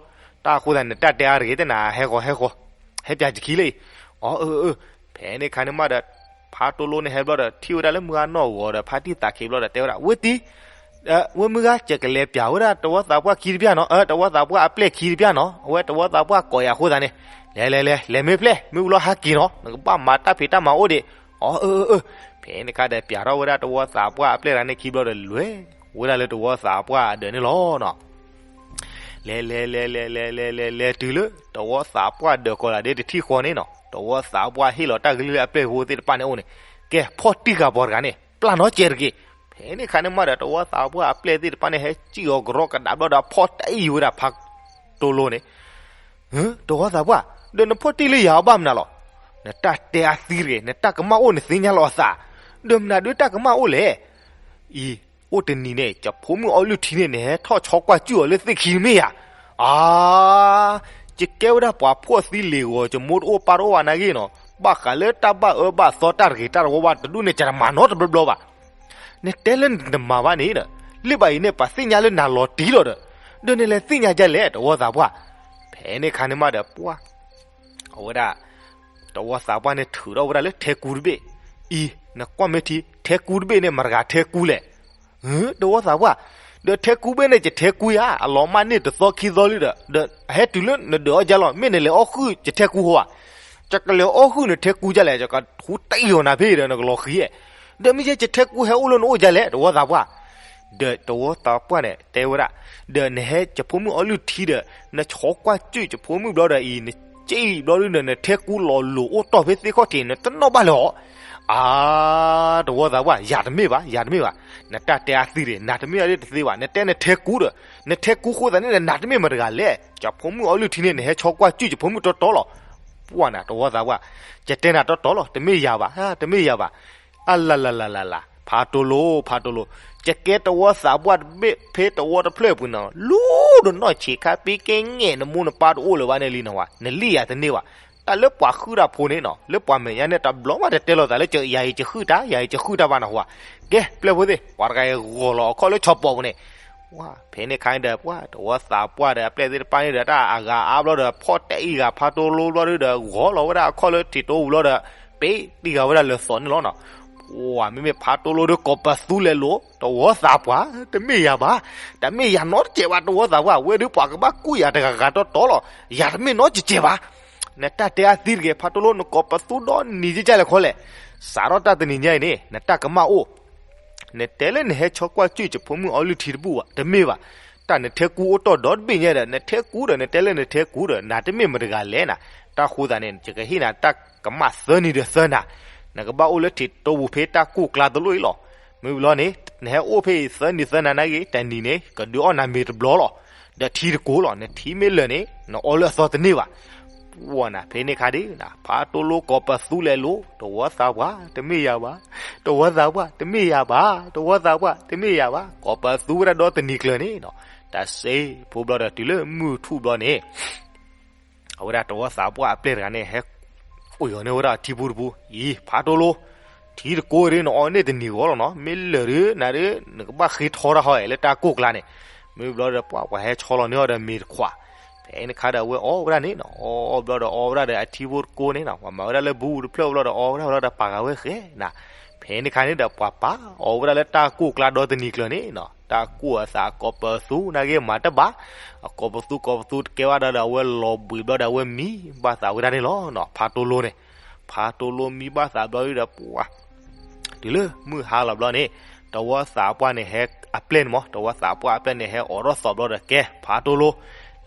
တၢ်ဃိသတးန့ၣ် တၢ်တဲအါတဂ့ၤ တနၤဟဲဃီၤဟဲဃီၤ ဟဲပၠးတခံလၢအံၤ. အၢ အၢ အၢ ဖဲန့ၣ်ခါန့ၣ်မးဒီး ဖးတိလိန့ၣ်ဟဲဘျီဒီး ထံၣ်ဝဲဒၣ်လၢမုၢ်အါနီၢ်ဂီၤဒီး ဖါတံၢ်သးခံဘျီဒီး တဲဝဲဒၣ် ဝ့ၢ်တံၢ် ဝ့ၢ်မုၢ်ဂၤ ယကလဲၤပၠးဝဲဒၣ်တဝီသးပှၢ်ခံတပျၢ်နီၤ တဝီသးပှၢ်အပျဲၢ်ခံတပျၢ်နီၤ အဝဲတဝီသးပှၢ်ကိးယၤအဃိသတးန့ၣ် လဲၤလဲၤလဲၤ လဲၤမ့ၢ်ဖျဲၣ် မ့ၢ်ဝံၤလီၤဟးက့ၤနီၤ နကဘၣ်မၤတၢ်ဖံးတၢ်မၤအိၣ်ဒံး. အၢ အၢ အၢ ဖဲန့ၣ်ခါဒီး ပၠးထီၣ်ဝဲဒၣ်တဝီသးပှၢ်အပျဲၢ်တဂၤန့ၣ်ခံဘျီဒီး လဲၤဝဲဒၣ်လၢတဝီသးပှၢ်အဒၢးန့ၣ်လီၤနီၤ. လဲၤလဲၤလဲၤလဲၤလဲၤလဲၤလဲၤလဲၤတုၤလၢ တဝီသးပှၢ်ဒၢးကီးလးဒ့တထံၣ်ဃီန့ၣ်နီၤ တဝီသးပှၢ်ဟ့ၣ်လီၤတၢ်ကလုၢ်လၢအပျဲၢ်ဖိသ့ၣ်တဖၣ်န့ၣ်အိၣ်န့ၣ် ကဲ ဖီၣ်တံၢ်ဃာ်ပှၤတဂၤန့ၣ် ပျၢ်နီတစဲးတက့ၢ်. ဖဲန့ၣ်ခါန့ၣ်မးဒီး တဝီသးပှၢ်အပျဲၢ်သ့ၣ်တဖၣ်န့ၣ် ဟဲစံၣ်အီၤကရီကဒးဘျီဒီး ဖီၣ်တံၢ်ဝဲဒၣ်ဖးတိလိန့ၣ် တဝီသးပှၢ် ဒီးနဖီၣ်တံၢ်လၢယၤအီၤဘၣ်မနုၤလီၤ. နတၢ်တဲအါသံတဂ့ၤ, နတၢ်ကမၣ်အိၣ်နသ့ၣ်ညါလီၤအသး, ဒီးမနုၤဒုးတၢ်ကမၣ်အိၣ်လဲၣ်. အံၤ, အိၣ်တနံၤန့ၣ် ယဖိမုၣ်အီလုၢ်ထံန့ၣ် နဟဲထီၣ်ဆီကွၢ်စူၣ်အီၤလၢသ့ၣ်ခံတမ့ၢ်ဧါ. အါ, ယကဲဝဲဒၣ်ပှၤဖှီၣ်သံလ့ၤဂီၤ ယမိၢ်တအိၣ်ပၢ်တအိၣ်ဘၣ်နာ်က့နီၤ, ဘၣ်ဃးလၢတၢ်ဘၣ်အၢဘၣ်သီတၢ်တဂ့ၤတၢ်တဝီဘၣ်တဒူၣ်န့ၣ် ယတမၤနီတဘျီဘျီဘၣ်. နတဲလၢနတမၤဘၣ်န့ၣ်ဒီး, လၢဘၣ်အံၤန့ၣ် ပှၤသ့ၣ်ညါလၢနၤလီၤတံၢ်လီၤဒီး, ဒီးနလဲၤသ့ၣ်ညါဒ်လဲၣ် တဝီသးပှၢ်. ဖဲန့ၣ်ခါန့ၣ်မးဒီးပှၢ်, အဝဲဒၣ် တဝီသးပှၢ်န့ၣ်ထုးထီၣ်ဝဲဒၣ်လၢထဲကူတဘ့ၣ်. အံၤ, နကွၢ်မ့ၢ်ထံ, ထဲကူတဘ့ၣ်န့ၣ် မတၤတဂၤထဲကူလဲၣ်. တဝီသးပှၢ်, ဒီးထဲကူဘ့ၣ်န့ၣ် ယထဲကူယၤ, အလီၤမၢ်န့ၢ်တသီခံသီလံဒီး, ဒီးအဟဲတုၤလၢနဒၢးအီၣ်ကၢ်လီၤ, မ့ၢ်နလဲၤအီၣ်ဃုာ်ယထဲကူဟီဧါ. ယကလဲၤအီၣ်ဃုာ်နထဲကူဒ်လဲၣ်, ယကထူတံၢ်အီၤနၤဖဲဒီး နကလီၤဃံၤဧါ. ဒီးမ့ၢ်ယဲယထဲကူဟဲအိၣ်လၢနအိၣ်ဒ်လဲၣ် တဝီသးပှၢ်. ဒီးတဝီသးပှၢ်န့ၣ်တဲဝဲဒၣ်, ဒီးနဟဲယဖိမုၣ်အီလုၢ်ထံဒီး, နဆီကွၢ်စူၣ်ယဖိမုၣ်ဘျီဒီးအံၤ, နစံၣ်ဘျီဒုဒီး နထဲကူလီၤလိၤအိၣ်တီၢ်ဖဲသ့ၣ်ခီၣ်ထံး နတနီၣ်ဘၣ်လၢၤအီၤ. အါ, တဝီသးပှၢ်, ယၤတမ့ၢ်ဘၣ်, ယၤတမ့ၢ်ဘၣ်. နတၢ်တဲအါသံတဂ့ၤ, နၤတမ့ၢ်အါဒ်တသ့ဘၣ်, နတဲနထဲကူဒီး, နထဲကူဃိသးန့ၣ်ဒီး နၤတမ့ၢ်မတၤတဂၤလဲၣ်. ယဖိမုၣ်အီလုၢ်ထံန့ၣ် နဟဲဆီကွၢ်စူၣ်ယဖိမုၣ်တီတီလီၤ. ပှၢ်နၤ တဝီသးပှၢ်, ယတဲနၤတီတီလီၤ, တမ့ၢ်ယၤဘၣ်, တမ့ၢ်ယၤဘၣ်. အလလလလလ, ဖးတိၢ်လိ, ဖးတိၢ်လိ, ယကဲတဝီသးပှၢ်တဘ့ၣ်ဖဲတဝီတဖျၢၣ်အပူၤန့ၣ်, လူၤဒီးနီၢ်ဆံးခါပ့ကဲငဲၢ် နမိၢ်နပၢ်တအိၣ်လၢၤဘၣ်န့ၣ်လံနီၤဝဲ, နလံၣ်ယၤတန့ၢ်ဘၣ်. တၢ်လၢပှၤဃုတၢ်ဖိန့ၣ်နီၤ, လၢပှၤမဲာ်ညါန့ၣ် တဘျီမးတတဲလိာ်သးလၢ ယၤအံၤယဃုတၢ်, ယၤအံၤယဃုတၢ်ဘၣ်နီၤဝဲ. ကဲ ပျဲၢ်ဖိသ့ၣ်, ပှၤတဂၤအံၤဂီၤလီၤအခီၣ်လၢဆီပိာ်ပူၤန့ၣ်, ဝဲ ဖဲန့ၣ်ခါန့ၣ်ဒီး ပှၤတဝီသးပှၢ်ဒီးအပျဲၢ်သ့ၣ်တဖၣ်န့ၣ်ဒီး တၢ်အဂၤအါဘျီဒီး ဖီၣ်တဲာ်အံၤဂၤဖးတိၢ်လိဘျီဒီး ဂီၤလီၤဝဲဒၣ်အခီၣ်လၢထံးတိပူၤလီၤဒီး ပ့ၤတံၢ်ဂၤဝဲဒၣ်လၢသီးန့ၣ်လီၤနီၤ. ပှၤမ့မ့ၢ်ဖးတိၢ်လိဒီး ကိးပသူလဲၤလိာ်, တဝီသးပှၢ်, တမ့ၢ်ယၤဘၣ်, တမ့ၢ်ယၤနီတစဲးဘၣ် တဝီသးပှၢ်, ဝဲဒုးပှၤကဘၣ်ကူၣ်ယၤတဂၤဂၤတီတီလီၤ, ယၤတမ့ၢ်နီတစဲးဘၣ်. နတၢ်တဲအါသံတဂ့ၤ ဖးတိၢ်လိ, နကိးပသူဒီနံၤကကလဲၣ်ခီလဲၣ်, စးထီၣ်တၢ်တနံၤညါအံၤန့ၣ် နတၢ်ကမၣ်အိၣ် နတဲလၢနဟဲဆီကွၢ်စူၣ်ယဖိမုၣ်အီလုၢ်ထံတဘူၣ်ဘၣ်, တမ့ၢ်ဘၣ်. တၢ်နထဲကူအိၣ်တီၢ်ဒီတဘ့ၣ်ညါဒီး နထဲကူဒီး နတဲလၢနထဲကူဒီး နၤတမ့ၢ်မတၤတဂၤလဲၣ်နၤ. တၢ်ဃိသးန့ၣ် ယကဟ့ၣ်နၤတၢ်ကမၣ်သၢနံၤဒီးသၢနၤ, နကဘၣ်အိၣ်လၢထံးတိပူၤဖဲတၢ်ကိၢ်ကျါတလိၣ်အံၤလီၤ. မ့ၢ်ဘျီန့ၣ် နဟဲအိၣ်ဖဲအံၤသၢနံၤသၢနၤနာ်က့ တနံၤန့ၣ် ကဒုးအီၣ်နၤမ့ၤတဘျီလီၤ. ဒီးထံတကိးလီၤ, နထံမ့ၢ်လၢာ်န့ၣ် နအီလၢအသီတန့ၢ်ဘၣ်. ပှၤနၤ ဖဲန့ၣ်ခါဒ်နၤ ဖးတိၢ်လိကိးပသူလဲၤလိာ်, တဝီသးပှၢ် တမ့ၢ်ယၤဘၣ်, တဝီသးပှၢ် တမ့ၢ်ယၤဘၣ်, တဝီသးပှၢ် တမ့ၢ်ယၤဘၣ်. ကိးပသူဝဲဒၣ်ဒီတနံၤကျၢၤန့ၣ်နီၤ, တၢ်စ့ဖိဘျီဒီး တုၤလၢမုၢ်ထူၣ်ဘျီန့ၣ် အဝဲဒၣ်တဝီသးပှၢ်အပျဲၢ်တဂၤန့ၣ် ဟဲအိၣ်ယီၤန့ၢ်ဝဲဒၣ်ထံဖိတပူၤ, အံၤ ဖးတိၢ်လိ, ထံတကိးဒ်နအီန့ၢ်တနံၤဂီၤလီၤနီၤ, မ့ၢ်လၢာ်ဒ်နၤဒ် နကဘၣ်ဃ့ထီတၢ်ဟီလၢတၢ်ကိၢ်ကျါန့ၣ်. မ့ၢ်ဘျီဒီး ပှၤ ပှၤဟဲဆီလီၤန့ၢ်အီၤဒီးမ့ၤတခွး, ဖဲန့ၣ်ခါဒီးအဝဲအီဝဲဒၣ်န့ၣ်နီၤ, အီအီဘျီဒီးအီဝဲဒၣ်ဒီးအထံဖိတကိးန့ၣ်နီၤ, ပှၤမၤဝဲဒၣ်လၢဘူးတဖျၢၣ်ဘျီဒီးအီဝဲဒၣ်ဘျီဒီးပာ်ဃာ်ဝဲဃဲနၤ. ဖဲန့ၣ်ခါန့ၣ်ဒီးပှၤပာ်အီဝဲဒၣ်လၢတၢ်ကိၢ်ကျါဒီတနံၤကျၢၤန့ၣ်နီၤ, တၢ်ကိၢ်အသးကိးပသူနာ်က့မၤတဘၣ်, အကိးပသူကိးပသူတကဲဘၣ်ဒီး အဝဲလီၤဘှံးဘျီဒီးအဝဲမံဘၣ်သးဝဲဒၣ်န့ၣ်လီၤနီၤ, ဖးတိၢ်လိန့ၣ်. ဖးတိၢ်လိမံဘၣ်သးဘျီဒီး ပှၤ တုၤလၢမုၢ်ဟါလီၤဘျီန့ၣ်, တဝီသးပှၢ်န့ၣ်ဟဲအပျဲၢ်န့ၣ်မး, တဝီသးပှၢ်အပျဲၢ်န့ၣ်ဟဲအိးထီၣ်သီးဘျီဒီး ကဲ ဖးတိၢ်လိ,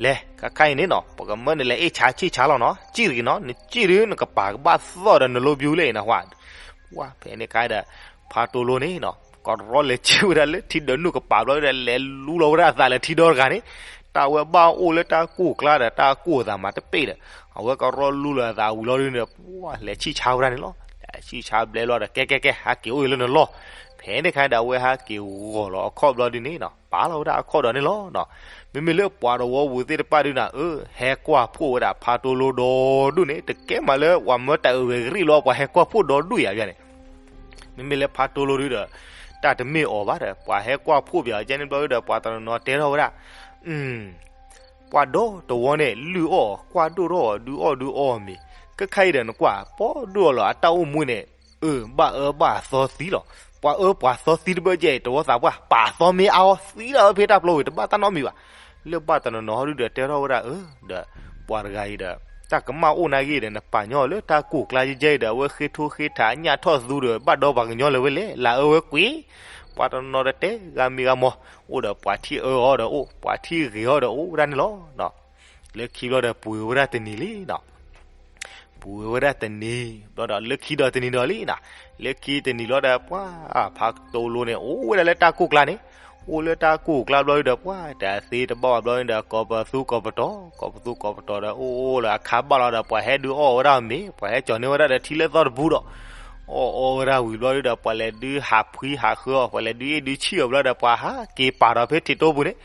လဲၤ ခါခါအံၤန့ၣ်နီၤ, ပကမၢနလဲၤအ့ၣ်ဆါဆံၣ်ဆါလီၤနီၤ, စံၣ်တဂ့ၤနီၤ, နစံၣ်ဒုးနကပၤကဘၣ်သီၣ်ဒီးနလိဘျူလၢအံၤနဟါ. ဝဲ ဖဲန့ၣ်ခါဒီး ဖးတိၢ်လိန့ၣ်နီၤ, ကရီလဲၤစံၣ်ဝဲဒၣ်လၢထံဒၢးနုာ်ကပၤဘျီဒီး လဲၤလူလီၤဝဲဒၣ်အသးလၢထံဒီတဂၤန့ၣ်, တၢ်ဝဲဘၣ်အိၣ်လၢတၢ်ကိၢ်ကျါဒီး တၢ်ကိၢ်အသးမၤတပ့ၢ်ဒီး အဝဲကရီလူလီၤအသးဝံၤလီၤဒုးန့ၣ် ပှၤလဲၤဆံၣ်ဆါဝဲဒၣ်န့ၣ်လီၤ. လဲၤဆံၣ်ဆါဘျဲဘျီဒီး ကဲ ကဲ ကဲ ဟးက့ၤအိၣ်အံၤလၢနလီၢ်. ဖဲန့ၣ်ခါဒီး အဝဲဟးက့ၤဂီၤလီၤအခီၣ်ဘျီဒုးန့ၣ်နီၤ, ပာ်လီၤဝဲဒၣ်အခီၣ်ဒီးန့ၣ်လီၤနီၤ. မ့မ့ၢ်လၢပှၤတဝီပူၤသ့ၣ်တဖၣ်ဒုးနၤဧၢ, ဟဲကွၢ်ဖှိၣ်ဝဲဒၣ်ဖးတိၢ်လိဒီဒူၣ်န့ၣ် တကဲမးလၢပှၤမၢတၢ်အုးဂဲၤကရံၣ်လီၤ, ပှၤဟဲကွၢ်ဖှိၣ်ဒီဒူၣ်ယၤဘၣ်န့ၣ်. မ့မ့ၢ်လၢဖးတိၢ်လိဒုးဒီး တၢ်တမ့ၢ်အီၤဘၣ်ဒီး ပှၤဟဲကွၢ်ဖှိၣ်ပၠးကဲန့ၣ်ဘျီဒုးဒီး ပှၤတနီၤနီၤတဲထီၣ်ဝဲဒၣ် ပှၤဒီတဝီန့ၣ် လုၢ်အီၣ်ကွၢ်ဒိၣ်ထီၣ်အီၤ ဒုးအီၣ်ဒုးအီအီၤမ့ၤ, ကခါအံၤဒီးနကွၢ် ပီၢ်ဒိၣ်အီၤလီၤ အတၢ်အိၣ်မူန့ၣ်, အၢ ဘၣ်အၢဘၣ်အသီသံလီၤ. ပှၤအၢပှၤသီသံတဘၢကဲအံၤ တဝီသးပှၢ် ပာ်သီမ့ၢ်အါအီၤသံလီၤ ဖဲတၢ်ပျီဝံၤ တဘၣ်တၢ်နီတမံၤဘၣ်. လၢဘၣ်တနီၤနီၤဟီဒုးဒီး တဲထီၣ်ဝဲဒၣ်အၢ ဒီး ပှၤတဂၤအံၤဒီး တၢ်ကမၣ်အိၣ်နာ်ဂ့ၤဒီး နပာ်ညီလၢတၢ်ကိၢ်ကျါယဲယဲအံၤဒီး အဝဲဃ့ထိဃ့ထးညၣ်ထီၣ်သူဒီး ဘၣ်ဒီပှၤကညီလၢၤဝဲလဲၣ် လၢအၢဝဲကွံာ်, ပှၤတနီၤနီၤတတဲဂၤမံၤဂၤမီၤ, အိၣ်ဒီးပှၤထံၣ်အၢအီၤဒီးအိၣ် ပှၤထံၣ်ဂ့ၤအီၤဒီးအိၣ်ဝဲဒၣ်န့ၣ်လီၤ. လၢခံဘျီဒီးပှ့ၤဝဲဒၣ်တနံၤလံနီၤ. ပှ့ၤဝဲဒၣ်တနံၤဘျီဒီး လၢခံဒီးတနံၤဒီးလံနီၤ. လၢခံတနံၤလီၤဒီး ပှၤ ဖးတိၢ်လိန့ၣ် အိၣ်ဝဲဒၣ်လၢတၢ်ကိၢ်ကျါန့ၣ်, အိၣ်လၢတၢ်ကူၣ်ကျါဘျီဒုဒီး ပှၤတၢ်သ့တဘၣ်ဘၣ်ဘျီဒုဒီး ကိးပသူကိးပတီၢ် ကိးပသူကိးပတီၢ်ဒီး အိၣ်အိၣ်လၢအခါဘၣ်လီၤဒီး ပှၤဟဲဒုးအီၣ်ဝဲဒၣ်မ့ၤ ပှၤဟဲကၠီၤန့ၢ်ဝဲဒၣ်ဒီးထံလၢသီၣ်တပူဒီး အီၣ်အီဝဲဒၣ်ဝံၤဘျီဒုဒီး ပှၤလဲၤဒုးဟးဖှံဟးဃၢအီၤ ပှၤလဲၤဒုးအ့ၣ်ဒုးဆံၣ်အီၤဘျီဒီး ပှၤဟးက့ၤပာ်ဒီးဖဲထံးတိပူၤန့ၣ်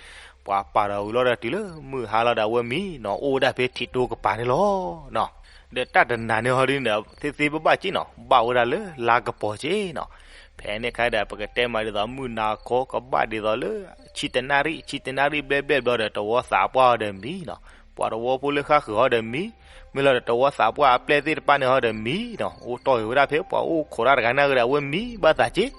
ပှၤပာ်ဒီးဝံၤလီၤဒီး တုၤလၢမုၢ်ဟါလီၤဒီးအဝဲမံနီၤ အိၣ်ဝဲဒၣ်ဖဲထံးတိကပၤန့ၣ်လီၤ. ဒီးတၢ်တနၤန့ၣ်ဟီဒ်န့ၣ်ဒီး သ့သ့ဘၣ်ဘၣ်က့နီၤ ဘၣ်ဝဲဒၣ်လၢလါကပီၤက့နီၤ. ဖဲန့ၣ်ခါဒီး ပကတဲမးဒ်သိးမုၢ်နၤခီကဘၣ်ဒ်သိးလၢ ဆံတနၣ်ရံၣ် ဆံတနၣ်ရံၣ်ဘျဲၣ်ဘျဲၣ်ဘျီဒီး တဝီသးပှၢ်ဟီဒီးမံနီၤ. ပှၤတဝီဖိလၢဃၣ်ဃုာ်ဟီဒီးမံ, မ့ၢ်လီၤဒီးတဝီသးပှၢ်အပျဲၢ်သ့ၣ်တဖၣ်န့ၣ်ဟီဒီးမံနီၤ. အိၣ်တီၢ်ဂ့ၤဝဲဒၣ်ဖဲ ပှၤအိၣ်ခိးတၢ်တဂၤန့ၣ်ဂ့ၤဒီး အဝဲမံဘၣ်သးက့,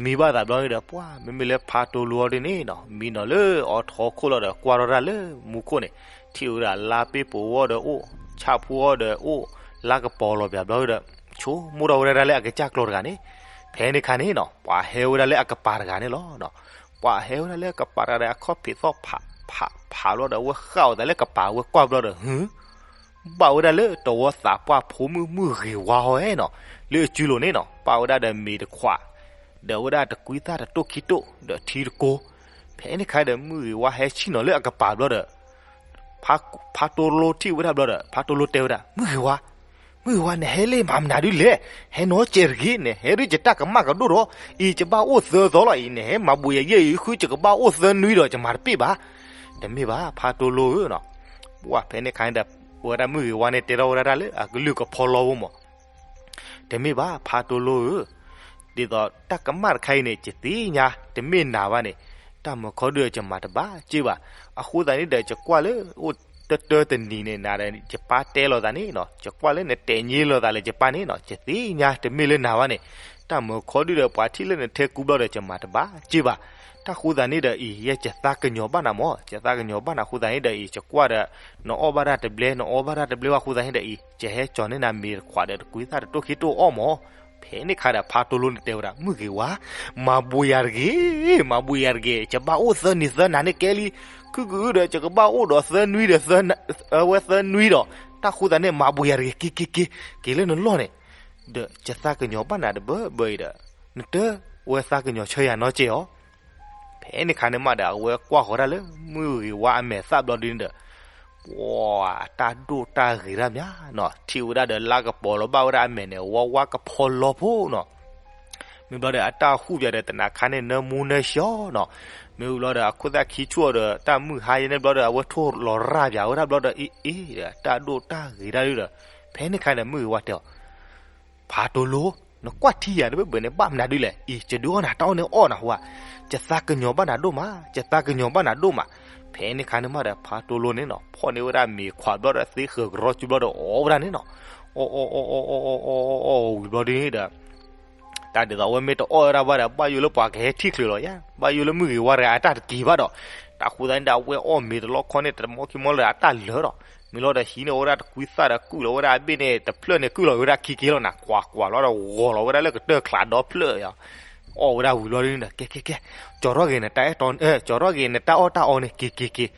မံဘၣ်သးဘျီန့ၣ်ဒီး ပှၤမ့မ့ၢ်လၢဖါတိလိအီၤဒ်န့ၣ်နီၤ မံနီၤလၢအီထီခိၣ်လီၤဒီး ကွၢ်ထီၣ်တၢ်လၢမူခိၣ်န့ၣ် ထံၣ်ဝဲဒၣ်လါပ့ၢ်ပူၤအီၤဒီးအိၣ်, ဆၣ်ဖိအီၤဒီးအိၣ်, လါကပီၤလီၤပၠးဘျီဒီး ဆိကမိၣ်ထီၣ်ဝဲဒၣ်လၢအကစၢ်ကျီၤတဂၤန့ၣ်, ဖဲန့ၣ်ခါန့ၣ်နီၤ ပှၤဟဲဝဲဒၣ်လၢအကပၤတဂၤန့ၣ်လီၤ. ပှၤဟဲဝဲဒၣ်လၢအကပၤတဂၤဒီး အခီၣ်ဖံးသီၣ်ဖးဖးဖးဘျီဒီး အဝဲဃၣ်အီၤသးလၢကပၤ အဝဲကွၢ်ဘျီဒီး ဟု ဘၣ်ဝဲဒၣ်လၢတဝီသးပှၢ်ဖိမုၣ်မုၢ်ဂ့ၤဝါဟီနီၤ, လၢအစုလိၤန့ၣ်နီၤ ပာ်ဝဲဒၣ်ဒီးမ့ၤတခွး, ဒီးဝဲဒၣ်တကွံသၣ်တတိၢ်ခံတိၢ် ဒီးထံတကိ, ဖဲန့ၣ်ခါဒီး မုၢ်ဂ့ၤဝါဟဲဆံၣ်နီၤလၢအကပၤဘျီဒီး ဖါတိလိထံၣ်ဝဲဒၣ်ဘျီဒီး ဖါတိလိတဲဝဲဒၣ် မုၢ်ဂ့ၤဝါ, မုၢ်ဂ့ၤဝါ နဟဲလၢမၤမနုၤဒ်လဲၣ်, ဟဲနီၢ်ကဲတဂ့ၤ, နဟဲဒုးယတၢ်ကမၣ်ကဒိၣ်ဒီး, အံၤယဘၣ်အိၣ်သၢသီလီၤအံၤ, နဟဲမၤဘှံးယဲၢ်အံၤဃု ယကဘၣ်အိၣ်သၢနွံဒီး ယမၤတပ့ၢ်ဘၣ်. တမ့ၢ်ဘၣ် ဖါတိလိဧၢနီၤ, ပှၤဖဲန့ၣ်ခါန့ၣ်ဒီး ဝဲဒၣ်မုၢ်ဂ့ၤဝါန့ၣ် တဲထီၣ်ဝဲဒၣ်တၢ်လၢအကလုၢ်ကဖီလီဖိမး တမ့ၢ်ဘၣ် ဖါတိလိဧၢ, ဒ်သိးတၢ်ကမၣ်တခါအံၤန့ၣ် ယသ့ၣ်ညါ တမ့ၢ်နၤဘၣ်န့ၣ်, တၢ်မုာ်ခီဒုးယမၤတဘၣ်စ့ၢ်ဘၣ်. အဃိသတးန့ၣ်ဒီး ယကွၢ်လၢ အိၣ်တတၢတနံၤန့ၣ် နၤဒီးယပၢ်တဲလိာ်သးန့ၣ်နီၤ, ယကွၢ်လၢနတဲာ်ညါလိာ်သးလၢယပၢ်န့ၣ်နီၤ, ယသ့ၣ်ညါတမ့ၢ်လၢနၤဘၣ်န့ၣ်, တၢ်မုာ်ခီဒုးဒီး ပှၤထံၣ်လၢနထဲကူဘျီဒီး ယမၤတဘၣ်စ့ၢ်ဘၣ်. တၢ်ဃိသတးန့ၣ်ဒီးအံၤ ယဲယသးကညီၤဘၣ်နၤမး, ယသးကညီၤဘၣ်နၤဃိသတးန့ၣ်ဒီးအံၤ ယကွၢ်ဒီး နအီၣ်ဘၣ်တၢ်တဘျဲ နအီဘၣ်တၢ်တဘျဲဘၣ်ဃိသတးန့ၣ်ဒီးအံၤ ယဟဲကၠီၤန့ၢ်နၤမ့ၤတခွးဒီးတကွံသၣ်တတိၢ်ခံတိၢ်အီၣ်မး. ဖဲန့ၣ်ခါဒီး ဖါတိလိန့ၣ်တဲဝဲဒၣ် မုၢ်ဂ့ၤဝါ, မၤဘှံးယၤတဂ့ၤ, မၤဘှံးယၤတဂ့ၤ, ယဘၣ်အိၣ်သၢနံၤသၢနၤန့ၣ်ကဲလံ, ခုကဒုးဒီး ယကဘၣ်အိၣ်ဒီးသၢနွံဒီး အဝဲသၢနွံဒီး, တၢ်ဃိသတးန့ၣ် မၤဘှံးယၤတဂ့ၤ, က့ၤက့ၤက့ၤ က့ၤလၢနလီၢ်န့ၣ်, ဒီးယသးကညီၤဘၣ်နၤတဘၢဘၢအံၤဒီး နတဝဲသးကညီၤဆၢယၤနီတစဲးအီၤ. ဖဲန့ၣ်ခါန့ၣ်မးဒီး အဝဲကွၢ်ဃီၤတၢ်လၢမုၢ်ဂ့ၤဝါအမဲာ်သၣ်ဘျီဒုန့ၣ်ဒီး ပှၤတၢ်ဒိၣ်တၢ်ဂ့ၤတၢ်မးနီၤ, ထံၣ်ဝဲဒၣ်ဒီးလါကပီၤလီၤဘၣ်ဝဲဒၣ်အမဲာ်န့ၣ် ဝါဝါကဖီလီဖိနီၤ. မ့ၢ်ဘျီဒီး အတၢ်ဟူးပၠးဒီးတနၤခါန့ၣ် နၢမူနၢဆှီနီၤ. မ့ၢ်ဝံၤဘျီဒီး အခိၣ်သၣ်ခံဆူၣ်အီၤဒီး တၢ်မုၢ်ဟါယဲန့ၣ်ဘျီဒီး အဝဲထိၣ်လီၤရၢ်ပၠးဝဲဒၣ်ဘျီဒီး အ့ၣ်အ့ၣ်ဒီး တၢ်ဒိၣ်တၢ်ဂ့ၤတၢ်ဒုဒီး ဖဲန့ၣ်ခါန့ၣ် မုၢ်ဂ့ၤဝါတဲအီၤ ဖါတိလိ, နကွၢ်ထံယၤတဘၢဘၢန့ၣ် ဘၣ်မနုၤဒ်လဲၣ်. အံၤ ယဒုးအီၣ်နၤတၢ်အီၣ်န့ၣ်အီၣ်နၤဟူဧါ, ယသးကညီၤဘၣ်နၤဒိၣ်မး, ယသးကညီၤဘၣ်နၤဒိၣ်မး. ဖဲန့ၣ်ခါန့ၣ်မးဒီး ဖါတိလိန့ၣ်နီၤ ဖီၣ်န့ၢ်ဝဲဒၣ်မ့ၤခွးဘျီဒီး သ့ဃၢၤကရီကၠူဘျီဒီး အီၣ်ဝဲဒၣ်န့ၣ်နီၤ. အီၣ်အီၣ်အီၣ်အီၣ်အီၣ်အီၣ်အီၣ်အီၣ်အီၣ်အီၣ်အီၣ်ဝံၤ ဘျီဒုန့ၣ်ဒီး တၢ်ဒ်သိးအဝဲမ့ၢ်တအီၣ်ဝဲဒၣ်ဘၣ်ဒီး ဘၣ်ယိၣ်လၢပှၤကဟဲထံၣ်ချုးလီၤယါ, ဘၣ်ယိၣ်လၢမုၢ်ဂ့ၤဝါတဂၤအတၢ်တက့ၤဘၣ်ဒီး, တၢ်ဃိသတးန့ၣ်ဒီး အဝဲအီၣ်မ့ၤတလီခီန့ၣ် တမီခံမီလၢအတၢ်လၢာ်ဒီး မ့ၢ်လီၤဒီးဟံးန့ၢ်ဝဲဒၣ်တကွံသၣ်ဒီးကုၢ်လီၤဝဲဒၣ်အဘ့ၣ်န့ၣ် တဖျၢၣ်န့ၣ်ကုၢ်လီၤဝဲဒၣ်ခံက့လီၤနၤ, ကွၢ်ကွၢ်လီၤဒီးဂီၤလီၤဝဲဒၣ်လၢကတၢၢ်ချးဒီဖျၢၣ်ယါ. အီၣ်ဝဲဒၣ်ဝံၤဘျီဒုန့ၣ်ဒီး ကဲကဲကဲ, ကၠီၤထီၣ်ဂ့ၤနတၢ်အဲၣ်တီ, ကၠီၤထီၣ်ဂ့ၤနတၢ်အီၣ်တၢ်အီန့ၣ် က့ၤက့ၤက့ၤ.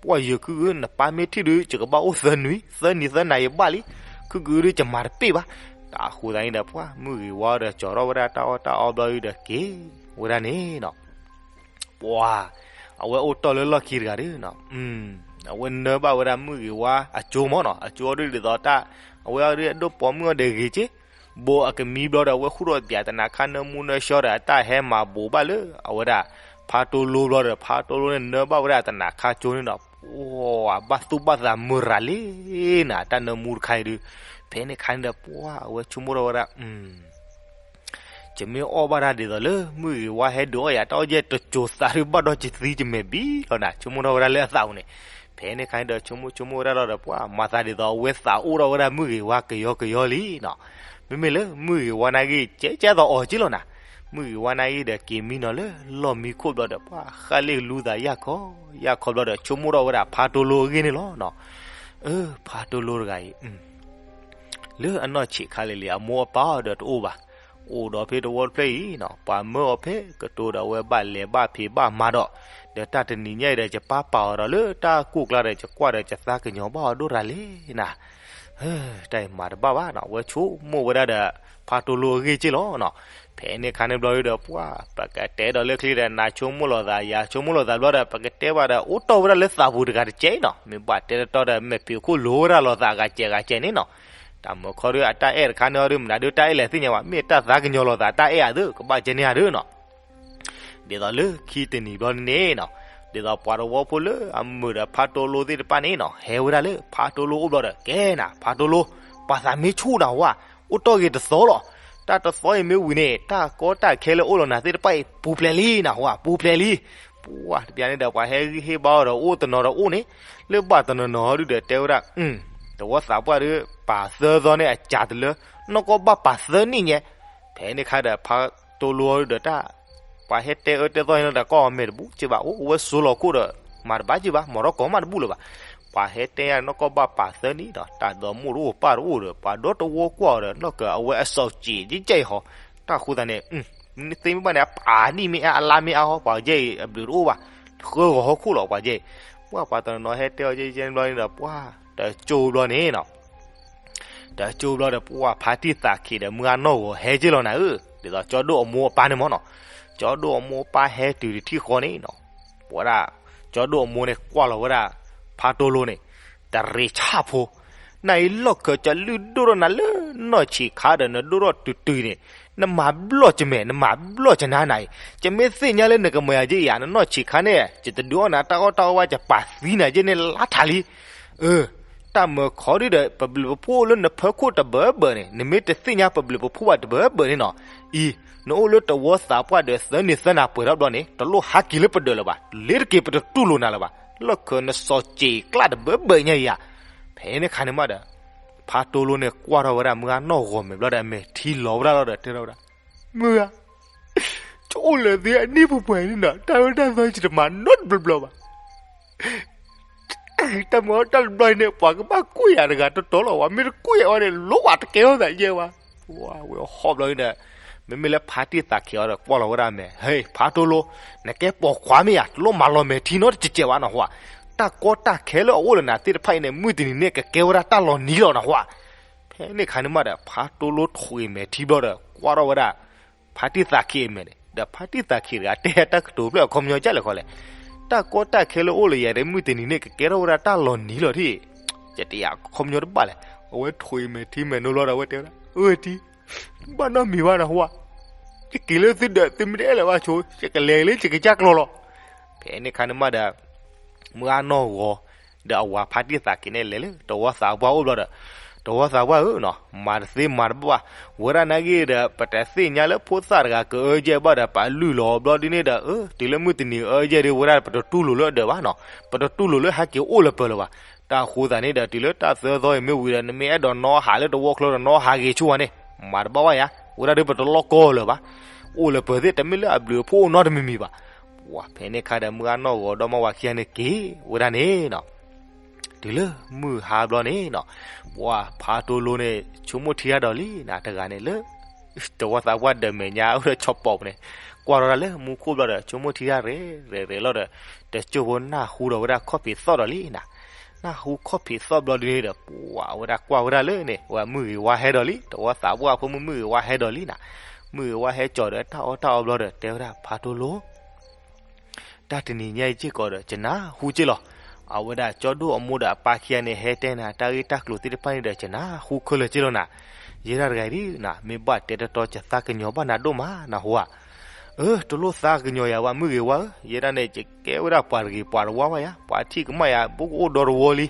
ပှၤယုၤခုကနပၢ်မ့ၢ်ထံၣ်ဒုး ယကဘၣ်အိၣ်သၢနွံ, သၢနံၤသၢနၤယဘၣ်လံ. ခုကဒုးယမၤတပ့ၢ်ဘၣ်. တၢ်ဃိသတးန့ၣ်ဒီး ပှၤမုၢ်ဂ့ၤဝါဒီး ကၠီၤထီၣ်ဝဲဒၣ်တၢ်အီၣ်တၢ်အီဘျီဒုဒီးက့ၤဝဲဒၣ်န့ၣ်နီၤ. ပှၤ အဝဲအိၣ်တီၢ်လၢလီၢ်ခံတဂၤဒီး အဝဲနၢဘၣ်ဝဲဒၣ်မုၢ်ဂ့ၤဝါအကၠိမးနီၤ, အကၠိအီၤဒုးဒ်သိးတၢ် အဝဲအီၤဒုးအဒိၣ်ပိာ်မုၣ်အီၤဒီးဂ့ၤက့, ဘိအကမံဘျီဒီး အဝဲဃုထီၣ်ပၠးတနၤခါနၢမူနၢဆှီဒီး အတၢ်ဟဲမၤဘိးဘၣ်လၢ အဝဲဒၣ် ဖါတိလိဘျီဒီး ဖါတိလိန့ၣ်နၢဘၣ်ဝဲဒၣ်တနၤခါကၠိန့ၣ်ဒီး ပှၤဘၣ်သူၣ်ဘၣ်သးမုၢ်ရၤလံနၤ တၢ်နၢမူတခါအံၤဒုး, ဖဲန့ၣ်ခါန့ၣ်ဒီး ပှၤအဝဲဆိကမိၣ်ထီၣ်ဝဲဒၣ် ယမ့ၢ်အီၣ်ဘၣ်တၢ်ဒ်သိးလၢ မုၢ်ဂ့ၤဝါဟဲဒုးအီၣ်ယၤတၢ်အီၣ်ယဲၢ်တစိၤသးဒုးဘၣ်ဒီးယသံယမဲာ်ဘံလီၤနၤ, ဆိကမိၣ်ထီၣ်ဝဲဒၣ်လၢအသးပူၤန့ၣ်, ဖဲန့ၣ်ခါန့ၣ်ဒီး ဆိကမိၣ်ဆိကမိၣ်ဝဲဒၣ်လီၤဒီး ပှၤမၤသးဒ်သိးအဝဲသးအိၣ်ထီၣ်ဝဲဒၣ်မုၢ်ဂ့ၤဝါကယီကယီလံနီၤ, မ့မ့ၢ်လၢမုၢ်ဂ့ၤဝါနာ်က့ ကဲကဲသိးအီၤက့လီၤနၤ, မုၢ်ဂ့ၤဝါနာ်က့ဒီးက့ၤမံနီၤလၢလီၢ်မံခိၣ်ဘျီဒီး ပှၤဃၣ်လ့ၣ်လူသးယၢ်ခီယၢ်ခီဘျီဒီး ဆိကမိၣ်ထီၣ်ဝဲဒၣ်ဖါတိလိအဂ့ၢ်န့ၣ်လီၤနီၤ, အၢ ဖါတိလိတဂၤအံၤ လၢအနီၢ်ဆံးခါလံၤလံၤ အမိၢ်အပၢ်အီၤဒီးတအိၣ်ဘၣ်, အိၣ်ဒီးဖဲတဝီတဖျၢၣ်အံၤနီၤ, ပှၤမၢအီၤဖဲကတိၤဒီး အဝဲဘၣ်လဲၤဘၣ်ဖံးဘၣ်မၤဒီး, ဒီးတၢ်တနံၤညါအံၤဒီး ယပၢ်ပာ်အီၤဒီးလၢတၢ်ကိၢ်ကျါဒီး ယကွၢ်ဒီး ယသးကညီၤဘၣ်အီၤဒိၣ်ရၤလံနၤ, တၢ်အံၤမၤတဘၣ်ဘၣ်နီၤ, အဝဲဆိကမိၣ်ဝဲဒၣ်ဒီး ဖါတိလိအဂ့ၢ်က့လီၤနီၤ, ဖဲန့ၣ်ခါန့ၣ်ဘျီဒီး ပှၤ ပကတဲဒီးလၢချံဒီး နၤဆိကမိၣ်လိာ်သး ယၤဆိကမိၣ်လိာ်သးဘျီဒီး ပကတဲဘၣ်ဒီး အိၣ်တီၢ်ဝဲဒၣ်လၢသးပူၤတဂၤတကဲအံၤနီၤ. မ့ၢ်ဘၣ်တဲတတီဒီး မဲာ်ဖံးခိၣ်လိၤဝဲဒၣ်လိာ်သးအဂၤကဲးဂၤကဲးန့ၣ်နီၤ. တၢ်မုာ်ခီဒီး အတၢ်အဲၣ်တခါန့ၣ်အီၤဒီး မနုၤဒုးတၢ်အဲၣ်လဲၣ်သ့ၣ်ညါဘၣ်, မ့ၢ်တၢ်သးကညီၤလိာ်သး တၢ်အဲၣ်အဒုး ကဘၣ်ကဲန့ၢ်အဒုးနီၤ. ဒ်သိးလၢခံတနံၤဘျီန့ၣ်နီၤ, ဒ်သိးပှၤတဝီဖိလၢအမုာ်ဒီးဖးတိလိသ့ၣ်တဖၣ်န့ၣ်နီၤ, ဟဲဝဲဒၣ်လၢဖးတိလိအိၣ်ဘျီဒီး ကဲနၤ ဖးတိလိ, ပှၤသးမ့ၢ်ဆူၣ်နၤဝဲ, အိၣ်တီၢ်ဂ့ၤတသီလီၤ. တၢ်တသီအံၤမ့ၢ်ဝံၤန့ၣ် တၢ်ကီတၢ်ခဲလၢအိၣ်လီၤနၤသ့ၣ်တဖၣ်အံၤ ပူၤဖျဲးလံနၤဝဲ, ပူၤဖျဲးလံ. ပှၤတဘျီန့ၣ်ဒီး ပှၤဟဲဂံၢ်ဟ့ၣ်ဘါအီၤဒီး အိၣ်တနီၤဒီးအိၣ်န့ၣ်, လၢဘၣ်တနီၤနီၤဒုဒီးတဲဝဲဒၣ်, တဝီသးပှၢ်ဒီး ပာ်သၢသီန့ၣ်အစှၤတလၢ, နီၢ်ကီၢ်ဘၣ်ပာ်သၢနံၣ်ညါ. ဖဲန့ၣ်ခါဒီး ဖးတိလိဒီးတၢ် ပှၤဟဲတဲအၢတဲသီန့ၣ်ဒီး ကီၢ်အမဲာ်တဘူၣ်က့ဘၣ်, အိၣ်ဝဲစိၤလီၤခိၣ်ဒီး မၤတဘၣ်က့ဘၣ်, မၤထီၣ်ကီးမးတဘူၣ်လၢၤဘၣ်. ပှၤဟဲတဲညါနီၢ်ကီၢ်ဘၣ်ပာ်သၢနံၣ်ဒီး တၢ်ဒီမိၢ်တအိၣ်ပၢ်တအိၣ်ဒီး ပှၤဒီတဝီကွၢ်အီၤဒီး နီၢ်ကၢအဝဲအစီၤစံးကဲကဲအံၤဟီ, တၢ်ဃိသတးန့ၣ် သ့မ့ၢ်ဘၣ်န့ၣ် အပာ်နံၣ်မ့ၢ်အါ အလါမ့ၢ်အါဟီ, ပှၤကဲအံၤအဘျုးတအိၣ်ဘၣ်, ဃၢဂီၤဟီခိၣ်လီၤပှၤကဲအံၤ. ပှၤပှၤတနီၤနီၤဟဲတဲအီၤကဲကဲန့ၣ်ဘျီန့ၣ်ဒီး ပှၤ တကၠိဘျီန့ၣ်နီၤ တကၠိဘျီဒီး ပှၤဖါတံၢ်သးခံဒီး မုၢ်အါနီၢ်ဂီၤဟဲက့ၤလီၤနၤဧၢ, ဒ်သိးကၠီဒိၣ်အမိၢ်အပၢ်န့ၣ်မ့ၢ်နီၤ, ကၠီဒိၣ်အမိၢ်အပၢ်ဟဲတုၤတထံၣ်ဃီန့ၣ်နီၤ, ပဝဲဒၣ် ကၠီဒိၣ်အမိၢ်န့ၣ် ကွၢ်လီၤဝဲဒၣ် ဖါတိလိန့ၣ် တရံးဆၣ်ဖိ, နအံၤလီၢ်ခၢးကလုၢ်ဒိၣ်ထီၣ်နၤလၢနီၢ်ဆံးခါဒီး နဒိၣ်ထီၣ်တုၤတုၤန့ၣ် နမၤဘျီၣ်ကမဲာ် နမၤဘျီၣ်ကနါနၤအံၤ, ယမ့ၢ်သ့ၣ်ညါလၢနကမၤယၤက့ယၤ နနီၢ်ဆံးခါန့ၣ် ယတဒုးအီၣ်နၤတၢ်အီၣ်တၢ်အီဘၣ် ယပာ်သံနၤက့န့ၣ်လါထးလံ. အၢ တၢ်မုာ်ခီဒုဒီး ပဘျုးပဖှိၣ်လၢနဖၢခိၣ်တဘၢဘၢန့ၣ် နမ့ၢ်တသ့ၣ်ညါပဘျုးပဖှိၣ်ဘၣ်တဘၢဘၢန့ၣ်နီၤ, အံၤ နအိၣ်လၢတဝီသးပှၢ်ဒီးသၢနံၤသၢနၤပှဲၤထီၣ်ဘျီန့ၣ် တလိၣ်ဟးက့ၤလၢပဒၢးလၢၤဘၣ်, လ့ၤတက့ၤပတတူၢ်လိာ်နၤလၢၤဘၣ်, လီၢ်ခၢးနစီၤစ့ၤကျၢ်တဘၢဘၢညါယၤ. ဖဲန့ၣ်ခါန့ၣ်မးဒီး ဖါတိလိန့ၣ် ကွၢ်ထီၣ်ဝဲဒၣ်မုၢ်အါနီၢ်ဂီၤမဲာ်ဘျီဒီး အမဲာ်ထံလီၤဝဲဒၣ်လီၤဒီး တဲထီၣ်ဝဲဒၣ်, မုၢ်ဂၤ, ယအိၣ်လၢသ့အနံၣ်ပှဲၤပှဲၤန့ၣ်နီၤ တၢ်အၢတၢ်သီယတမၤနီတဘျီဘျီဘၣ်. တၢ်မၤအီၣ်တၢ်တဘျီအံၤန့ၣ် ပှၤကဘၣ်ကွၢ်ယၤတဂၤတတီၤလီၤဝဲ, မ့ၢ်တကွၢ်အီၤန့ၣ် လိၣ်ဝဲတကဲထီၣ်သးယဲဝဲ. ဝဲဟီၣ်ဘျီအံၤဒီး မ့မ့ၢ်လၢဖါတံၢ်သးခံအီၤဒီး ကွၢ်လီၤဝဲဒၣ်မဲာ်, ဟဲ ဖါတိလိ, နကဲပိာ်ခွါမ့ၢ်ဧါ, တလိၣ်မၤလီၤမဲာ်ထံနီတစဲးစဲးဘၣ်နဟူဧါ. တၢ်ကီတၢ်ခဲလၢအအိၣ်လၢနၤသ့ၣ်တဖၣ်အံၤန့ၣ် မုၢ်တနံၤန့ၣ် ကကဲဝဲဒၣ်တၢ်လီၤနံၤလီၤနဟူဧါ. ဖဲန့ၣ်ခါန့ၣ်မးဒီး ဖါတိလိထွံးမဲာ်ထံဘျီဒီး ကွၢ်ထီၣ်ဝဲဒၣ် ဖါတံၢ်သးခံအမဲာ်န့ၣ်, ဒီးဖါတံၢ်သးခံတဂၤ တဲတၢ်ကတိၤဖျၢၣ်အခီပညီဒ်လဲၣ်ခီလဲၣ်, တၢ်ကီတၢ်ခဲလၢအိၣ်လၢယၤဒီး မုၢ်တနံၤန့ၣ် ကကဲထီၣ်ဝဲဒၣ်တၢ်လီၤနံၤလီၤထံၣ်, ယတယၤအခီပညီတဘၣ်လဲၣ်. အဝဲထွံးမဲာ်ထံမဲာ်နိလီၤဒီး အဝဲတဲဝဲဒၣ်, အၢထံ, ဘၣ်နီတမံၤဘၣ်နဟူဧါ, ယက့ၤလၢသုဒၢး သုမ့ၢ်တအဲၣ်လၢၤဘၣ်ဆိ, ယကလဲၤလၢယကစၢ်ကျီၤလီၤ. ဖဲန့ၣ်ခါန့ၣ်မးဒီး မုၢ်အါနီၢ်ဂီၤ ဒီးအဝၤဖါတံၢ်သးခံန့ၣ် လဲၤလၢတဝီသးပှၢ်အိၣ်ဘျီဒီး, တဝီသးပှၢ်ဧၢနီၤ, မၤတသ့မၤတဘၣ်ဘၣ်, ဝဲဒၣ်နာ်က့ဒီး ပတသ့ၣ်ညါလၢဖိသၣ်တဂၤကအၢယဲၢ်ဘၣ်ဒီး ပလုၢ်လီၤဘျီဒ်န့ၣ်ဒီး, အၢ တုၤလၢမုၢ်တနံၤအၢယဲၢ်ဒီး ဝဲဒၣ်ပတတူၢ်လိာ်လၢအဒၢးဘၣ်နီၤ, ပတတူၢ်လိာ်လၢဟဲက့ၤအိၣ်လၢပၢၤလၢၤဘၣ်. တၢ်ဃိသတးန့ၣ်ဒီး တုၤလၢတၢ်သၢသီအံၤမ့ၢ်ဝံၤဒီး နမ့ၢ်အဲၣ်ဒိးနီၢ်ဟးလၢတဝီချၢဒီး နီၢ်ဟးဂ့ၤဆူၣ်ဝဲန့ၣ်, မၤတဘၣ်ဘၣ်ယၤ, ဝဲဒၣ်ဒီးပတလီၢ်ကီၢ်လၢၤဘၣ်. အိၣ်လၢပၢၤသ့ၣ် တမ့ၢ်လၢအဘျုးအဖှိၣ်အိၣ်နီတမံၤမံၤဘၣ်. ပှၤဖဲန့ၣ်ခါဒီး မုၢ်အါနီၢ်ဂီၤဒီမါဝၤခံဂၤန့ၣ်က့ၤဝဲဒၣ်န့ၣ်နီၤ, တုၤလၢမုၢ်ဟါဘျီန့ၣ်နီၤ, ပှၤဖါတိလိန့ၣ် ဆိကမိၣ်ထံတၢ်ဒီးလံနၤ တဂၤန့ၣ်လၢ တဝီသးပှၢ်ဒၢးမဲာ်ညါအိၣ်ဒီးဆီပိာ်ပူၤန့ၣ်, ကွၢ်ထီၣ်ဒၣ်လၢမူခိၣ်ဘျီဒီး ဆိကမိၣ်ထံတၢ်ရဲၣ်ရဲၣ်ရဲၣ်လီၤဒီး, တစိၢ်ဖိနၢ်ဟူဒီးဝဲဒၣ်ခီၣ်ဖံးသီၣ်ဒီးလံနၤ, နၢ်ဟူခီၣ်ဖံးသီၣ်ဘျီဒ်န့ၣ်ဒီး ပှၤဝဲဒၣ်ကွၢ်ဝဲဒၣ်လၢန့ၣ် ဝဲမုၢ်ဂ့ၤဝါဟဲဒီးလံ, တဝီသးပှၢ်ဖိမုၣ်မုၢ်ဂ့ၤဝါဟဲဒီးလံနၤ, မုၢ်ဂ့ၤဝါဟဲကၠီၤဒီးတၢ်အီၣ်တၢ်အီဘျီဒီး တဲဝဲဒၣ်ဖါတိလိ တၢ်တနံၤညါအံၤစ့ၢ်ကီးဒီး ယနၢ်ဟူက့လီၤ. အဝဲဒၣ်ကၠီဒိၣ်အမိၢ်ဒီးအပၢ်ခံဂၤန့ၣ် ဟဲတဲနၤတၢ်ဂ့ၢ်တၢ်ကျိၤသ့ၣ်တဖၣ်န့ၣ်ဒီး ယနၢ်ဟူခဲလၢာ်က့လီၤနၤ. ယဲဒၣ်တဂၤအံၤဒ်နၤ မ့ၢ်ဘၣ်တဲတတီ ယသးကညီၤဘၣ်နၤဒိၣ်မးနဟူဧါ. အၢ တလိၣ်သးကညီၤယၤဘၣ် မုၢ်ဂ့ၤဝါဧၢ, ယဲဒၣ်န့ၣ် ယကဲဝဲဒၣ်ပှၤတဂ့ၤပှၤတဝါဘၣ်ယၤ, ပှၤထံၣ်ကမၣ်ယၤ ဘိကအိၣ်ဒီတဝီလံ.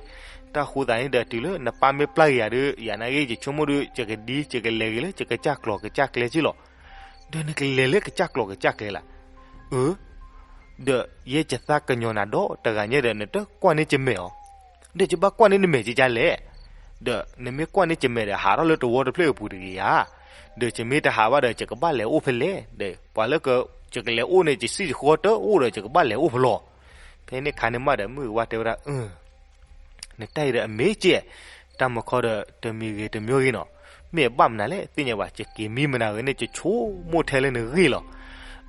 တၢ်ဃိသတးန့ၣ်ဒီး တုၤလၢနပၢ်မ့ၢ်ပျၢ်က့ၤယၤဒီး ယၤနာ်က့ ယဆိကမိၣ်ဒီး ယကဒ် ယကလဲၤဂ့ၤလၢယကစၢ်ကျီၤကစၢ်ကျဲက့လီၤ. ဒီးနကလဲၤလၢကစၢ်ကျီၤကစၢ်ကျဲလၢ အၢ ဒီးယဲယသးကညီၤနၤဒီးတဂၤညါဒီး နတကွၢ်န့ၢ်ယမဲာ်အီၤ, ဒီးယဘၣ်ကွၢ်န့ၢ်နမဲာ်ကကလဲၣ်, ဒီးနမ့ၢ်ကွၢ်န့ၢ်ယမဲာ်ဒီး ဟးထီၣ်လၢတဝီတဖျၢၣ်အပူၤတဂ့ၤဧါ, ဒီးယမ့ၢ်တဟးဘၣ်ဒီး ယကဘၣ်လဲၤအိၣ်ဖဲလဲၣ်, ဒီးပှၤလၢက ယကလဲၤအိၣ်န့ၣ် ယစံၣ်ယဃီတအိၣ်ဒီး ယကဘၣ်လဲၤအိၣ်ဖဲလဲၣ်. ဖဲန့ၣ်ခါန့ၣ်မးဒီး မုၢ်ဂ့ၤဝါတဲဝဲဒၣ် အၢ နတၢ်အံၤဒီးအမ့ၢ်ကဲ, တၢ်မုာ်ခီဒီး တမံၤဂ့ၤတမံၤဂ့ၤနီၤ, မ့ၢ်အဘၣ်မနုၤလဲၣ် သ့ၣ်ညါဘၣ်, ယက့ၤမံမနုၤဂ့ၤန့ၣ် ယဆိကမိၣ်ထဲလၢနဂ့ၢ်လီၤ.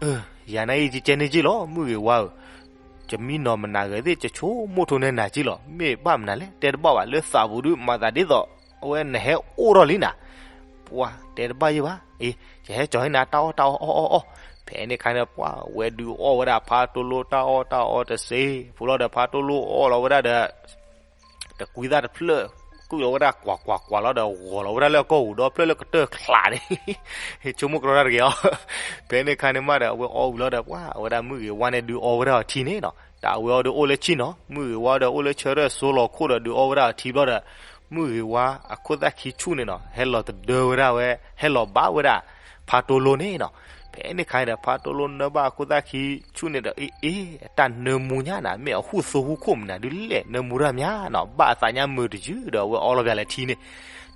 အၢ ယၤနာ်အံၤ ယကဲန့ၣ်က့လီၤ မုၢ်ဂ့ၤဝါဧၢ, ယမံနီၤမနုၤဂ့ၤသ့ၣ် ယဆိကမိၣ်ထိၣ်နဲနၤက့လီၤ, မ့ၢ်ဘၣ်မနုၤလဲၣ် တဲတဘၣ်ဘၣ်, လၢသးပူၤဒုး မၤသးဒ်သိး အဝဲနဟဲအိၣ်ထီၣ်လံနၤ. ပှၤတဲတဘၣ်ယဲၢ်ဘၣ်, အ့ ယဟဲကၠီၤဟ့ၣ်နၤတၢ်အီၣ်တၢ်အီအီၣ်အီၣ်အီၣ်. ဖဲန့ၣ်ခါန့ၣ် ပှၤဝဲဒုးအီၣ်ဝဲဒၣ်ဖါတိလိတၢ်အီၣ်တၢ်အီတစ့ဖိလီၤဒီး ဖါတိလိအီၣ်လီၤဝဲဒၣ်ဒီး တကွံသၣ်တဖျၢၣ် ကုၣ်လီၤဝဲဒၣ်ကွၢ်ကွၢ်ကွၢ်လီၤဒီး ဂီၤလီၤဝဲဒၣ်လၢအကီၢ်ပူၤဒီဖျၢၣ်လၢကတၢၢ်ချးန့ၣ် ဆိကမိၣ်ကရီတၢ်တဂ့ၤအီၤ. ဖဲန့ၣ်ခါန့ၣ်မးဒီး အဝဲအီၣ်ဝံၤလီၤဒီး ပှၤဝဲဒၣ်မုၢ်ဂ့ၤဝါန့ၣ် ဒုးအီဝဲဒၣ်အီၤထံန့ၣ်နီၤ. တၢ်အဝဲအီၤဒီးအိၣ်လၢဆံၣ်နီၤ, မုၢ်ဂ့ၤဝါဒီးအိၣ်လၢဆၢထၢၣ်စိလီၤခိၣ်ဒီး ဒုးအီဝဲဒၣ်အီၤထံဘျီဒီး မုၢ်ဂ့ၤဝါအခိၣ်သၣ်ခံဆူၣ်န့ၣ်နီၤ ဟဲလီၤတဒၢဝဲဒၣ်ဝဲ ဟဲလီၤဘၣ်ဝဲဒၣ် ဖါတိလိန့ၣ်နီၤ. ဖဲန့ၣ်ခါန့ၣ်ဒီး ဖါတိလိနၢဘၣ်အခိၣ်သၣ်ခံဆူၣ်န့ၣ်ဒီး အ့ အ့ အတၢ်နၢမူညါနၤ မ့ၢ်အဟူၣ်သိဟူၣ်ခိၣ်မနုၤဒုးလဲၣ် နၢမူတၢ်မၠါနီၤ. ဘၣ်အသးညါမုာ်တယုၢ်ဒီး အဝဲအီလီၤပၠးလၢထံန့ၣ်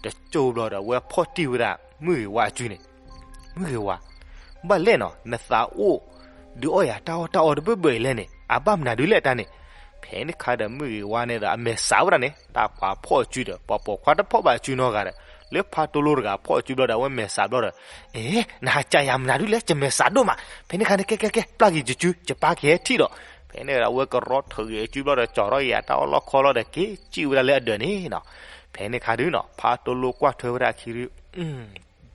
တကၠိဘျီဒီး အဝဲဖီၣ်တံၢ်ဝဲဒၣ် မုၢ်ဂ့ၤဝါအစုန့ၣ် မုၢ်ဂ့ၤဝါ, ဘၣ်လဲၣ်နီၤ နသးအိၣ် ဒုးအီၣ်ယၤတၢ်အီၣ်တၢ်အီတဘၢၣ်ဘၢၣ်အံၤလဲၣ်န့ၣ် အဘၣ်မနုၤဒုးလဲၣ်တၢ်န့ၣ်. ဖဲန့ၣ်ခါဒီး မုၢ်ဂ့ၤဝါန့ၣ်ဒီး အမဲာ်ဆှးဝဲဒၣ်န့ၣ် တၢ်ပှၤဖီၣ်အစုဒီး ပှၤပိာ်ခွါတဖီၣ်ဘၣ်အစုနီတဂၤဒီး လၢဖါတိလိတဂၤဖီၣ်အစုဘျီဒီး အဝဲမဲာ်ဆှးဘျီဒီး အ့ နဟးကးယၤမနုၤဒုးလဲၣ် ယမဲာ်ဆှးဒိၣ်မး. ဖဲန့ၣ်ခါန့ၣ် ကဲ ကဲ ကဲ ပျၢ်က့ၤယစု ယပၢ်က့ၤဟဲထံၣ်ဒီး ဖဲန့ၣ်ဒီး အဝဲကရီထၢက့ၤအစုဘျီဒီး ကၠီၤထီၣ်က့ၤအတၢ်အီၣ်လီၢ်ခီလီၤဒီး က့ၤစံၣ်ဝဲဒၣ်လၢအဒၢးန့ၣ်နီၤ. ဖဲန့ၣ်ခါဒုးနီၤ ဖါတိလိကွၢ်ထွဲဝဲဒၣ်အခံဒုး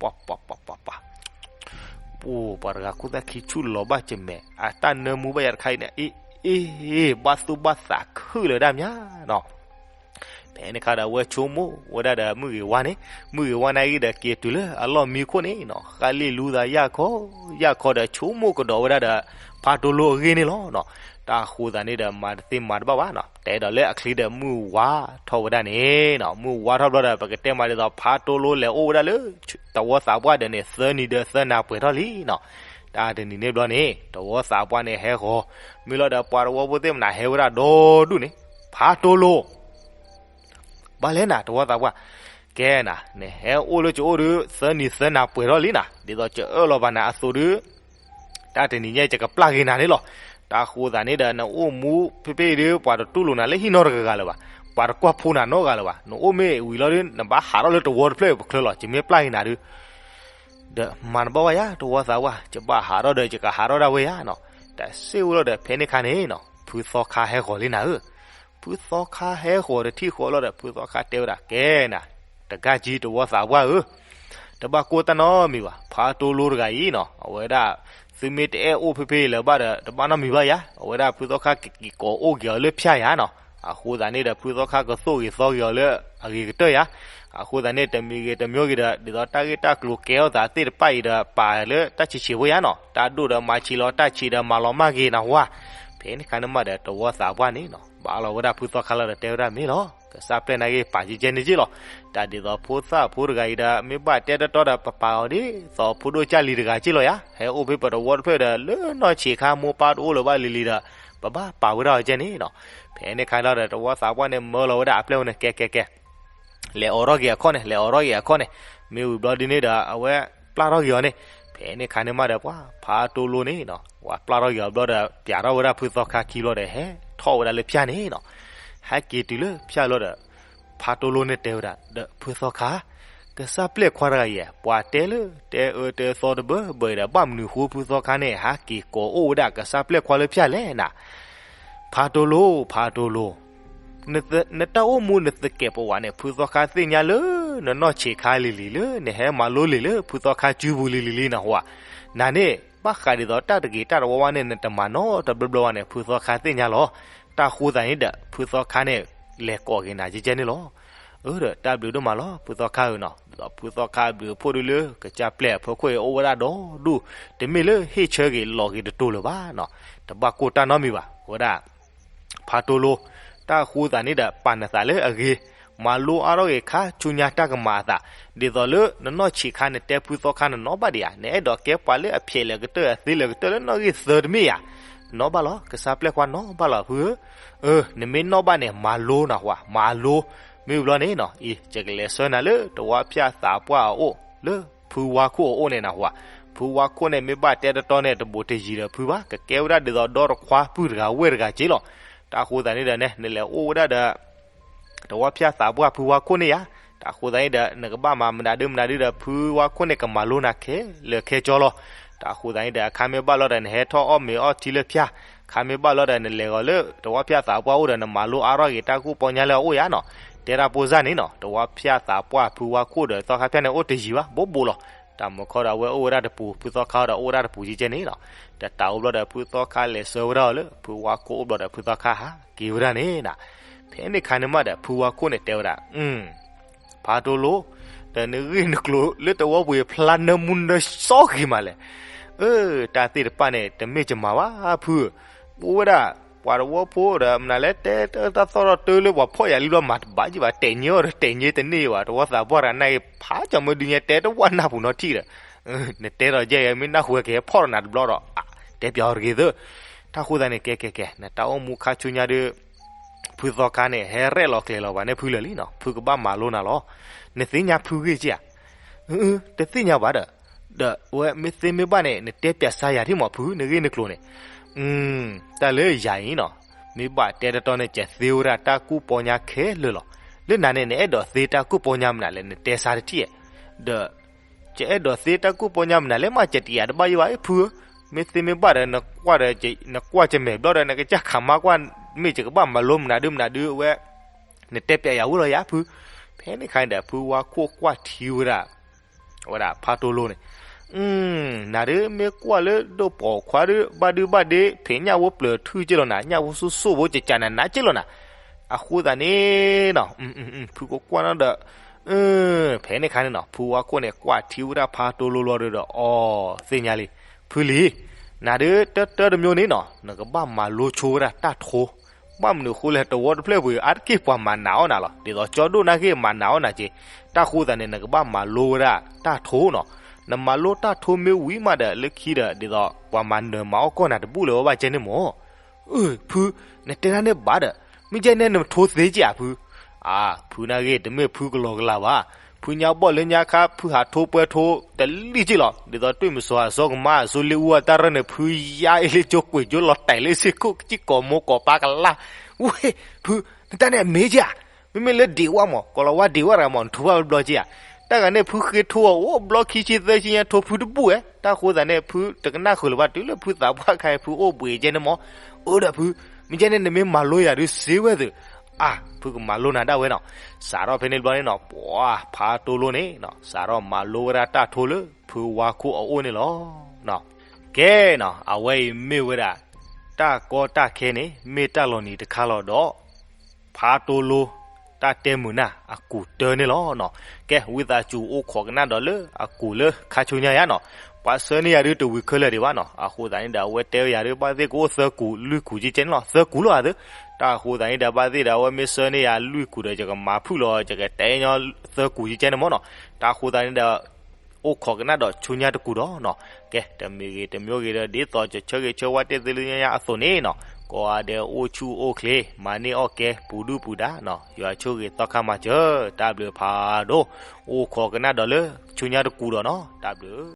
ပှၤ ပှၤ ပှၤ ပှၤ ပှၤ ပှၤတဂၤခိၣ်သၣ်ခံဆူၣ်လီၤဘၣ်ကမဲာ် အတၢ်နၢမူဘၣ်ယၤတခါအံၤန့ၣ် အ့ အ့ ဘၣ်သူၣ်ဘၣ်သးခုလၢဒၣ်မၠါနီၤ. ဖဲန့ၣ်ခါဒီး အဝဲဆိကမိၣ်ဝဲဒၣ်ဒီးမုၢ်ဂ့ၤဝါန့ၣ် မုၢ်ဂ့ၤဝါန့ၣ်အံၤဒီး က့ၤတုၤလၢအလီၢ်မံခိၣ်န့ၣ်နီၤ ဃၣ်လ့ၣ်လူသးယၢ်ခီ ယၢ်ခီဒီး ဆိကမိၣ်ကဒီးဝဲဒၣ်ဒီး ဖါတိလိအဂ့ၢ်န့ၣ်လီၤနီၤ. တၢ်အဃိသတးန့ၣ်ဒီး မၤတသ့မၤတဘၣ်ဘၣ်နီၤ တဲဒီးလၢအချံဒီး မုၢ်ဝါထီၣ်ဝဲဒၣ်န့ၣ်နီၤ မုၢ်ဝါထီၣ်ဘျီဒီး ပကတဲမးဒ်သိး ဖါတိလိလဲၤအိၣ်ဝဲဒၣ်လၢ တဝီသးပှၢ်ဒီးန့ၣ် သၢနံၤဒီးသၢနၤပှဲၤထီၣ်လံနီၤ. တၢ်တနံၤန့ၣ်ဘျီန့ၣ် တဝီသးပှၢ်န့ၣ်ဟဲဃီၤ မ့ၢ်လီၤဒီး ပှၤတဝီဖိသ့ၣ်မနၤဟဲဝဲဒၣ်ဒီဒူၣ်န့ၣ် ဖါတိလိ ဘၣ်လဲၣ်နၤ တဝီသးပှၢ်, ကဲနၤ နဟဲအိၣ်လၢကအိၣ်ဒုး သၢနံၤသၢနၤပှဲၤထီၣ်လံနၤ ဒ်သိးကအၢၣ်လီၤဘၣ်နၤအသိးဒုး တၢ်တနံၤညါ ယကပျၢ်က့ၤနၤန့ၣ်လီၤ. တၢ်ဃိသးန့ၣ်ဒီး နအိၣ်မူဖ့ဖ့ဒုး ပှၤတတူၢ်လိာ်နၤလၢဟံၣ်နီတဂၤဂၤလၢၤဘၣ်, ပှၤတကွၢ်ဖိနၤနီတဂၤလၢၤဘၣ်, နအိၣ်မ့ၢ်ဝံၤလီၤဒုး နဘၣ်ဟးထီၣ်လၢတဝီတဖျၢၣ်အံၤပချၢလီၤ. ယမ့ၢ်ပျၢ်က့ၤနၤဒုး ဒီးမၤတဘၣ်ဝဲယၤ တဝီသးပှၢ်, ယဘၣ်ဟးထီၣ်ဒီး ယကဟးထီၣ်ဒၣ်ဝဲယၤနီၤ. တၢ်စ့ၢ်ဝဲလီၤဒီး ဖဲန့ၣ်ခါန့ၣ်နီၤ ဖုသီခါဟဲဃီၤလံနၤဧၢ. ဖုသီခါဟဲဃီၤတထံၣ်ဃီလီၤဒီး ဖုသီခါတဲဝဲဒၣ် ကဲနၤ တဂၤကံ တဝီသးပှၢ်ဧၢ, တဘၣ်ကိၢ်တၢ်နီတမံၤဘၣ်. ဖါတိလိတဂၤအံၤနီၤ အဝဲဒၣ် သုမ့ၢ်တအဲၣ်အိၣ်ဖဲဖဲလၢၤဘၣ်ဒီး တဘၣ်နီတမံၤဘၣ်ယၤ, အဝဲဒၣ်ဖုသီခါကက့ၤကိးအိၣ်က့ၤအီၤလၢဖၠၣ်ယၤနီၤ. အဃိသတးန့ၣ်ဒီး ဖုသီခါကသိၣ်ဂ့ၤသီဂ့ၤအီၤလၢအဂ့ၤကတၢၢ်ယၤ. အဃိသတးန့ၣ် တမံၤဂ့ၤတမံၤဂ့ၤဒီး ဒ်သိးတၢ်ဂ့ၢ်တၢ်ကျိၤကဲထီၣ်သးသ့ၣ်တဖၣ်အံၤဒီး ပာ်လၢတၢ်ဆံးဆံးဖိယၤနီၤ. တၢ်ဒိၣ်ဒီးမၤဆံးလီၤတၢ်ဆံးဒီး မၤလီၤမၢ်က့ၤနၢ်ဟူဧါ. ဖဲန့ၣ်ခါန့ၣ်မးဒီး တဝီသးပှၢ်န့ၣ်နီၤ ဘၣ်လီၤဝဲဒၣ်ဖုသီခါလီၤဒီး တဲဝဲဒၣ်မ့ၢ်လီၤ, ကစၢ်ပျဲၢ်နာ်က့ၤ ပာ်ကဲကဲန့ၣ်က့ၤလီၤ. တၢ်ဒ်သိးဖိသၣ်ဖိတဂၤအံၤဒီး မ့ၢ်ဘၣ်တဲတီတီဒီး ပပာ်အီၤဒ်သိးဖိဒိၣ်ကၢ်လံၤတဂၤက့ၤလီၤယၤ. ဟဲအိၣ်ဖဲပတဝီတဖျၢၣ်ဒီး လၢနီၢ်ဆံးခါမိၢ်ပၢ်တအိၣ်လၢၤဘၣ်လံၤလံၤဒီး ပဘၣ်ပာ်ဝဲဒၣ်အီၤကဲန့ၣ်နီၤ. ဖဲန့ၣ်ခါလီၤဒီး တဝီသးပှၢ်န့ၣ် မၢလီၤဝဲဒၣ်အပျဲၢ်ဝဲန့ၣ် ကဲကဲကဲ လဲၤအိးထီၣ်က့ၤအခီၣ်န့ၣ် လဲၤအိးထီၣ်က့ၤအခီၣ်န့ၣ်, မ့ၢ်ဝံၤဘျီဒ်န့ၣ်ဒီး အဝဲပျၢ်ထီၣ်က့ၤအီၤန့ၣ်. ဖဲန့ၣ်ခါန့ၣ်မးဒီး ပှၤဖါတိလိန့ၣ်နီၤ ပှၤပျၢ်ထီၣ်က့ၤအီၤဘျီဒီး ပျးထီၣ်ဝဲဒၣ်ဖုသီခါခံဘျီဒီး ဟဲထီၣ်ဝဲဒၣ်လၢဖၠၣ်န့ၣ်နီၤ. ဟဲက့ၤတုၤလၢဖၠၣ်လီၤဒီး ဖါတိလိန့ၣ်တဲဝဲဒၣ် ဒီးဖုသီခါ, ကစၢ်ပျဲၢ်ခွါတဂၤအံၤ ပှၤတဲလၢတဲအၢတဲသီတဘၢဘၢအံၤဒီး ဘၣ်မနုၤဃိဖုသီခါန့ၣ် ဟဲက့ၤကိးအိၣ်ဝဲဒၣ်ကစၢ်ပျဲၢ်ခွါလၢဖၠၣ်လဲၣ်နၤ. ဖါတိလိ, ဖါတိလိ, နတၢ်အိၣ်မူနသကဲးပဝးန့ၣ် ဖုသီခါသ့ၣ်ညါလၢ နနီၢ်ဆံးခါလံၤလံၤလၢ နဟဲမၤလိလံာ်လၢ ဖုသီခါစုပူၤလံၤလံၤလံနၢ်ဟူဧါ. နၤန့ၣ် ဘၣ်ဃးဒ်သိးတၢ်တဂ့ၤတၢ်တဝါဝါန့ၣ် နတမၤနီတဘျီဘျီဘၣ်န့ၣ် ဖုသီခါသ့ၣ်ညါလီၤ. တၢ်ဃိသတးန့ၣ်ဒီး ဖုသီခါန့ၣ် လဲၤကိးက့ၤနၤကဲကဲန့ၣ်လီၤ. အၢ ဒီးတၢ်ဘျုးဒိၣ်မးလီၤ ဖုသီခါဧၢနီၤ. ဒီးဖုသီခါဘျုးဖှိၣ်ဒုလၢ ကစၢ်ပျဲၢ်အဖီခိၣ်အံၤအိၣ်ဝဲဒၣ်ဒီဒူၣ်, တမ့ၢ်လၢဟ့ၣ်ဆၢက့ၤလီၤက့ၤတတိၤလၢၤဘၣ်နီၤ. တဘၣ်ကိၢ်တၢ်နီတမံၤဘၣ်. အဝဲဒၣ် ဖါတိလိ, တၢ်ဃိသတးန့ၣ်ဒီး ပာ်နသးလၢအဂ့ၤ, မၤလိအါထီၣ်ဂ့ၤခါဆူညါတၢ်ကမၤအသး, ဒ်သိးလၢနနီၢ်ဆံးခါနတဲဖုသီခါနနီၣ်ဘၣ်ဒံးဧါ, နအဲၣ်ဒိးကဲပှၤလၢအဖျဲးလၢာ်ကတၢၢ် အသ့လၢာ်ကတၢၢ်လၢနီၣ်ဂံၢ်သၢတမ့ၢ်ဧါ. နီၣ်ဘၣ်လီၤ, ကစၢ်ပျဲၢ်ခွါနီၣ်ဘၣ်လီၤဖုဧၢ. အၢ နမ့ၢ်နီၣ်ဘၣ်န့ၣ် မၤလိနၢ်ဟူဧါ, မၤလိ. မ့ၢ်ဘျီန့ၣ်နီၤ အံၤ ယကလဲၤဆှၢနၤလၢ တဝီဖၠၣ်သးပှၢ်အအိၣ် လၢဖုဝါခိၣ်အအိၣ်န့ၣ်နၢ်ဟူဧါ. ဖုဝါခိၣ်န့ၣ် မ့ၢ်ဘၣ်တဲတတီန့ၣ် တဘူးတယံၤဒီးဖုဘၣ်, ကကဲဝဲဒၣ်ဒ်သိးဒီတခွါပုၢ်တဂၤဝဲၢ်တဂၤက့လီၤ. တၢ်ဃိသတးန့ၣ်ဒီးန့ၣ် နလဲၤအိၣ်ဝဲဒၣ်ဒီး တဝီဖၠၣ်သးပှၢ်ဖုဝါခိၣ်န့ၣ်ယါ. တၢ်ဃိသတးန့ၣ်ဒီး နကဘၣ်မၤမနုၤဒုမနုၤဒုဒီး ဖုဝါခိၣ်န့ၣ် ကမၤလိနၤခဲလၢာ်ခဲဆ့လီၤ. တၢ်ဃိသတးန့ၣ်ဒီး အခါမ့ၢ်ဘၣ်လီၤဒီး နဟဲထီၣ်အီၣ်မ့ၤအီထံလၢဖၠၣ်, ခါမ့ၢ်ဘၣ်လီၤဒီး နလဲၤဂီၤလၢတဝီဖၠၣ်သးပှၢ်အိၣ်ဒီး နမၤလိအါထီၣ်က့ၤတၢ်ကူၣ်ပီညါလၢအအိၣ်ယါနီၤ. တဲတၢ်ပိၢ်စၢ်န့ၣ်နီၤ, တဝီဖၠၣ်သးပှၢ်ဖုဝါခိၣ်ဒီးသီခါဖၠၣ်န့ၣ် အိၣ်တယံၤဘၣ်, ဘိးဘိးလီၤ. တၢ်မုၢ်ခီဒီးအဝဲအိၣ်ဝဲဒၣ်တပူၤ, ဖုသီခါဒီးအိၣ်ဝဲဒၣ်တပူၤကဲကဲန့ၣ်နီၤ. တၢ်တၢ်အိၣ်ဘျီဒီးဖုသီခါလဲၤဆှၢဝဲဒၣ်အီၤလၢ ဖုဝါခိၣ်အိၣ်ဘျီဒီးဖုသီခါဟးက့ၤဝဲဒၣ်န့ၣ်နီၤ. ဖဲန့ၣ်ခါန့ၣ်မးဒီး ဖုဝါခိၣ်န့ၣ်တဲဝဲဒၣ်, ဖးတိလိ, ဒီးနဂ့ၢ်နကျိၤလၢတဝီပူၤအံၤဖျါနၢမူနၢစီဂ့ၤမးလဲၣ်. အၢ, တၢ်သ့ၣ်တဖၣ်န့ၣ် တမ့ၢ်ကမၤဘၣ်ဖု, ပအိၣ်ဝဲဒၣ် ပှၤတဝီဖိဒီး မနုၤလဲၣ် တဲတၢ်သီၣ်ထီၣ်တၢ်လၢပှၤဖီၣ်ယၤလံဘျီမၤတဘၣ်က့ၤဘၣ်, တဲာ်ညိအီၤဒီးတဲာ်ညိတန့ၢ်ဘၣ်, တဝီသးပှၢ်တဂၤန့ၣ်အံၤ ဖးကၠီၤမၢဒုးညါ တဲတဝၣ်နၢ်ပူၤနီတထံၣ်ဒီး နတဲဒီးယဲၢ်ဂ့ၤ မ့ၢ်နၢ်ဟူဝဲကဟဲဖီၣ်ဒီးနၤတဘျီဒီး တဲပျးအီၤတဂ့ၤသၢ. တၢ်ဃိသတးန့ၣ် ကဲကဲကဲ နတၢ်အိၣ်မူခါဆူညါဒီး ဖုသီခါန့ၣ် ဟဲရဲၣ်လီၤကျဲၤလီၤဘၣ်န့ၣ်ဖုလၢာ်လံနီၤ, ဖုကဘၣ်မၤလိနၤလီၤ. နသ့ၣ်ညါဖုဂ့ၢ်က့ဧါ. တသ့ၣ်ညါဘၣ်ဒီး, ဒီးအဝဲမ့ၢ်သ့မ့ၢ်ဘၣ်န့ၣ် နတဲပျးစါယၤဒ်မးဖု နဂ့ၢ်နကျိၤန့ၣ်. တၢ်လၢယၤအံၤနီၤ, မ့ၢ်ဘၣ်တဲတတီန့ၣ် ကသ့ဝဲဒၣ်တၢ်ကူၣ်ပီညါခဲလၢာ်လီၤ. လၢနၤန့ၣ် နအဲၣ်ဒိးသ့တၢ်ကူၣ်ပီညါမနုၤလဲၣ် နတဲစါတထံၣ်, ဒီး ကအဲၣ်ဒိးသ့တၢ်ကူၣ်ပီညါမနုၤလဲၣ်မး ကတယာ်တဘၣ်ယံၤဘၣ်အံၤဖုဧၢ, မ့ၢ်သ့မ့ၢ်ဘၣ်ဒီး နကွၢ်ဒီး နကွၢ်ကမဲာ်ဘျီဒီး နကစၢ်ခးမါကွၢ် မ့ၢ်ယကဘၣ်မၤလိမနုၤဒုမနုၤဒုအဝဲ နတဲပျးယၤဝံၤလီၤယၤဖု. ဖဲန့ၣ်ခါန့ၣ်ဒီး ဖုဝါခိၣ်ကွၢ်ထံဝဲဒၣ် ဝဲဒၣ်ဖးတိလိန့ၣ်, နၤဒုးမ့ၢ်ကွၢ်လၢဒိၣ်ပိာ်ခွါဒုး ဘၣ်ဒုဘၣ်ဒ့ ဖဲညၣ်ဝိပျၢၤထုက့လီၤနၤ, ညၣ်ဝိစိစိဖိကကးနၤနးက့လီၤနၤ. အဃိသတးန့ၣ်နီၤ, ဖုကကွၢ်နီၤဒီး ဖဲန့ၣ်ခါန့ၣ်နီၤ ဖုဝါခိၣ်န့ၣ် ကွၢ်ထံဝဲဒၣ်ဖးတိလိလီၤဒီး အီ သ့ၣ်ညါလံ, ဖုလံ, နၤဒုးတၢတၢတမျိုးန့ၣ်နီၤ နကဘၣ်မၤလိဆိဝဲဒၣ်တၢ်ထိ, ဘၣ်မနုၤအဃိလဲၣ် တဝီတဖျၢၣ်ပူၤ အါတက့ၢ်ပှၤမၤနာ်အီၣ်နၤလီၤ, ဒ်သိးကၠီဒိၣ်နာ်က့ၢ်မၤနာ်အီၣ်နၤက့ၤ, တၢ်ဃိသတးန့ၣ် နကဘၣ်မၤလိဝဲဒၣ်တၢ်ထိနီၤ, နမၤလိတၢ်ထိမ့ၢ်ဝံၤမးဒီး လၢခံဒီး ဒ်သိးပှၤမၤနၢၤမၤအီၣ်ကီၢ်နၤတဘူၣ်လၢၤဝဲဘၣ်ကဲန့ၣ်မၢ် အၢ ဖု, နတဲဒၣ်န့ၣ်ဘၣ်ဒီး, မ့ၢ်ကဲန့ၣ်နထိသ့က့ဧါဖု. အါ, ဖုနာ်ဂ့ၢ် တမ့ၢ်ဖုကလီကလးဘၣ်, ဖုညါဘီၣ်လၢညါခါ ဖုဟးထိပှဲၤထိတလံၢ်က့လီၤ, ဒ်သိးတွံၢ်မစီၤအစီကမါအစီလ့အူအတၢ်ရၢၢ်န့ၣ် ဖုယါအ့လ့ကၠိကွံာ်ကၠိလီၤတဲာ်လၢစ့ၢ်ခိၣ်ကစံၣ်ကိးမိၢ်ကိးပၢ်ကလါ, ဝ့ၢ်, ဖု, နတၢ်န့ၣ်အမ့ၢ်က့ဧါ, မ့မ့ၢ်လၢဒံးဝၣ်မၢ် ကိးလီၤဝါဒံးဝၣ်တဂၤမၢ် နထိဘၣ်ဘျီက့ဧါ, တၢ်ဂၤန့ၣ် ဖုဃ့ထိအအိၣ်ဘျီခံဆံသၢဆံညါထိဖုတဘူၣ်ဝဲ, တၢ်ဃိသတးန့ၣ် ဖုတကနၣ်ဃုာ်လၢၤဘၣ် တုၤလၢဖုသးပှၢ်ခါအံၤ ဖုအိၣ်ဘှံးကဲန့ၣ်မၢ်, အၢဒီးဖု, မ့ၢ်ကဲန့ၣ် နမ့ၢ်မၤလိယၤဒုးစ့ဝဲသ့ၣ်, အါ, ဖုကမၤလိနၤဒၣ်ဝဲနီၤ, စးထီၣ်ဖဲန့ၣ်တဘျီန့ၣ်နီၤ ပှၤဖးတိလိန့ၣ် စးထီၣ်မၤလိဝဲဒၣ်တၢ်ထိလၢဖုဝါခိၣ်အအိၣ်န့ၣ်လီၤ. ကဲနီၤ အဝဲအံၤမ့ၢ်ဝဲဒၣ် တၢ်ကီတၢ်ခဲန့ၣ် မ့ၢ်တၢ်လီၤနံၤတခါလီၤဒီး ဖးတိလိ တၢ်တဲမုာ်နၢ်အကူာ်တၢန့ၣ်လီၤနီၤ. ကဲ ဝံသးစူၤအိၣ်ခိးကနၣ်ဒီးလၢအကူာ်လၢခါဆူညါယါနီၤ, ပှၤဆှၢန့ၢ်ယၤဒုးတဝံၤခဲလၢာ်ဒံးဘၣ်နီၤ, အဃိသတးန့ၣ်ဒီး အဝဲတဲဝဲယၤဒုး ဘၣ်သ့ၣ်ကအိၣ်သၢကူာ်လွံၢ်ကူာ်ကဲကဲန့ၣ်လီၤ, သၢကူာ်လီၤဧါသ့, တၢ်အဃိသတးန့ၣ်ဒီး ဘၣ်သ့ၣ်ဒီး အဝဲမ့ၢ်ဆှၢန့ၢ်ယၤလွံၢ်ကူာ်ဒီး ယကမၤဖုၣ်လီၤ ယကတဲညီသၢကူာ်ကဲကဲန့ၣ်မၢ်နီၤ, တၢ်အဃိသတးန့ၣ်ဒီး အိၣ်ခိးကနၣ်ဒီးဆူညါတကူာ်ဒီးနီၤ, ကဲ တမံၤဂ့ၤတမံၤဂ့ၤဒီး ဒ်သိးကဆၢဂ့ၤဆၢဝါတ့ၢ်သ့လၢညါအသိးန့ၣ်နီၤ, ကိးဂၤဒဲးအိၣ်ဆူၣ်အိၣ်ချ့ မၤန့ၢ်အီၣ်ကဲ ပူၤဒုၣ်ပူၤဒါနီၤ, ယွၤဆိၣ်ဂ့ၤသီခါမၤစၢၤ, တၢ်ဘျုးဖးဒိၣ်, အိၣ်ခိးကနၣ်ဒီးလၢဆူညါတကူာ်ဒီးနီၤ, တၢ်ဘျုး